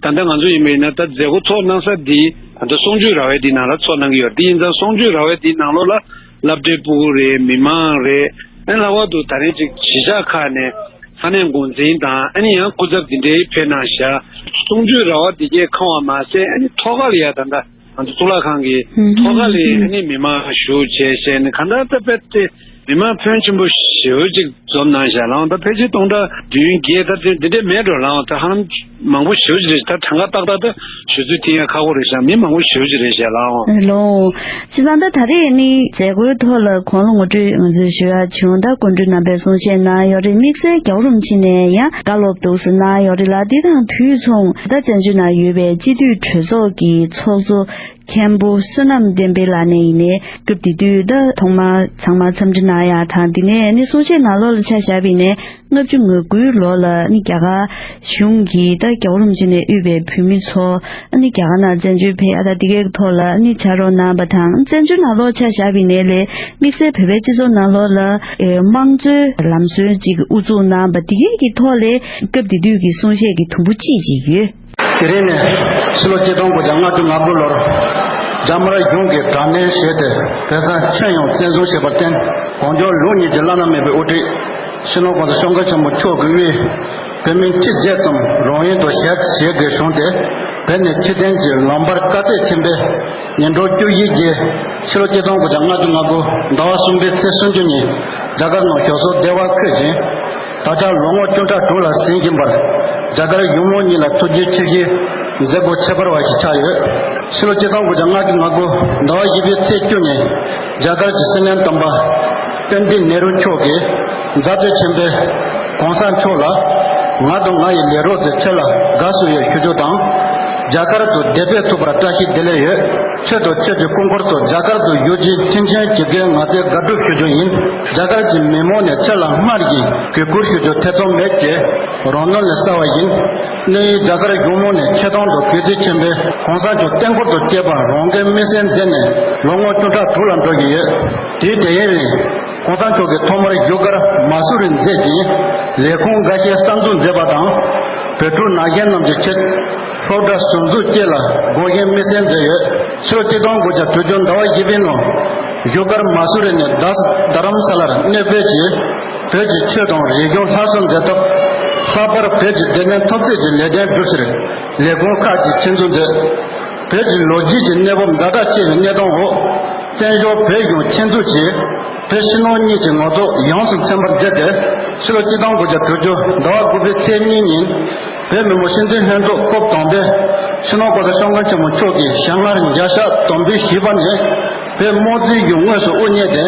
ད་ལྟ་ང་ཚོ་ཡིན་པ་ཡིན་ན་ད་མཛད་སྒོ་ཚོགས་གནང་ས་འདི་ད་ལྟ་གསུང་ཆོས་ར་བའི་འདི་ནང་ལ་ཚོགས་གནང་གི་ཡོད། འདི་ཡིན་ཙང་གསུང་ཆོས་ར་བའི་འདི་ནང་ལོགས་ལ་སློབ་གྲྭའི་སྤུ་གུ་རེད། མི་མང་རེད། ཨ་ནི་ལྷག་པར་དུ་ད་རིང་ཅིག་གཞིས་ཆགས་ཁག་ནས་ས་གནས་འགོ་འཛིན་དང་ཨ་ནི་ཡང་སྐུ་ཚབ་འདི་འདྲའི་ཕེབས་གནང་བཞག་གསུང་ཆོས་ར་བ་འདི་གས་ཁང་བ་མ་ཟད་ཨ་ནི་ཐོག་ཁ་ལ་ཡ་ད་ལྟ་ང་ཚོ་གཙུག་ལག་ཁང་གི་ཐོག་ཁ་ལ་ཨ་ནི་མི་མང་བཞུགས་བྱས་བྱས་ནས་གང་ལྟར་ད་དཔེ་དེ་མི་མང་ཕོན་ཆེན་པོ་ཞེ་པོ་ཅིག་འཛོམས་གནང་བཞག་ལགས། ད་ཕལ་ཆེར་སྟོང་ཕྲག་བདུན་བརྒྱད་ད་དེ་འདི་འདྲས་མེད་འགྲོ་ལགས། ད་ཧ་ལམ་མང་པོ་ཞེ་པོ་ཅིག་རེད། ད་གྲངས་ཀ་ཏག་ཏག་ད་ཞུ་ཚུལ་འཐེན་ཡ་ཁག་པོ་རེད་ཤག་མི་མང་པོ་ཞེ་པོ་ཅིག་རེད་ཤག་ལགས། ལོ། བྱས་ཙང་ད་ད་རེས་ནི་མཛད་སྒོའི་ཐོག་ལ་དགུང་ལོ་ངོ་སྤྲོད་ང་ཚོས་ཞུ་ཡ་བྱུང་། ད་སྐུ་མགྲོན་རྣམ་པས་གསུང་བཤད་གནང་ཡོད་རེད། དམིགས་བསལ་རྒྱལ་བ་རིན་པོ་ཆེ་ནས་ཡང་བཀའ་སློབ་འདུག་སེ་གནང་ཡོད་རེད་ལ། འདི་དང་དུས་མཚུངས་ད་བཙན་བྱོལ་ནང་ཡོད་པའི་སྤྱི་འཐུས་གྲོས་ཚོགས་ཀྱི་ཚོགས་གཙོ་མཁན་པོ་བསོད་ནམས་བསྟན་འཕེལ་ལགས་ནས་ཡིན་ནའི་སྐབས་དེ་དུས་ད་ཐོག་མར་ཚང་མ་འཚམས་འདྲི་གནང་ཡ་དང་། དེ་ནས་ནི་གསུང་བཤད་ནང་ལོགས་ལ་ཆ་བཞག་པ་ཡིན་ནའི་ལྔ་བཅུ་ང་དགུའི་ལོ་ལ་ནི་རྒྱ་གར་གཞུང་གིས་ད་རྒྱལ་བ་རིན་པོ་ཆེ་ནས་དབུས་པའི་བོད་མི་ཚོ་ནི་རྒྱ་གར་ནང་བཙན་བྱོལ་ཕེབས་ཨ་ད་དེ་གའི་ཐོག་ལ་ནི་ཕྱག་རོགས་གནང་བ་དང་། བཙན་བྱོལ་ནང་ལོགས་ཆ་བཞག་པ་ཡིན་ནའི་ལས་དམིགས་བསལ་བོད་པའི་སྤྱི་ཚོགས་ནང་ལོགས་ལ་ཨེ་དམངས་གཙོའི་ལམ་སྲོལ་ཅིག་དབུ་འཛུགས་གནང་བ་དེ་གའི་གི་ཐོག་ལས་སྐབས་དེ་དུས་ཀྱི་གསུང་བཤད་ཀྱི་དུམ་བུ་གཅིག་ཅིག་ཡོད། དེ་རིང་ནས་ཕྱི་ལོ་ཆིག་སྟོང་དགུ་བརྒྱ་ལྔ་བཅུ་ང་དགུ་ལོར་རྒྱ་དམར་གཞུང་གིས་དྲག་གནོན་བྱས་ཏེ་བོད་ས་ཁྱོན་ཡོངས་བཙན་བཟུང་བྱས་པར་བརྟེན། གངས་ལྗོངས་ལུགས་གཉིས་ཀྱི་བླ་ན་མེད་པའི་དབུ་ཁྲིད་སྤྱི་ནོར་༸གོང་ས་༸སྐྱབས་མགོན་ཆེན་པོ་མཆོག་གིས་དབུས་བོད་མི་ཁྲི་བརྒྱད་ཙམ་རང་ཡུལ་དུ་ཞལ་གྱེས་དགོས་བྱུང་སྟེ། བོད་ནས་ཕྱིར་འཐེན་གྱི་ལམ་བར་དཀའ་ཚེགས་ཆེན་པོས་ཉིན་གྲངས་བཅུ་བཞི་རྗེས་ཕྱི་ལོ་ཆིག་སྟོང་དགུ་བརྒྱ་ལྔ་བཅུ་ང་དགུ་ཟླ་བ་གསུམ་པའི་ཚེས་སུམ་ཅུ་ཉིན་རྒྱ་གར་ནང་ཞུ་སར་བདེ་བར་འཁོད་ཅིང་། ད་ཆ་ལོ་ངོ་བཅུ་ཕྲག་དྲུག་ལ་ཟིན་བཞིན་པར་རྒྱ་གར་གཞུང་མང་གཉིས་ལ་ཐུགས་རྗེ་ཆེ་ཞུའི་མཛད་སྒོ་ཁྱད་པར་བ་ཞིག་ཆགས་ཡོད། ཕྱི་ལོ་ཆིག་སྟོང་དགུ་བརྒྱ་ལྔ་བཅུ་ང་དགུ་ཟླ་བ་བཞི་པའི་ཚེས་བཅུ་ཉིན་རྒྱ་གར་གྱི་སྲིད་བློན་དམ་པ་པཎྜི་ཏ་ནེ་རུ་མཆོག་གིས་མཛའ་བརྩེ་ཆེན་པོས་གོང་ས་མཆོག་ལ་ང་དང་ང་ཡི་ལས་རོགས་ཚོས་ཁྱེད་ལ་དགའ་བསུ་ཡོད་ཞུ་རྒྱུ་དང་། རྒྱ་གར་དུ་བདེ་སྤེལ་ཐུབ་པར་བཀྲ་ཤིས་བདེ་ལེགས་ཡོད། ཁྱེད་དང་ཁྱེད་ཀྱི་སྐུ་འཁོར་ཚོ་རྒྱ་གར་དུ་བཞུགས་རྒྱུའི་མཐུན་རྐྱེན་ཇི་དགོས་ང་ཚོས་དགའ་སྒྲུབ་ཞུ་རྒྱུ་ཡིན། རྒྱ་གར་གྱི་མི་མང་ནས་ཁྱེད་ལ་སྔར་བཞིན་གུས་བཀུར་ཞུ་རྒྱུ་ཐེ་ཚོམ་མེད་ཅེས་རང་ནོར་ལས་གསལ་བ་ཡིན། གནད་ཡོད་རྒྱ་གར་གཞུང་མང་ནས་ཆེ་མཐོང་དང་གུས་བརྩི་ཆེན་པོས་གོང་ས་མཆོག་བསྟན་འཁོར་དང་བཅས་པ་རང་འགན་དམིགས་བསལ་མཛད་ནས་ལོ་ངོ་བཅུ་ཕྲག་དྲུག་ལ་འགྲོ་བཞིན་ཡོད། དུས་དེ་ཡིན་རིང་གོང་ས་མཆོག་གིས་ཐོག་མར་བཞུགས་སྒར་མ་སུ་རི་མཛད་ཅིང་། ལས་ཁུངས་འགའ་ཤས་གསར་འཛུགས་མཛད་པ་དང་། བོད་ཕྲུག་ན་གཞོན་རྣམས་ཀྱི་ཆེད་སློབ་གྲྭ་ཟུར་འཛུགས་བཅས་ལ་དགོངས་བཞེས་དམིགས་བསལ་མཛད་ཡོད། ཕྱི་ལོ་ཆིག་སྟོང་དགུ་བརྒྱ་དྲུག་ཅུ་ཟླ་བ་བཞི་པའི་ནང་བཞུགས་སྒར་མ་སུ་རི་ནས་རྡ་རྡ་རམ་ས་ལར་གནས་སྤོས་ཀྱིས། བོད་ཀྱི་ཆོས་དང་རིག་གཞུང་སླར་གསོ་མཛད་ཐབས། ལྷག་པར་བོད་ཀྱི་བདེ་ལྡན་འཐབ་རྩོད་ཀྱི་ལས་དོན་སྒྲུབ་ཕྱིར་ལས་ཁུངས་ཁག་ཅིག་ཆེད་འཛུགས་མཛད། བོད་ཀྱི་ལོ་རྒྱུས་ཀྱི་གནས་བབ་ཛ་དྲག་ཆེ་བའི་གནས་སྟངས་འོག་བཙན་བྱོལ་བོད་གཞུང་ཆེད་འཛུགས་ཀྱིས་བོད་ཕྱི་ནང་གཉིས་ཀྱི་ངོ་ཐོག་ཡོངས་སུ་ཚན་པར་མཛད་དེ། ཕྱི་ལོ་ཆིག་སྟོང་དགུ་བརྒྱ་དྲུག་ཅུ་ཟླ་བ་དགུ་པའི་ཚེས་གཉིས་ཉིན་བོད་མི་མང་སྤྱི་འཐུས་ལྷན་ཚོགས་སྐབས་དང་པོས་སྤྱི་ནོར་༸གོང་ས་༸སྐྱབས་མགོན་ཆེན་པོ་མཆོག་གིས་ཞལ་སྔར་མཇལ་ཕྱག་དམ་འབུལ་ཞུས་པ་ནས་བོད་དམངས་གཙོའི་གཞུང་དངོས་སུ་དབུ་བརྙེས་ཏེ།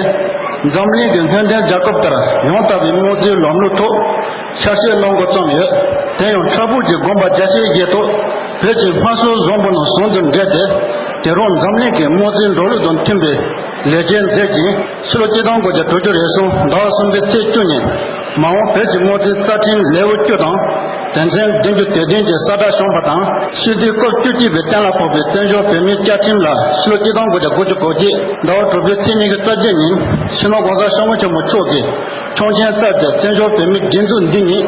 འཛམ་གླིང་གི་སྔོན་བསྟན་རྒྱལ་ཁབ་ལྟར་ཡང་དག་པའི་དམངས་གཙོའི་ལམ་ལུགས་ཐོག་ཆ་ཤས་གནང་འགོ་བརྩམས་ཡོད། དེ་ཡང་ཁྲ་འབུམ་གྱི་དགོན་པ་རྒྱ་ཆེའི་རྗེས་ཐོག་བོད་ཀྱི་སྔར་སྲོལ་བཟང་པོ་རྣམས་ཟུང་དུ་འབྲེལ་ཏེ། དེ་རིང་འཛམ་གླིང་གི་དམངས་གཙོའི་འགྲོ་ལུགས་དང་མཐུན་པའི་ལས་བྱེད་མཛད་ཅིང་། ཕྱི་ལོ་ཆིག་སྟོང་དགུ་བརྒྱ་དྲུག་ཅུ་རེ་གསུམ་ཟླ་བ་གསུམ་པའི་ཚེས་བཅུ་ཉིན་མ་འོངས་བོད་ཀྱི་དམངས་གཙོའི་རྩ་ཁྲིམས་ལེའུ་བཅུ་དང་དོན་ཚན་བདུན་ཅུ་དོན་བདུན་གྱི་གསལ་བསྒྲགས་བྱུང་བ་དང་། སྤྱི་འཐུས་སྐབས་བཅུ་གཅིག་པའི་གཏན་ལ་ཕབ་པའི་བཙན་བྱོལ་བོད་མིའི་བཅའ་ཁྲིམས་ལ་ཕྱི་ལོ་ཆིག་སྟོང་དགུ་བརྒྱ་དགུ་བཅུ་གོ་གཅིག་ཟླ་བ་དྲུག་པའི་ཚེས་ཉི་ཤུ་རྩ་བརྒྱད་ཉིན་སྤྱི་ནོར་༸གོང་ས་༸སྐྱབས་མགོན་ཆེན་པོ་མཆོག་གིས་ཁྱུང་ཆེན་རྩ་བའི་བཙན་བྱོལ་བོད་མིའི་སྒྲིག་འཛུགས་འདི་ཉིད་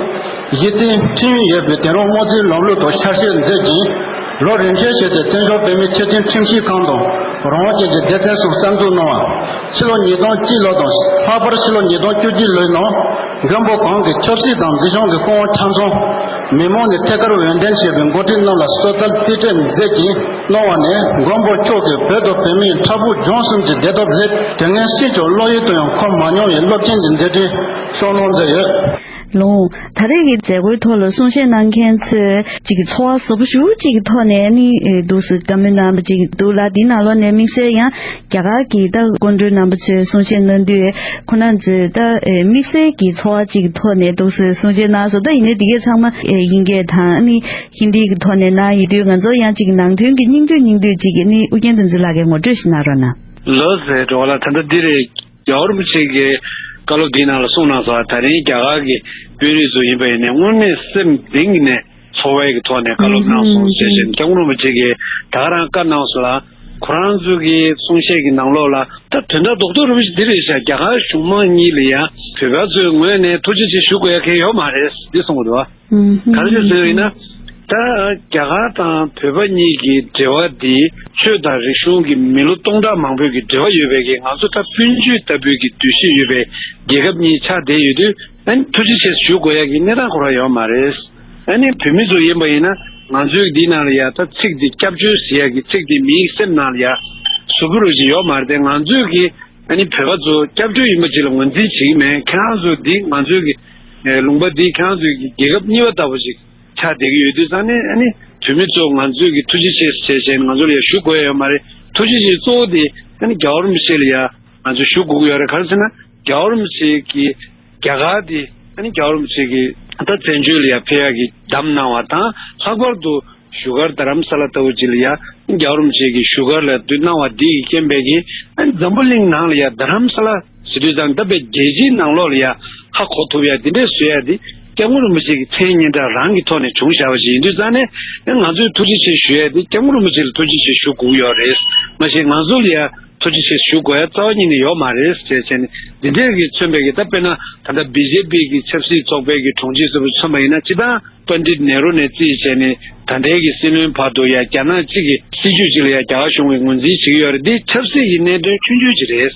གཞི་རྩའི་ཁྲིམས་ཡིག་ཡོད་པའི་དེང་རབས་དམངས་གཙོའི་ལམ་ལུགས་ཐོག་ཆ་ཤས་མཛད་ཅིང་། ལོ་རིམ་བྱོན་བྱས་ཏེ་བཙན་བྱོལ་བོད་མིའི་ཆེས་མཐོའི་ཁྲིམས་ཞིབ་ཁང་དང་རང་དབང་ཅན་གྱི་སྡེ་ཚན་སོགས་གསར་འཛུགས་གནང་བ། ཕྱི་ལོ་ཉིས་སྟོང་གཅིག་ལོ་དང་ལྷག་པར་ཕྱི་ལོ་ཉིས་སྟོང་བཅུ་གཅིག་ལོའི་ནང་མགོན་པོ་གང་གི་ཆབ་སྲིད་དང་འཛིན་སྐྱོང་གི་སྐུ་དབང་ཆ་ཚང་མི་མང་ནས་ཐད་ཀར་འོས་འདེམས་བྱས་པའི་འགོ་ཁྲིད་རྣམས་ལ་གསོལ་སྩལ་རྩིས་སྤྲོད་མཛད་ཅིང་གནང་བ་ནས་མགོན་པོ་མཆོག་གིས་བོད་དང་བོད་མིའི་ཕྲུ་གུ་ལྗོངས་གསུམ་གྱི་བདེ་ཐབས་སླད་དེ་སྔའི་སྤྱི་ཚོགས་བློ་ཡུལ་དུ་ཡང་འཁོར་མ་མྱོང་བའི་སློབ་ཆེན་གྱི་མཛད་འཕྲིན་ཤོག་ལོང་མཛད་ཡོད། ལོ། ད་རེས་ཀྱི་མཛད་སྒོའི་ཐོག་ལ་གསུང་བཤད་གནང་མཁན་ཚོས་གཅིག་གི་ཚོར་བ་ཟབ་པོ་ཞེ་པོ་གཅིག་གི་ཐོག་ནས་ནི་འདུག་སེ་བཀའ་མོལ་གནང་བ་གཅིག་འདུག་ལ། དེའི་ནང་ལོགས་ནས་དམིགས་བསལ་ཡང་རྒྱ་གར་གྱི་ད་སྐུ་མགྲོན་རྣམ་པ་ཚོས་གསུང་བཤད་གནང་དུས་ཁོང་རྣམ་ཚོས་ད་དམིགས་བསལ་གྱི་ཚོར་བ་གཅིག་གི་ཐོག་ནས་འདུག་སེ་གསུང་བཤད་གནང་སོང་། ད་ཡིན་ནའི་དེ་གས་ཚང་མ་དབྱིན་སྐད་དང་ནི་ཧིན་དི་གི་ཐོག་ནས་གནང་ཡོད་དུས། ང་ཚོ་ཡང་གཅིག་ནང་དོན་གྱི་སྙིང་བསྡུས་སྙིང་བསྡུས་གཅིག་གི་ནི་ཨུ་རྒྱན་བསྟན་འཛིན་ལགས་ཀྱིས་ངོ་སྤྲོད་ཞིག་གནང་རོགས་གནང་། ལགས་སོ། འགྲོ་བ་ལ་ད་ལྟ་འདི་རེད། རྒྱལ་བ་རིན་པོ་ཆེ་གིས་བཀའ་སློབ་འདིའི་ནང་ལ་གསུངས་གནང་སོང་། ད་རིང་རྒྱ་གར་གྱི་དཔོན་རིགས་ཚོ་ཡིན་པ་ཡིན་ནའི་དངོས་གནས་སེམས་གཏིང་ནས་ཚོར་བའི་གི་ཐོག་ནས་བཀའ་སློབ་གནང་སོང་ཞེས་བཤད། སྐྱབས་མགོན་རིན་པོ་ཆེ་གིས་ད་ག་རང་བཀའ་གནང་སོང་ལ། ཁོ་རང་ཚོ་གི་གསུང་བཤད་ཀྱི་ནང་ལོགས་ལ་ད་དོན་དག་རྡོག་རྡོག་རིན་པོ་ཆེ་འདི་རེད་ཤག་རྒྱ་གར་གཞུང་མང་གཉིས་ལ་ཡང་བོད་པ་ཚོའི་ངོས་ནས་ཐུགས་རྗེ་ཆེ་ཞུ་དགོས་ཡ་གང་ཡང་ཡོད་མ་རེད་འདི་གསུངས་འདུག་བ། ག་རེ་ཟེར་ཡིན་ན། ད་རྒྱ་གར་དང་བོད་པ་གཉིས་ཀྱི་འབྲེལ་བ་འདི་ཆོས་དང་རིག་གཞུང་གི་མི་ལོ་སྟོང་ཕྲག་མང་པོའི་གི་འབྲེལ་བ་ཡོད་པའི་གི་ང་ཚོ་ད་སྤུན་མཆེད་ལྟ་བུའི་གི་འདུ་ཤེས་ཡོད་པའི་རྒྱལ་ཁབ་གཉིས་ཆགས་བསྡད་ཡོད་དུས། ཨ་ནི་ཐུགས་རྗེ་ཆེ་ཞུ་དགོས་ཡ་གི་གནས་སྟངས་ཁོ་རང་ཡོད་མ་རེད། ཨ་ནི་བོད་མི་ཚོ་ཡིན་པ་ཡིན་ན་ང་ཚོའི་འདིའི་ནང་ལ་ཡ་ད་ཚིག་འདི་སྐྱབས་བཅོལ་ཟེར་ཡ་གི་ཚིག་འདི་མིའི་སེམས་ནང་ལ་ཡ་ཟུག་པོ་རུ་ཅིག་ཡོད་མ་རེད་དེ། ང་ཚོས་གི་ཨ་ནི་བོད་པ་ཚོ་སྐྱབས་བཅོལ་ཡིན་པ་ཅིག་ལ་ངོས་འཛིན་བྱེད་ཀྱི་མེད། ཁྱེད་རང་ཚོ་འདི་ང་ཚོའི་གི་ལུང་པ་འདི་ཁྱེད་རང་ཚོའི་གི་རྒྱལ་ཁབ་གཉིས་པ་ལྟ་བུ་ཅིག་ཆགས་བསྡད་ཀྱི་ཡོད་དུས་ཙང་ནས། ཨ་ནི་བོད་མི་ཚོ་ང་ཚོས་ཀྱི་ཐུགས་རྗེ་ཆེ་ཟེར་བྱས་ནས་ང་ཚོ་ལ་ཡ་ཞུ་དགོས་ཡ་ཡོད་མ་རེད། ཐུགས་རྗེ་ཆེ་གཙོ་བོ་དེ་ཨ་ནི་རྒྱལ་བ་རིན་པོ་ཆེ་ལ་ཡ་ང་ཚོས་ཞུ་དགོས་ཀྱི་ཡོད་རེད། ག་རེ་ཟེར་ན་རྒྱལ་བ་རིན་པོ་ཆེ་གི་རྒྱ་གར་དེ་ཨ་ནི་རྒྱལ་བ་རིན་པོ་ཆེ་གི་ད་བཙན་བྱོལ་ལ་ཡ་ཕེབས་ཡ་གི་བདམས་གནང་བ་དང་། ལྷག་པར་དུ་བཞུགས་སྒར་རྡ་རམ་ས་ལ་ལྟ་བུ་ཅིག་ལ་ཡ་རྒྱལ་བ་རིན་པོ་ཆེ་གི་བཞུགས་སྒར་ལ་བསྡུ་གནང་བ་འདི་གི་རྐྱེན་པས་ཀྱི་ཨ་ནི་འཛམ་བུ་གླིང་ནང་ལ་ཡ་རྡ་རམ་ས་ལ་ཟེར་དུས་ཙང་ད་དཔེ་རྒྱལ་སྤྱིའི་ནང་ལོགས་ལ་ཡ་ཧ་གོ་ཐུབ་ཡ་འདི་འདྲས་བཟོ་ཡ་འདི་སྐྱབས་མགོན་རིན་པོ་ཆེ་གི་མཚན་སྙན་གྲགས་རང་གི་ཐོག་ནས་བྱུང་བཞག་པ་ཞིག་ཡིན་དུས་ཙང་ནས། ང་ཚོས་ཐུགས་རྗེ་ཆེ་ཞུ་ཡ་འདི་སྐྱབས་མགོན་རིན་པོ་ཆེ་ལ་ཐུགས་རྗེ་ཆེ་ཞུ་དགོས་ཡོད་རེད། མ་གཞི་ང་ཚོ་ལ་ཡ་ཐུགས་རྗེ་ཆེ་ཞུ་དགོས་ཡ་རྩ་བ་ཉིད་ནས་ཡོད་མ་རེད་ཟེར་བྱས་ནས། འདི་འདྲས་ཀྱི་མཚོན་པའི་གི་ད་དཔེར་ན་ད་ལྟ་བི་ཇེ་པི་གི་ཆབ་སྲིད་ཚོགས་པའི་གི་དྲུང་ཆེ་ཟུར་པ་མཚོན་པ་ཡིན་ན། སྤྱིར་བཏང་པཎྜི་ཏ་ནེ་རུ་ནས་བརྩིས་བྱས་ནས་ད་ལྟའི་གི་སྲིད་བློན་བར་དུ་ཡ་རྒྱ་ནག་གཅིག་གི་སྲིད་ཇུས་གཅིག་ལ་ཡ་རྒྱ་གར་གཞུང་གིས་ངོས་འཛིན་བྱེད་ཀྱི་ཡོད་རེད། འདི་ཆབ་སྲིད་ཀྱི་གནད་དོན་ཆུང་ཆུང་ཅིག་རེད།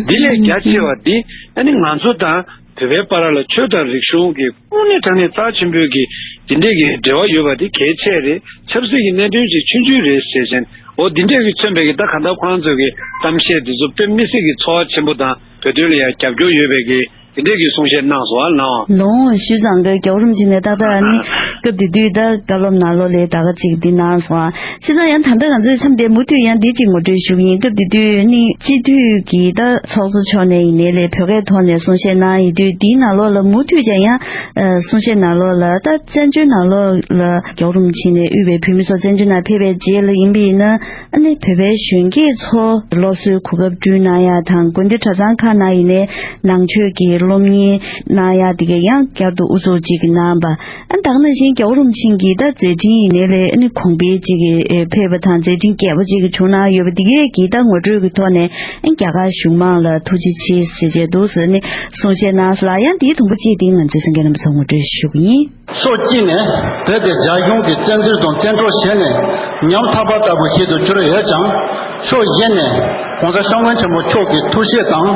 འདི་ལས་རྒྱ་ཆེ་བ་འདི་ཨ་ནི་ང་ཚོ་དང་བོད་པའི་བར་ལ་ཆོས་དང་རིག་གཞུང་གི་དངོས་གནས་དྲང་གནས་རྩ་ཆེན་པོའི་གི་འདི་འདྲས་ཀྱི་འབྲེལ་བ་ཡོད་པ་འདི་གལ་ཆེ་རེད། ཆབ་སྲིད་ཀྱི་གནད་དོན་ཅིག་ཆུང་ཆུང་རེད་ཟེར་བཞིན། འོ་འདི་འདྲས་ཀྱི་མཚོན་པའི་གི་ད་གང་ལྟར་ཁོ་རང་ཚོའི་གི་གཏམ་བཤད་འདི་ཚོ་དཔེ་མི་སྲིད་ཀྱི་ཚོར་བ་ཆེན་པོ་དང་བོད་དོན་ལ་ཡང་རྒྱབ་སྐྱོར་ཡོད་པའི་གི་འདི་འདྲས་ཀྱི་གསུང་བཤད་གནང་སོང་ཨ་ལགས། ལོ་ཞུས་ཙང་གི་རྒྱལ་བ་རིན་པོ་ཆེ་ནས་ཏག་ཏག་ཨ་ནི་སྐབས་དེ་དུས་ད་བཀའ་སློབ་ནང་ལོགས་ལས་ད་ག་ཅིག་འདི་གནང་སོང་ཨ། བྱས་ཙང་ཡང་ད་ལྟ་ང་ཚོའི་མཚམས་དེ་མུ་མཐུད་ཡང་འདི་གཅིག་ངོ་སྤྲོད་ཞུ་གི་ཡིན། སྐབས་དེ་དུས་ནི་སྤྱི་འཐུས་ཀྱི་ད་ཚོགས་གཙོ་མཆོག་ནས་ཡིན་ནའི་ལས་བོད་སྐད་ཐོག་ནས་གསུང་བཤད་གནང་ཡོད་དུས། འདིའི་ནང་ལོགས་ལ་མུ་མཐུད་ཀྱང་ཡང་གསུང་བཤད་ནང་ལོགས་ལ་ད་བཙན་བྱོལ་ནང་ལོགས་ལ་རྒྱལ་བ་རིན་པོ་ཆེ་ནས་དབུས་པའི་བོད་མི་ཚོ་བཙན་བྱོལ་ནང་ཕེབས་པའི་རྗེས་ལ་ཡིན་པ་ཡིན་ན། ཨ་ནི་བོད་པའི་གཞོན་སྐྱེས་ཚོ་སློབ་གསོའི་གོ་སྐབས་བསྐྲུན་གནང་ཡ་དང་། དགོན་སྡེ་གྲྭ་ཚང་ཁག་ནང་ཡིན་ནའི་ནང་ཆོས་ཀྱི་སློབ་གཉེར་གནང་ཡ་དེ་ག་ཡང་བསྐྱར་དུ་དབུ་འཛུགས་གཅིག་གནང་བ། ཨ་ནི་ད་ག་ནང་བཞིན་རྒྱལ་བ་རིན་པོ་ཆེ་གི་ད་མཛད་འཕྲིན་ཡིན་ནའི་ལས་ཨ་ནི་གོང་འཕེལ་ཅིག་གི་ཕེབས་པ་དང་མཛད་འཕྲིན་རྒྱས་པ་ཅིག་བྱུང་གནང་ཡོད་པ་འདི་གས་ཀྱི་ད་ངོ་སྤྲོད་ཀྱི་ཐོག་ནས་ཨ་ནི་རྒྱ་གར་གཞུང་མང་ལ་ཐུགས་རྗེ་ཆེ་ཟེར་བྱས་འདུག་ཟེར་ནས་གསུང་བཤད་གནང་སོང་ལ། ཡང་དེའི་དུམ་བུ་གཅིག་དེ་ང་ཚོའི་གསན་མཁན་རྣམ་པ་ཚོར་ངོ་སྤྲོད་ཞུ་གི་ཡིན། ཕྱོགས་གཅིག་ནས་བོད་དེ་རྒྱ་གཞུང་གིས་བཙན་འཛུལ་དང་བཙན་འཕྲོག་བྱས་ནས་ཉམ་ཐག་པ་ལྟ་བུ་ཞིག་ཏུ་གྱུར་ཡོད་ཀྱང་། ཕྱོགས་གཞན་ནས་༸གོང་ས་༸སྐྱབས་མགོན་ཆེན་པོ་མཆོག་གི་ཐུགས་བཞེད་དང་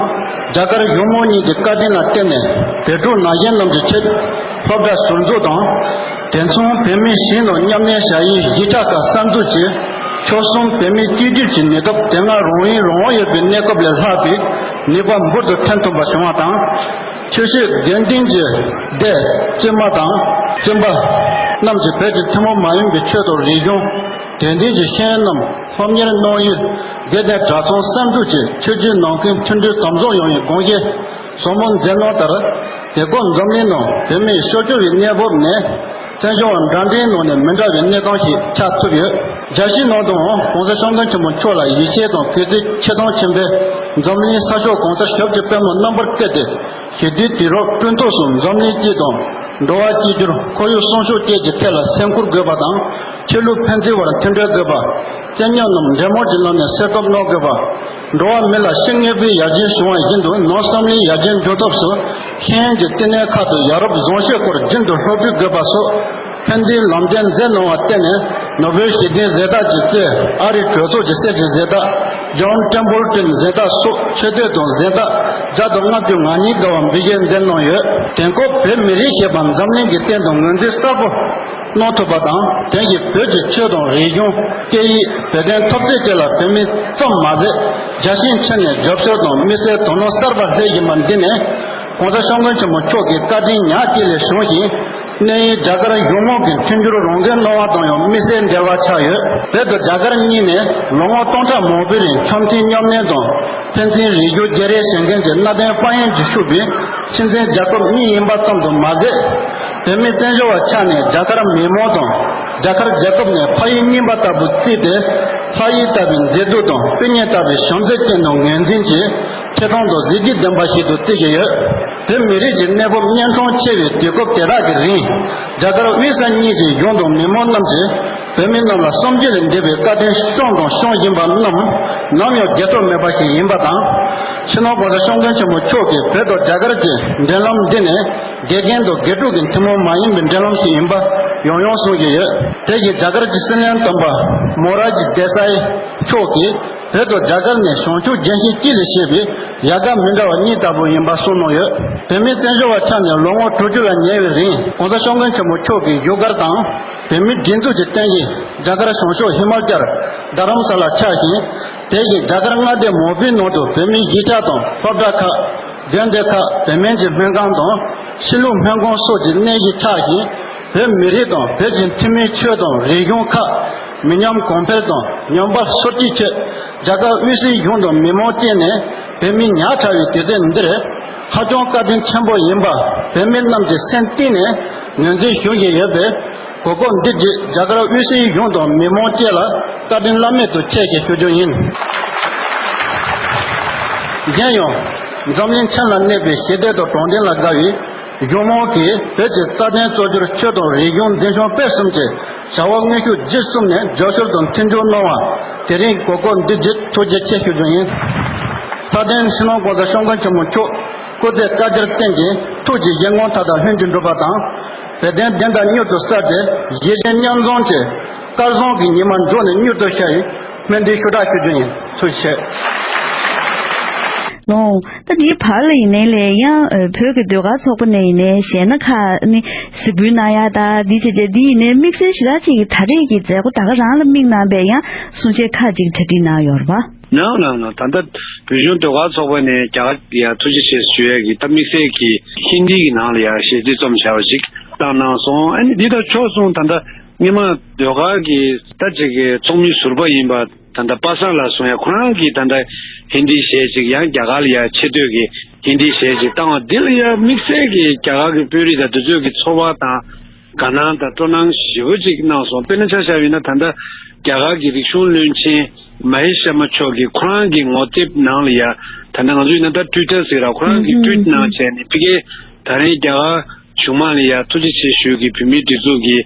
རྒྱ་གར་གཞུང་མང་གཉིས་ཀྱི་བཀའ་དྲིན་ལ་བརྟེན་ནས་བོད་ཕྲུག་ནང་བཞིན་རྣམས་ཀྱི་ཆེད་སློབ་གྲྭ་ཟུར་འཛུགས་དང་། དེ་མཚུངས་བོད་མི་གཞིས་ནང་མཉམ་གནས་བྱ་ཡུལ་གཞིས་ཆགས་ཁག་གསར་འཛུགས་ཀྱིས་ཆོལ་གསུམ་བོད་མིའི་སྐྱིད་སྡུག་གི་གནས་སྐབས་དེ་སྔ་རང་ཡུལ་རང་དབང་ཡོད་པའི་གནས་སྐབས་ལས་ལྷག་པའི་ནུས་པ་འབུར་དུ་ཐོན་ཐུབ་པ་བྱུང་བ་དང་། ཆོས་སྲིད་དགེ་འདུན་གྱི་སྡེ་བཙུན་མ་དང་བཙུན་པ་རྣམས་ཀྱིས་བོད་ཀྱི་ཐུན་མོང་མ་ཡིན་པའི་ཆོས་དང་རིག་གཞུང་། དད་ལྡན་གྱི་ཤེས་ཡོན་རྣམས་སློབ་གཉེར་གནང་ཡུལ་དགེ་ལྡན་གྲྭ་ཚང་གསར་འཛུགས་ཀྱིས་ཆོས་བརྒྱུད་ནང་ཁུལ་མཐུན་སྒྲིལ་དམ་བཟུང་ཡོང་བའི་དགོངས་བཞེས་ཟབ་མོ་མཛད་གནང་ལྟར། དེ་སྐབས་འཛམ་གླིང་ནང་བོད་མིའི་སྲོག་སྐྱོབ་ཀྱི་གནས་བབ་ནི་བཙན་བྱོལ་བ་འདྲ་འདྲའི་ནང་ནས་མི་འདྲ་བའི་གནས་སྟངས་ཤིག་ཆགས་ཐུབ་ཡོད། རྒྱལ་སྤྱིའི་ནང་དུའང་༸གོང་ས་༸སྐྱབས་མགོན་ཆེན་པོ་མཆོག་ལ་ཡིད་ཆེས་དང་གུས་བརྩི་ཆེ་མཐོང་ཆེན་པོས་འཛམ་གླིང་ས་ཕྱོགས་གང་སར་ཞབས་ཀྱི་པད་མོ་རྣམ་པར་བཀོད་དེ། ཞི་བདེའི་དུས་རབས་བསྐྲུན་ཐབས་སུ་འཛམ་གླིང་སྤྱི་དང་འགྲོ་བ་གཅིག་གྱུར་ཁོར་ཡུག་སྲུང་སྐྱོབ་བཅས་ཀྱི་ཐད་ལ་སེམས་ཁུར་དགོས་པ་དང་། ཆོས་ལུགས་ཕན་ཚུན་བར་མཐུན་འབྲེལ་དགོས་པ། རྩོད་རྙོག་རྣམས་འབྲེལ་མོལ་གྱི་ལམ་ནས་སེལ་ཐབས་གནང་དགོས་པ། འགྲོ་བ་མི་ལ་ཤེས་ངེས་པའི་ཡར་རྒྱས་བྱུང་བ་བཞིན་དུ་ནང་བསམ་བློའི་ཡར་རྒྱས་འབྱུང་ཐབས་སུ་ཤེས་ཡོན་གྱི་བསྟི་གནས་ཁག་ཏུ་ཡ་རབས་བཟང་སྤྱོད་སྐོར་རྒྱུན་དུ་སློབ་ཁྲིད་དགོས་པ་སོགས་ཕན་བདེའི་ལམ་སྟོན་མཛད་གནང་བར་བརྟེན་ནས། ནོ་བེལ་ཞི་བདེའི་གཟེངས་རྟགས་ཀྱིས་གཙོས་ཨ་རིའི་གྲོས་ཚོགས་ཀྱི་གསེར་གྱི་གཟེངས་རྟགས། ཇོན་ཊེམ་པལ་ཊོན་གཟེངས་རྟགས་སོགས་ཆེ་བསྟོད་དང་གཟེངས་རྟགས་བརྒྱ་དང་ལྔ་བཅུ་ང་གཉིས་འགའ་བ་འབུལ་བཞེས་མཛད་གནང་ཡོད། དེང་སྐབས་བོད་མི་རིགས་ཞེས་པ་འཛམ་གླིང་གི་སྟེང་དུ་ངོས་འཛིན་གསལ་པོ་གནང་ཐུབ་པ་དང་། དེང་གི་བོད་ཀྱི་ཆོས་དང་རིག་གཞུང་། སྐད་ཡིག། བོད་དོན་འཐབ་རྩོད་བཅས་ལ་བོད་མི་ཙམ་མ་ཟད། རྒྱལ་སྤྱིའི་ཁྲོད་ནས་རྒྱབ་སྐྱོར་དང་དམིགས་བསལ་དོ་སྣང་གསར་པ་སླེབས་བཞིན་པ་འདི་ནི། ༸གོང་ས་༸སྐྱབས་མགོན་ཆེན་པོ་མཆོག་གི་བཀའ་དྲིན་ཉག་གཅིག་ལས་བྱུང་ཞིང་། གནས་ཡུལ་རྒྱ་གར་ཡུལ་མོང་གི་མཐུན་འགྱུར་རང་འགུལ་གནང་བ་དང་ཡང་དམིགས་བསལ་འབྲེལ་བ་ཆགས་ཡོད། བོད་དང་རྒྱ་གར་གཉིས་ནས་ལོ་ངོ་སྟོང་ཕྲག་མང་པོའི་རིང་འཆམ་མཐུན་མཉམ་གནས་དང་ཕན་ཚུན་རིགས་རྒྱུད་བརྗེ་རེས་བྱེད་མཁན་གྱི་གནའ་དེང་དཔལ་ཡོན་གྱིས་ཕྱུག་པའི་ཁྱིམ་མཚེས་རྒྱལ་ཁབ་གཉིས་ཡིན་པ་ཙམ་དུ་མ་ཟད། བོད་མི་བཙན་བྱོལ་བ་ཆགས་ནས་རྒྱ་གར་མི་མང་དང་རྒྱ་གར་རྒྱལ་ཁབ་ནས་ཕ་ཡུལ་རྙིང་པ་ལྟ་བུ་བརྩིས་ཏེ། ཕ་ཡུལ་ལྟ་བུའི་མཛེས་སྡུག་དང་སྤུན་ཉེ་ལྟ་བུའི་བྱམས་བརྩེ་ཅན་དང་ངོས་འཛིན་གྱིས། ཆེ་མཐོང་དང་གཟི་བརྗིད་ལྡན་པ་ཞིག་ཏུ་བརྩི་བཞིན་ཡོད། བོད་མི་རིགས་ཀྱི་གནས་བབ་གཉན་འཕྲང་ཆེ་བའི་དུས་སྐབས་དེ་དག་གི་རིང་། རྒྱ་གར་དབུས་ས་གཉིས་ཀྱི་གཞུང་དང་མི་མང་རྣམས་ཀྱིས་བོད་མི་རྣམས་ལ་བསམ་རྒྱུ་ལས་འདས་པའི་བཀའ་དྲིན་བསྐྱངས་དང་སྐྱོང་བཞིན་པ་རྣམས་ནམ་ཡང་བརྗེད་ཐབས་མེད་པ་ཞིག་ཡིན་པ་དང་། སྤྱི་ནོར་༸གོང་ས་༸སྐྱབས་མགོན་ཆེན་པོ་མཆོག་གིས་བོད་དང་རྒྱ་གར་གྱི་འབྲེལ་ལམ་འདི་ནི་དགེ་རྒན་དང་དགེ་ཕྲུག་གི་ཐུན་མོང་མ་ཡིན་པའི་འབྲེལ་ལམ་ཞིག་ཡིན་པ་ཡང་ཡང་གསུང་གི་ཡོད། དེ་བཞིན་རྒྱ་གར་གྱི་སྲིད་བློན་དམ་པ་མོ་ར་ཇི་དེ་སའི་མཆོག་གིས། བོད་དང་རྒྱ་གར་ནི་བྱང་ཆུབ་རྒྱལ་ཞིང་གཅིག་ལས་སྐྱེས་པའི་ཡལ་ག་མི་འདྲ་བ་གཉིས་ལྟ་བུ་ཡིན་པ་གསུངས་གནང་ཡོད། བོད་མི་བཙན་བྱོལ་བ་ཆགས་ནས་ལོ་ངོ་དྲུག་ཅུ་ལ་ཉེ་བའི་རིང་༸གོང་ས་༸སྐྱབས་མགོན་ཆེན་པོ་མཆོག་གིས་བཞུགས་སྒར་དང་བོད་མིའི་སྒྲིག་འཛུགས་ཀྱི་རྟེན་གཞི་རྒྱ་གར་བྱང་ཕྱོགས་ཧི་མ་ཅལ་རྡ་རམ་ས་ལ་ཆགས་ཤིང་། དེ་བཞིན་རྒྱ་གར་མངའ་སྡེ་མང་པོའི་ནང་དུ་བོད་མིའི་གཞིས་ཆགས་དང་སློབ་གྲྭ་ཁག་དགོན་སྡེ་ཁག་བོད་སྨན་གྱི་སྨན་ཁང་དང་ཕྱི་ལུགས་སྨན་ཁང་སོགས་ཀྱི་གནས་གཞི་ཆགས་ཤིང་། བོད་མི་རིགས་དང་བོད་ཀྱི་ཐུན་མིན་ཆོས་དང་རིག་གཞུང་ཁག་མི་ཉམས་གོང་འཕེལ་དང་མཉམ་པར་སོར་ཆུད་ཆེད། རྒྱ་གར་དབུས་སའི་གཞུང་དང་མི་མང་བཅས་ནས་བོད་མི་ཉག་ཕྲ་བའི་དུས་ཚོད་འདིར་ཧ་ཅང་བཀའ་དྲིན་ཆེན་པོ་ཡིན་པ་བོད་མི་རྣམས་ཀྱིས་སེམས་གཏིང་ནས་ངོས་འཛིན་ཞུ་བཞིན་ཡོད་པས། གོ་སྐབས་འདི་བརྒྱུད་རྒྱ་གར་དབུས་སའི་གཞུང་དང་མི་མང་བཅས་ལ་བཀའ་དྲིན་བླ་མེད་དུ་ཆེ་ཞེས་ཞུ་རྒྱུ་ཡིན། གཞན་ཡང་། འཛམ་གླིང་ཕྱེད་ལ་གནས་པའི་ཞི་བདེ་དང་དྲང་བདེན་ལ་དགའ་བའི་གཞུང་མང་གིས་བོད་ཀྱི་རྩ་དོན་གཙོ་གྱུར་ཆོས་དང་རིག་གཞུང་འཛིན་སྐྱོང་སྤེལ་གསུམ་གྱི་བྱ་བ་དངོས་ཤུགས་བརྒྱུད་གསུམ་ནས་རྒྱབ་སྐྱོར་དང་མཐུན་འགྱུར་གནང་བ། དེ་རིང་གོ་སྐབས་འདི་བརྒྱུད་ཐུགས་རྗེ་ཆེ་ཞུ་རྒྱུ་ཡིན། མཐའ་དོན་སྤྱི་ནོར་༸གོང་ས་༸སྐྱབས་མགོན་ཆེན་པོ་མཆོག་སྐུ་ཚེ་བསྐལ་བརྒྱར་བརྟན་ཅིང་ཐུགས་ཀྱི་བཞེད་དགོངས་མཐའ་དག་ལྷུན་གྱིས་འགྲུབ་པ་དང་། བོད་དོན་བདེན་མཐའ་མྱུར་དུ་གསལ་ཏེ་ཞི་བདེ་མཉམ་འཛོམས་ཀྱི་སྐལ་བཟང་གི་ཉི་མ་མཇུག་ནས་མྱུར་དུ་ཤར་བའི་སྨོན་འདུན་ཞུ་དག་ཞུ་རྒྱུ་ཡིན། ཐུགས་རྗེ་ཆེ། ལོ། ད་འདིའི་བར་ལ་ཡིན་ནའི་ལས་ཡང་ཨ་བོད་ཀྱི་ཟློས་གར་ཚོགས་པ་ནས་ཡིན་ནའི་གཞས་སྣ་ཁག་ནི་གཟིགས་འབུལ་གནང་ཡག་དང་འདི་བྱས་རྗེས་འདི་ཡིན་ནའི་དམིགས་བསལ་ཞེ་དྲག་ཅིག་གི་ད་རེས་ཀྱི་མཛད་སྒོ་ད་ག་རང་ལ་དམིགས་གནང་བའི་ཡང་གསུང་བཤད་ཁག་ཅིག་གྲ་སྒྲིག་གནང་ཡོད་རེད་པ། གནང་གནང་གནང་། ད་ལྟ་བོད་གཞུང་ཟློས་གར་ཚོགས་པ་ནས་རྒྱ་གར་ཡ་ཐུགས་རྗེ་ཆེ་ཞུ་ཡས་ཀྱི་ད་དམིགས་བསལ་གྱི་ཧིན་དི་གི་ནང་ལ་ཡ་གཞས་ཚིག་རྩོམ་བྱ་བ་ཞིག་བཏང་གནང་སོང་། ཨ་ནི་འདི་དང་ཕྱོགས་མཚུངས་ད་ལྟ་སྔོན་མ་ཟློས་གར་གྱི་ད་ཅིག་གི་ཚོགས་མི་ཟུར་པ་ཡིན་པ་ད་ལྟ་པ་སངས་ལགས་གསུང་ཡ་ཁོ་རང་གིས་ད་ལྟ་ཧིན་དི་གཞས་ཅིག་ཡང་རྒྱ་གར་ལ་ཡ་ཆེ་བསྟོད་ཀྱི་ཧིན་དི་གཞས་ཅིག་བཏང་བ་འདི་ལ་ཡ་དམིགས་བསལ་གྱི་རྒྱ་གར་གྱི་དཔོན་རིགས་དང་དེ་ཚོས་ཀྱི་ཚོར་བ་དང་དགའ་སྣང་དང་སྤྲོ་སྣང་ཞེ་པོ་ཅིག་གནང་སོང་། དཔེར་ན་ཆ་བཞག་པ་ཡིན་ན་ད་ལྟ་རྒྱ་གར་གྱི་རིག་གཞུང་བློན་ཆེན་མ་ཧེ་ཤར་མ་མཆོག་གིས་ཁོ་རང་གི་ངོ་དེབ་ནང་ལ་ཡ་ད་ལྟ་ང་ཚོ་ཡིན་ན་ད་ཊུའི་ཊར་ཟེར་ར་ཁོ་རང་གིས་ཊུའིཊ་གནང་བྱས་ནས་ཕ་གིའི་ད་རིང་རྒྱ་གར་གཞུང་མང་ལ་ཡ་ཐུགས་རྗེ་ཆེ་ཞུ་གི་བོད་མིའི་སྒྲིག་འཛུགས་ཀྱི་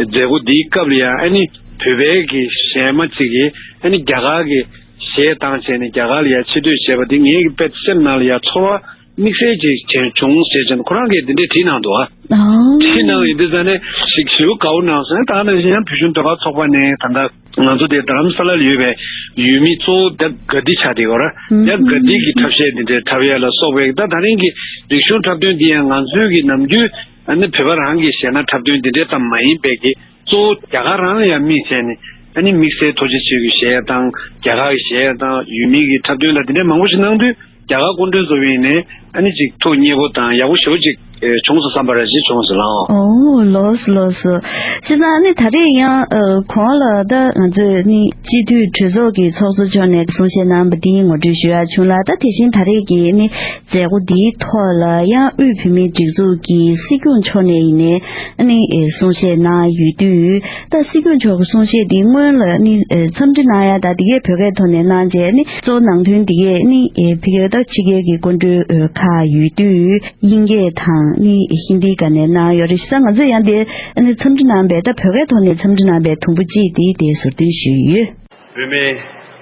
མཛད་སྒོ་འདིའི་སྐབས་ལ་ཡ་ཨ་ནི་བོད་པའི་གི་གཞས་མ་ཅིག་གིས་ཨ་ནི་རྒྱ་གར་གྱི་གཞས་བཏང་བྱས་ནས་རྒྱ་གར་ལ་ཡ་ཆེ་བསྟོད་བྱས་པ་འདི་ངའི་གི་དཔེ་སེམས་ནང་ལ་ཡ་ཚོར་བ་དམིགས་བསལ་ཅིག་བྱུང་ཟེར་བྱས་ནས་ཁོ་རང་གིས་འདི་འདྲས་བྲིས་གནང་འདུག་ཨ། ཨོ། བྲིས་གནང་ཡིན་དུས་ཙང་ནས་ཞིག་ཞེ་པོ་དགའ་པོ་གནང་སོང་། ད་ནང་བཞིན་ཡང་བོད་གཞུང་ཟློས་གར་ཚོགས་པ་ནས་ད་ལྟ་ང་ཚོ་དེ་རྡ་རམ་ས་ལ་ལ་ཡོད་པའི་ཡུལ་མི་གཙོ་བོ་ད་དགའ་སྡིག་ཆགས་བསྡད་ཡོད་ར། ཡང་དགའ་སྡིག་གི་འཁྲབ་གཞས་འདི་འདྲའི་འཁྲབ་ཡ་ལ་སོགས་པའི་ད་ད་རིང་གི་རིག་གཞུང་འཁྲབ་སྟོན་འདི་ཡང་ང་ཚོའི་གི་ནམ་རྒྱུན་ཨ་ནི་བོད་པ་རང་གི་གཞས་སྣ་འཁྲབ་སྟོན་འདི་འདྲའི་ཙམ་མ་ཡིན་པའི་གི་གཙོ་བོ་རྒྱ་གར་རང་ལ་ཡང་དམིགས་བྱས་ནས་ཨ་ནི་དམིགས་བསལ་ཐུགས་རྗེ་ཆེ་གི་གཞས་དང་རྒྱ་གར་གི་གཞས་དང་ཡུལ་མི་གི་འཁྲབ་སྟོན་ལ་འདི་འདྲའི་མང་པོ་ཞིག་གནང་དུས། རྒྱ་གར་སྐུ་མགྲོན་ཚོ་བས་ནས་ཨ་ནི་ཅིག་ཐུགས་མཉེས་པོ་དང་ཡག་པོ་ཞེ་པོ་ཅིག་ཨེ་བྱུང་སོང་བསམ་པ་རེ་ཞིག་བྱུང་སོང་ལགས། ཨོ་ལགས་སོ་ལགས་སོ། བྱས་ཙང་ཨ་ནི་ད་རེས་ཡང་ཨ་གོང་ལ་ད་ང་ཚོས་ནི་སྤྱི་འཐུས་གྲོས་ཚོགས་ཀྱི་ཚོགས་གཙོ་མཆོག་ནས་གསུང་བཤད་གནང་བ་འདི་ངོ་སྤྲོད་ཞུ་ཡག་བྱུང་ལ། ད་དེ་བཞིན་ད་རེས་ཀྱི་ནི་མཛད་སྒོ་འདིའི་ཐོག་ལ་ཡང་དབུས་བོད་མིའི་སྒྲིག་འཛུགས་ཀྱི་སྲིད་སྐྱོང་མཆོག་ནས་ཡིན་ནའི་ཨ་ནི་ཨེ་གསུང་བཤད་གནང་ཡོད་དུས། ད་སྲིད་སྐྱོང་མཆོག་གི་གསུང་བཤད་འདི་སྔོན་ལ་ནི་ཨེ་འཚམས་འདྲི་གནང་ཡ་ད་འདི་གའི་བོད་སྐད་ཐོག་ནས་གནང་རྗེས་ནི་གཙོ་བོ་ནང་དོན་འདི་གས་ནི་ཨེ་ཕ་གིར་ད་ཕྱི་རྒྱལ་གྱི་སྐུ་མགྲོན་ཨེ་ཁག་ཡོད་དུས་དབྱིན་སྐད་དང་ནི་ཧིན་དིའི་སྒང་ནས་གནང་ཡོད་རེད། བྱས་ཙང་ང་ཚོས་ཡང་དེ་ནི་འཚམས་འདྲི་གནང་བའི་ད་བོད་སྐད་ཐོག་ནས་འཚམས་འདྲི་གནང་བའི་དུམ་བུ་གཅིག་དེ་དེ་ཟུར་འདོན་ཞུས་ཡོད། བོད་མིའི་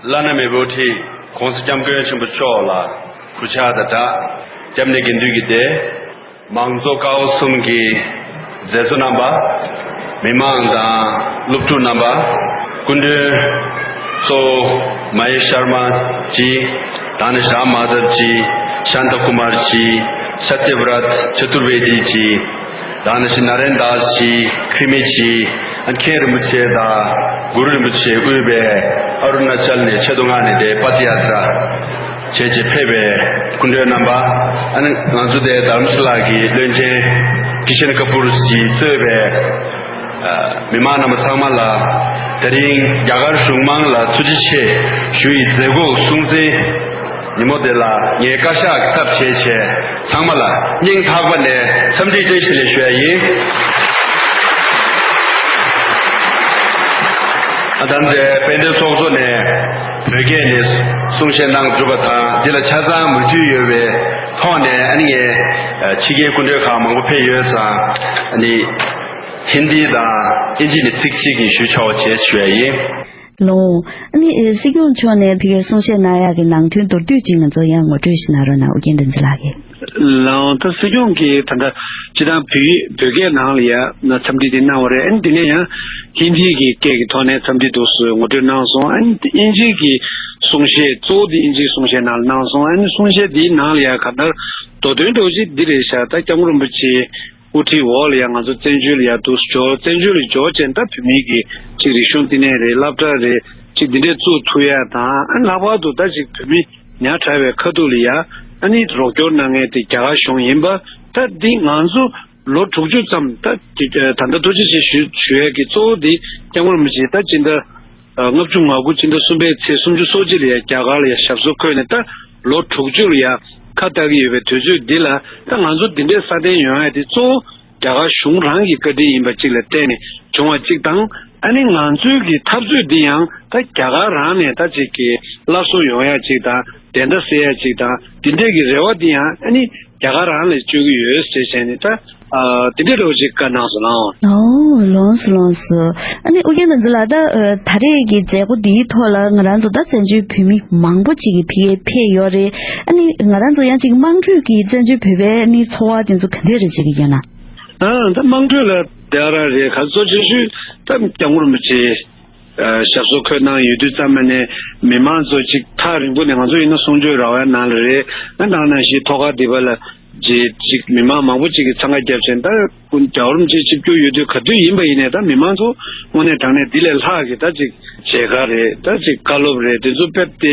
བླ་ན་མེད་པའི་དབུ་ཁྲིད་༸གོང་ས་༸སྐྱབས་མགོན་ཆེན་པོ་མཆོག་ལ་གུས་ཕྱག་དང་སྦྲགས་སྐྱབས་གནས་དགེ་འདུན་གྱི་སྡེ། མང་གཙོ་ཀའོ་གསུམ་གྱི་མཛད་གཙོ་རྣམ་པ། མི་མང་དང་སློབ་ཕྲུག་རྣམ་པ། སྐུ་མགྲོན་གཙོ་བོ་མ་ཧེ་ཤར་མ་ཇི། ད་ནི་ཤཱམ་མཱ་དབ་ཇི། ཤཱནྟ་ཀུ་མར་ཇི། ཤ་ཏྱ་བྲ་ཏ་ཅ་ཏུར་ཝེ་དི་ཇི། ད་ནི་ཤི་ནཱ་རེན་དཱས་ཇི། ཁི་མི་ཇི། ཨ་མཁན་རིན་པོ་ཆེ་དང་གུ་རུ་རིན་པོ་ཆེ་དབུས་པའི་ཨ་རུ་ན་ཅལ་ནས་ཆེད་དུ་མངགས་ནས་དེ་པ་ཏི་ཡ་ཏྲ། བྱས་རྗེས་ཕེབས་པའི་སྐུ་མགྲོན་རྣམ་པ། ཨ་ནི་ང་ཚོ་དེ་རྡ་རམ་ས་ལ་གི་བློན་ཆེན་ཀི་ཤན་ཀ་པུར་གྱིས་གཙོས་པའི་ཨ་མི་མང་རྣམ་པ་ཚང་མ་ལ། དེ་རིང་རྒྱ་གར་གཞུང་མང་ལ་ཐུགས་རྗེ་ཆེ་ཞུ་ཡི་མཛད་སྒོ་སྲུང་བརྩིའི་ཉིན་མོ་དེ་ལ་ངས་བཀའ་ཤག་གི་ཚབ་བྱས་བྱས་ཚང་མ་ལ་སྙིང་ཐག་པ་ནས་འཚམས་འདྲི་བཀྲ་ཤིས་བདེ་ལེགས་ཞུ་ཡ་ཡིན། ཨ་ད་ལྟའི་དཔལ་ལྡན་ཚོགས་གཙོ་ནས་བོད་སྐད་ནས་གསུང་བཤད་གནང་གྲུབ་པ་དང་། འདི་ལ་ཆ་ཚང་མོས་མཐུན་ཡོད་པའི་ཐོག་ནས། ཨ་ནི་ངས་ཕྱི་རྒྱལ་སྐུ་མགྲོན་ཁག་མང་པོ་ཕེབས་ཡོད་ཙང་། ཨ་ནི་ཧིན་དི་དང་ཨིན་ཇི་ནས་ཚིག་གཅིག་གིས་ཞུ་ཆོག་པ་བྱས་ཞུ་ཡ་ཡིན། ལགས། ཨ་ནི་ཨེ་སྲིད་སྐྱོང་མཆོག་ནས་ཕ་གིར་གསུང་བཤད་གནང་ཡག་གི་ནང་དོན་མདོར་བསྡུས་ཅིག་ང་ཚོ་ཡང་ངོ་སྤྲོད་ཞིག་གནང་རོགས་གནང་། ཨོ་རྒྱན་བསྟན་འཛིན་ལགས་ཀྱིས། ལགས། ད་སྲིད་སྐྱོང་གིས་ད་ལྟ་སྤྱིར་བཏང་བོད་ཡིག་བོད་སྐད་ནང་ལ་ཡ་ན་འཚམས་འདྲི་དེ་གནང་བ་རེད། ཨ་ནི་དེ་ནས་ཡང་ཧིན་དི་གི་སྐད་ཀྱི་ཐོག་ནས་འཚམས་འདྲི་འདུག་སེ་ངོ་སྤྲོད་གནང་སོང་། ཨ་ནི་དབྱིན་ཇི་གི་གསུང་བཤད་གཙོ་བོ་དེ་དབྱིན་ཇིའི་གསུང་བཤད་ནང་ལ་གནང་སོང་། ཨ་ནི་གསུང་བཤད་དེའི་ནང་ལ་ཡ་ག་ལྟར་མདོ་དོན་འདྲ་བོ་ཅིག་འདི་རེད་ཤག་ད་སྐྱབས་མགོན་རིན་པོ་ཆེ་དབུ་ཁྲིད་འོག་ལ་ཡང་ང་ཚོ་བཙན་བྱོལ་ལ་ཡང་འདུག་སེ་འབྱོར། བཙན་བྱོལ་ལ་འབྱོར་བྱས་ད་བོད་མི་གི་ཅིག་རིག་གཞུང་བསྟི་གནས་རེད། སློབ་གྲྭ་རེད། ཅིག་འདི་འདྲས་བཙུགས་ཐུབ་ཡ་དང་། ཨ་ལྷག་པར་དུ་ད་ཅིག་བོད་མི་ཉག་ཕྲ་བའི་ཁ་ཐུག་ལ་ཡ་ཨ་ནི་རོགས་སྐྱོར་གནང་མཁན་དེ་རྒྱ་གར་གཞུང་ཡིན་པ། ད་འདི་ང་ཚོ་ལོ་དྲུག་ཅུ་ཙམ་ད་ཅིག་ད་ལྟ་ཐུགས་རྗེ་ཆེ་ཞུ་ཞུ་ཡ་གི་གཙོ་བོ་འདི་སྐྱབས་མགོན་རིན་པོ་ཆེ་ད་སྤྱི་ཟླ་ལྔ་བཅུ་ང་དགུ་སྤྱི་ཟླ་གསུམ་པའི་ཚེས་སུམ་ཅུ་སོ་གཅིག་ལ་ཡ་རྒྱ་གར་ལ་ཡ་ཞབས་སོར་འཁོད་ནས་ད་ལོ་དྲུག་ཅུ་ལ་ཡ་ཁ་བཏགས་ཀྱི་ཡོད་པའི་དུས་ཚོད་འདི་ལ། ད་ང་ཚོ་འདི་འདྲའི་སྲ་བརྟན་ཡོང་ཡ་དེ་གཙོ་བོ་རྒྱ་གར་གཞུང་རང་གི་བཀའ་དྲིན་ཡིན་པ་གཅིག་ལ་བརྟེན་ནས་བྱུང་བ་གཅིག་དང་། ཨ་ནི་ང་ཚོའི་གི་འཐབ་རྩོད་འདི་ཡང་ད་རྒྱ་གར་རང་ནས་ད་ཅིག་གི་སླར་གསོ་ཡོང་ཡ་གཅིག་དང་། བདེན་མཐའ་གསལ་ཡ་གཅིག་དང་། འདི་འདྲའི་གི་རེ་བ་འདི་ཡང་ཨ་ནི་རྒྱ་གར་རང་ལ་བཅོལ་གྱི་ཡོད་ཟེར་བྱས་ནས་ད་ཨ་འདི་འདྲའི་རེ་བ་ཅིག་བཀའ་གནང་སོང་ལགས། ཨོ་ལགས་སོ་ལགས་སོ། ཨ་ནི་ཨོ་རྒྱན་བསྟན་འཛིན་ལགས། ད་ཨ་ད་རེས་ཀྱི་མཛད་སྒོ་འདིའི་ཐོག་ལ་ང་རང་ཚོ་ད་བཙན་བྱོལ་བོད་མི་མང་པོ་ཅིག་གིས་ཕ་གིར་ཕེབས་ཡོད་རེད། ཨ་ནི་ང་རང་ཚོ་ཡང་ཅིག་དམངས་ཁྲོད་ཀྱི་བཙན་བྱོལ་བོད་པའི་ཨ་ནི་ཚོར་བ་དེ་ཚོ་ག་འདྲས་རེད་ཅིག་ཡོད་ན། ཨ་ད་དམངས་ཁྲོད་ལ་དེ་ག་རང་རེད། ག་གཙོ་ཆེ་ཤོས་ད་སྐྱབས་མགོན་རིན་པོ་ཆེ་ཨ་ཞབས་སོར་འཁོད་གནང་ཡོད་དུས་ཙམ་པ་ནས་མི་མང་ཚོ་ཅིག་ཐག་རིང་པོ་ནས། ང་ཚོ་ཡིན་ན་གསུང་ཆོས་ར་བའི་ནང་ལ་རེད། ཨ་ནང་ནང་བཞིན་ཐོག་ཁ་འདི་པ་ལ་ཅིག་ཅིག་མི་མང་མང་པོ་ཅིག་གིས་འཚང་ཁ་བརྒྱབ་བྱས། ད་སྐུ་རྒྱལ་བ་རིན་པོ་ཆེ་ཆིབས་བསྒྱུར་ཡོད་དུས་ག་དུས་ཡིན་པ་ཡིན་ནའི་ད་མི་མང་ཚོ་དངོས་གནས་དྲང་གནས་འདི་ལས་ལྷག་གི་ད་ཅིག་མཇལ་ཁ་རེད། ད་ཅིག་བཀའ་སློབ་རེད། དེ་ཚོ་ཕེབས་ཏེ་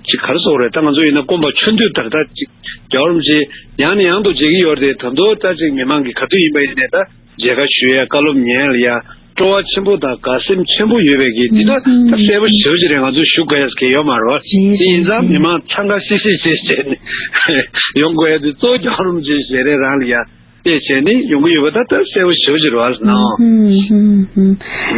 ཅིག་ག་རེ་ཟེར་དགོས་རེད། ད་ང་ཚོ་ཡིན་ན་སྐོམ་པ་ཆུ་འདོད་ལྟར་ད་ཅིག་རྒྱལ་བ་རིན་པོ་ཆེ་ཡང་ནས་ཡང་དུ་མཇལ་གྱི་ཡོད་རེད། ད་དུང་ད་ཅིག་མི་མང་གིས་ག་དུས་ཡིན་པ་ཡིན་ནའི་ད་མཇལ་ཁ་ཞུ་ཡ། བཀའ་སློབ་ཉན་ཡ་ལ་ཡ་སྤྲོ་བ་ཆེན་པོ་དང་དགའ་སེམས་ཆེན་པོ་ཡོད་པའི་གི་འདི་ད་ད་གསལ་པོ་ཞེ་པོ་ཅིག་རེད། ང་ཚོས་ཞུ་དགོས་ཡ་གང་ཡོད་མ་རེད་བ། རེད། དེ་ཡིན་ཙང་རེད། མི་མང་འཚང་ཁ་ཤིག་ཤིག་བྱས་བྱས་ནས་ཡོང་དགོས་ཡ་དེ་གཙོ་བོ་རྒྱལ་བ་རིན་པོ་ཆེའི་ཞལ་རས་རང་ལ་ཡ་བལྟས་བྱས་ནས་ཡོང་གི་ཡོད་པ་ད་ད་གསལ་པོ་ཞེ་པོ་ཅིག་རེད་བ། ལགས།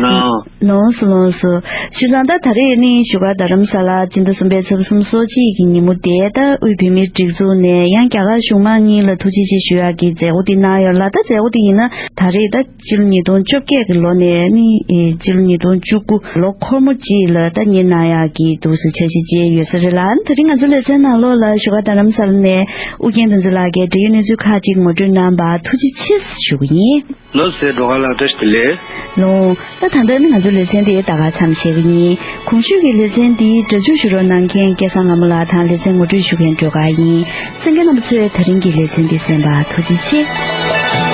ལགས། ལགས་སོ་ལགས་སོ། བྱས་ཙང་ད་ད་རེས་ནི་བཞུགས་སྒར་རྡ་རམ་ས་ལ་སྤྱི་ཟླ་གསུམ་པའི་ཚེས་སོ་གཅིག་གི་ཉིན་མོ་དེ་ད་དབུས་བོད་མིའི་སྒྲིག་འཛུགས་ནས་ཡང་རྒྱ་གར་གཞུང་མང་གཉིས་ལ་ཐུགས་རྗེ་ཆེ་ཞུ་ཡག་གི་མཛད་སྒོ་དེ་གནང་ཡོད་ལ། ད་མཛད་སྒོ་དེ་ཡིན་ན་ད་རེས་ད་སྤྱི་ལོ་ཉིས་སྟོང་བཅོ་བརྒྱད་ཀྱི་ལོ་ནས་ནི་ཨེ་སྤྱི་ལོ་ཉིས་སྟོང་བཅུ་དགུ་ལོ་འཁོར་མོ་གཅིག་ལ་ད་གཉེར་གནང་ཡག་གི་འདུག་སེ་འཆར་གཞི་བཅས་ཡོད་ས་རེད་ལ། ད་རེས་ང་ཚོ་ལེ་ཚན་ནང་ལོགས་ལ་བཞུགས་སྒར་རྡ་རམ་ས་ལ་ནས་ཨོ་རྒྱན་བསྟན་འཛིན་ལགས་ཀྱིས་འབྲེལ་ཡོད་གནས་ཚུལ་ཁག་ཅིག་ངོ་སྤྲོད་གནང་བར་ཐུགས་རྗེ་ཆེ་ཞུ་གི་ཡིན། ལགས་སོ། སྒྲོལ་དཀར་ལགས་བཀྲ་ཤིས་བདེ་ལེགས། ལགས། ད་ད་ལྟ་ནི་ང་ཚོའི་ལེ་ཚན་འདི་ད་ག་མཚམས་བཞག་གི་ཡིན། གོང་ཞུས་ཀྱི་ལེ་ཚན་འདི་སྒྲ་འཇུག་ཞུ་རོགས་གནང་མཁན་སྐལ་བཟང་ལྷ་མོ་ལགས་དང་ལེ་ཚན་ངོ་སྤྲོད་ཞུ་མཁན་སྒྲོལ་དཀར་ཡིན། གསན་མཁན་རྣམ་པ་ཚོས་ད་རིང་གི་ལེ་ཚན་འདི་གསན་པར་ཐུགས་རྗེ་ཆེ།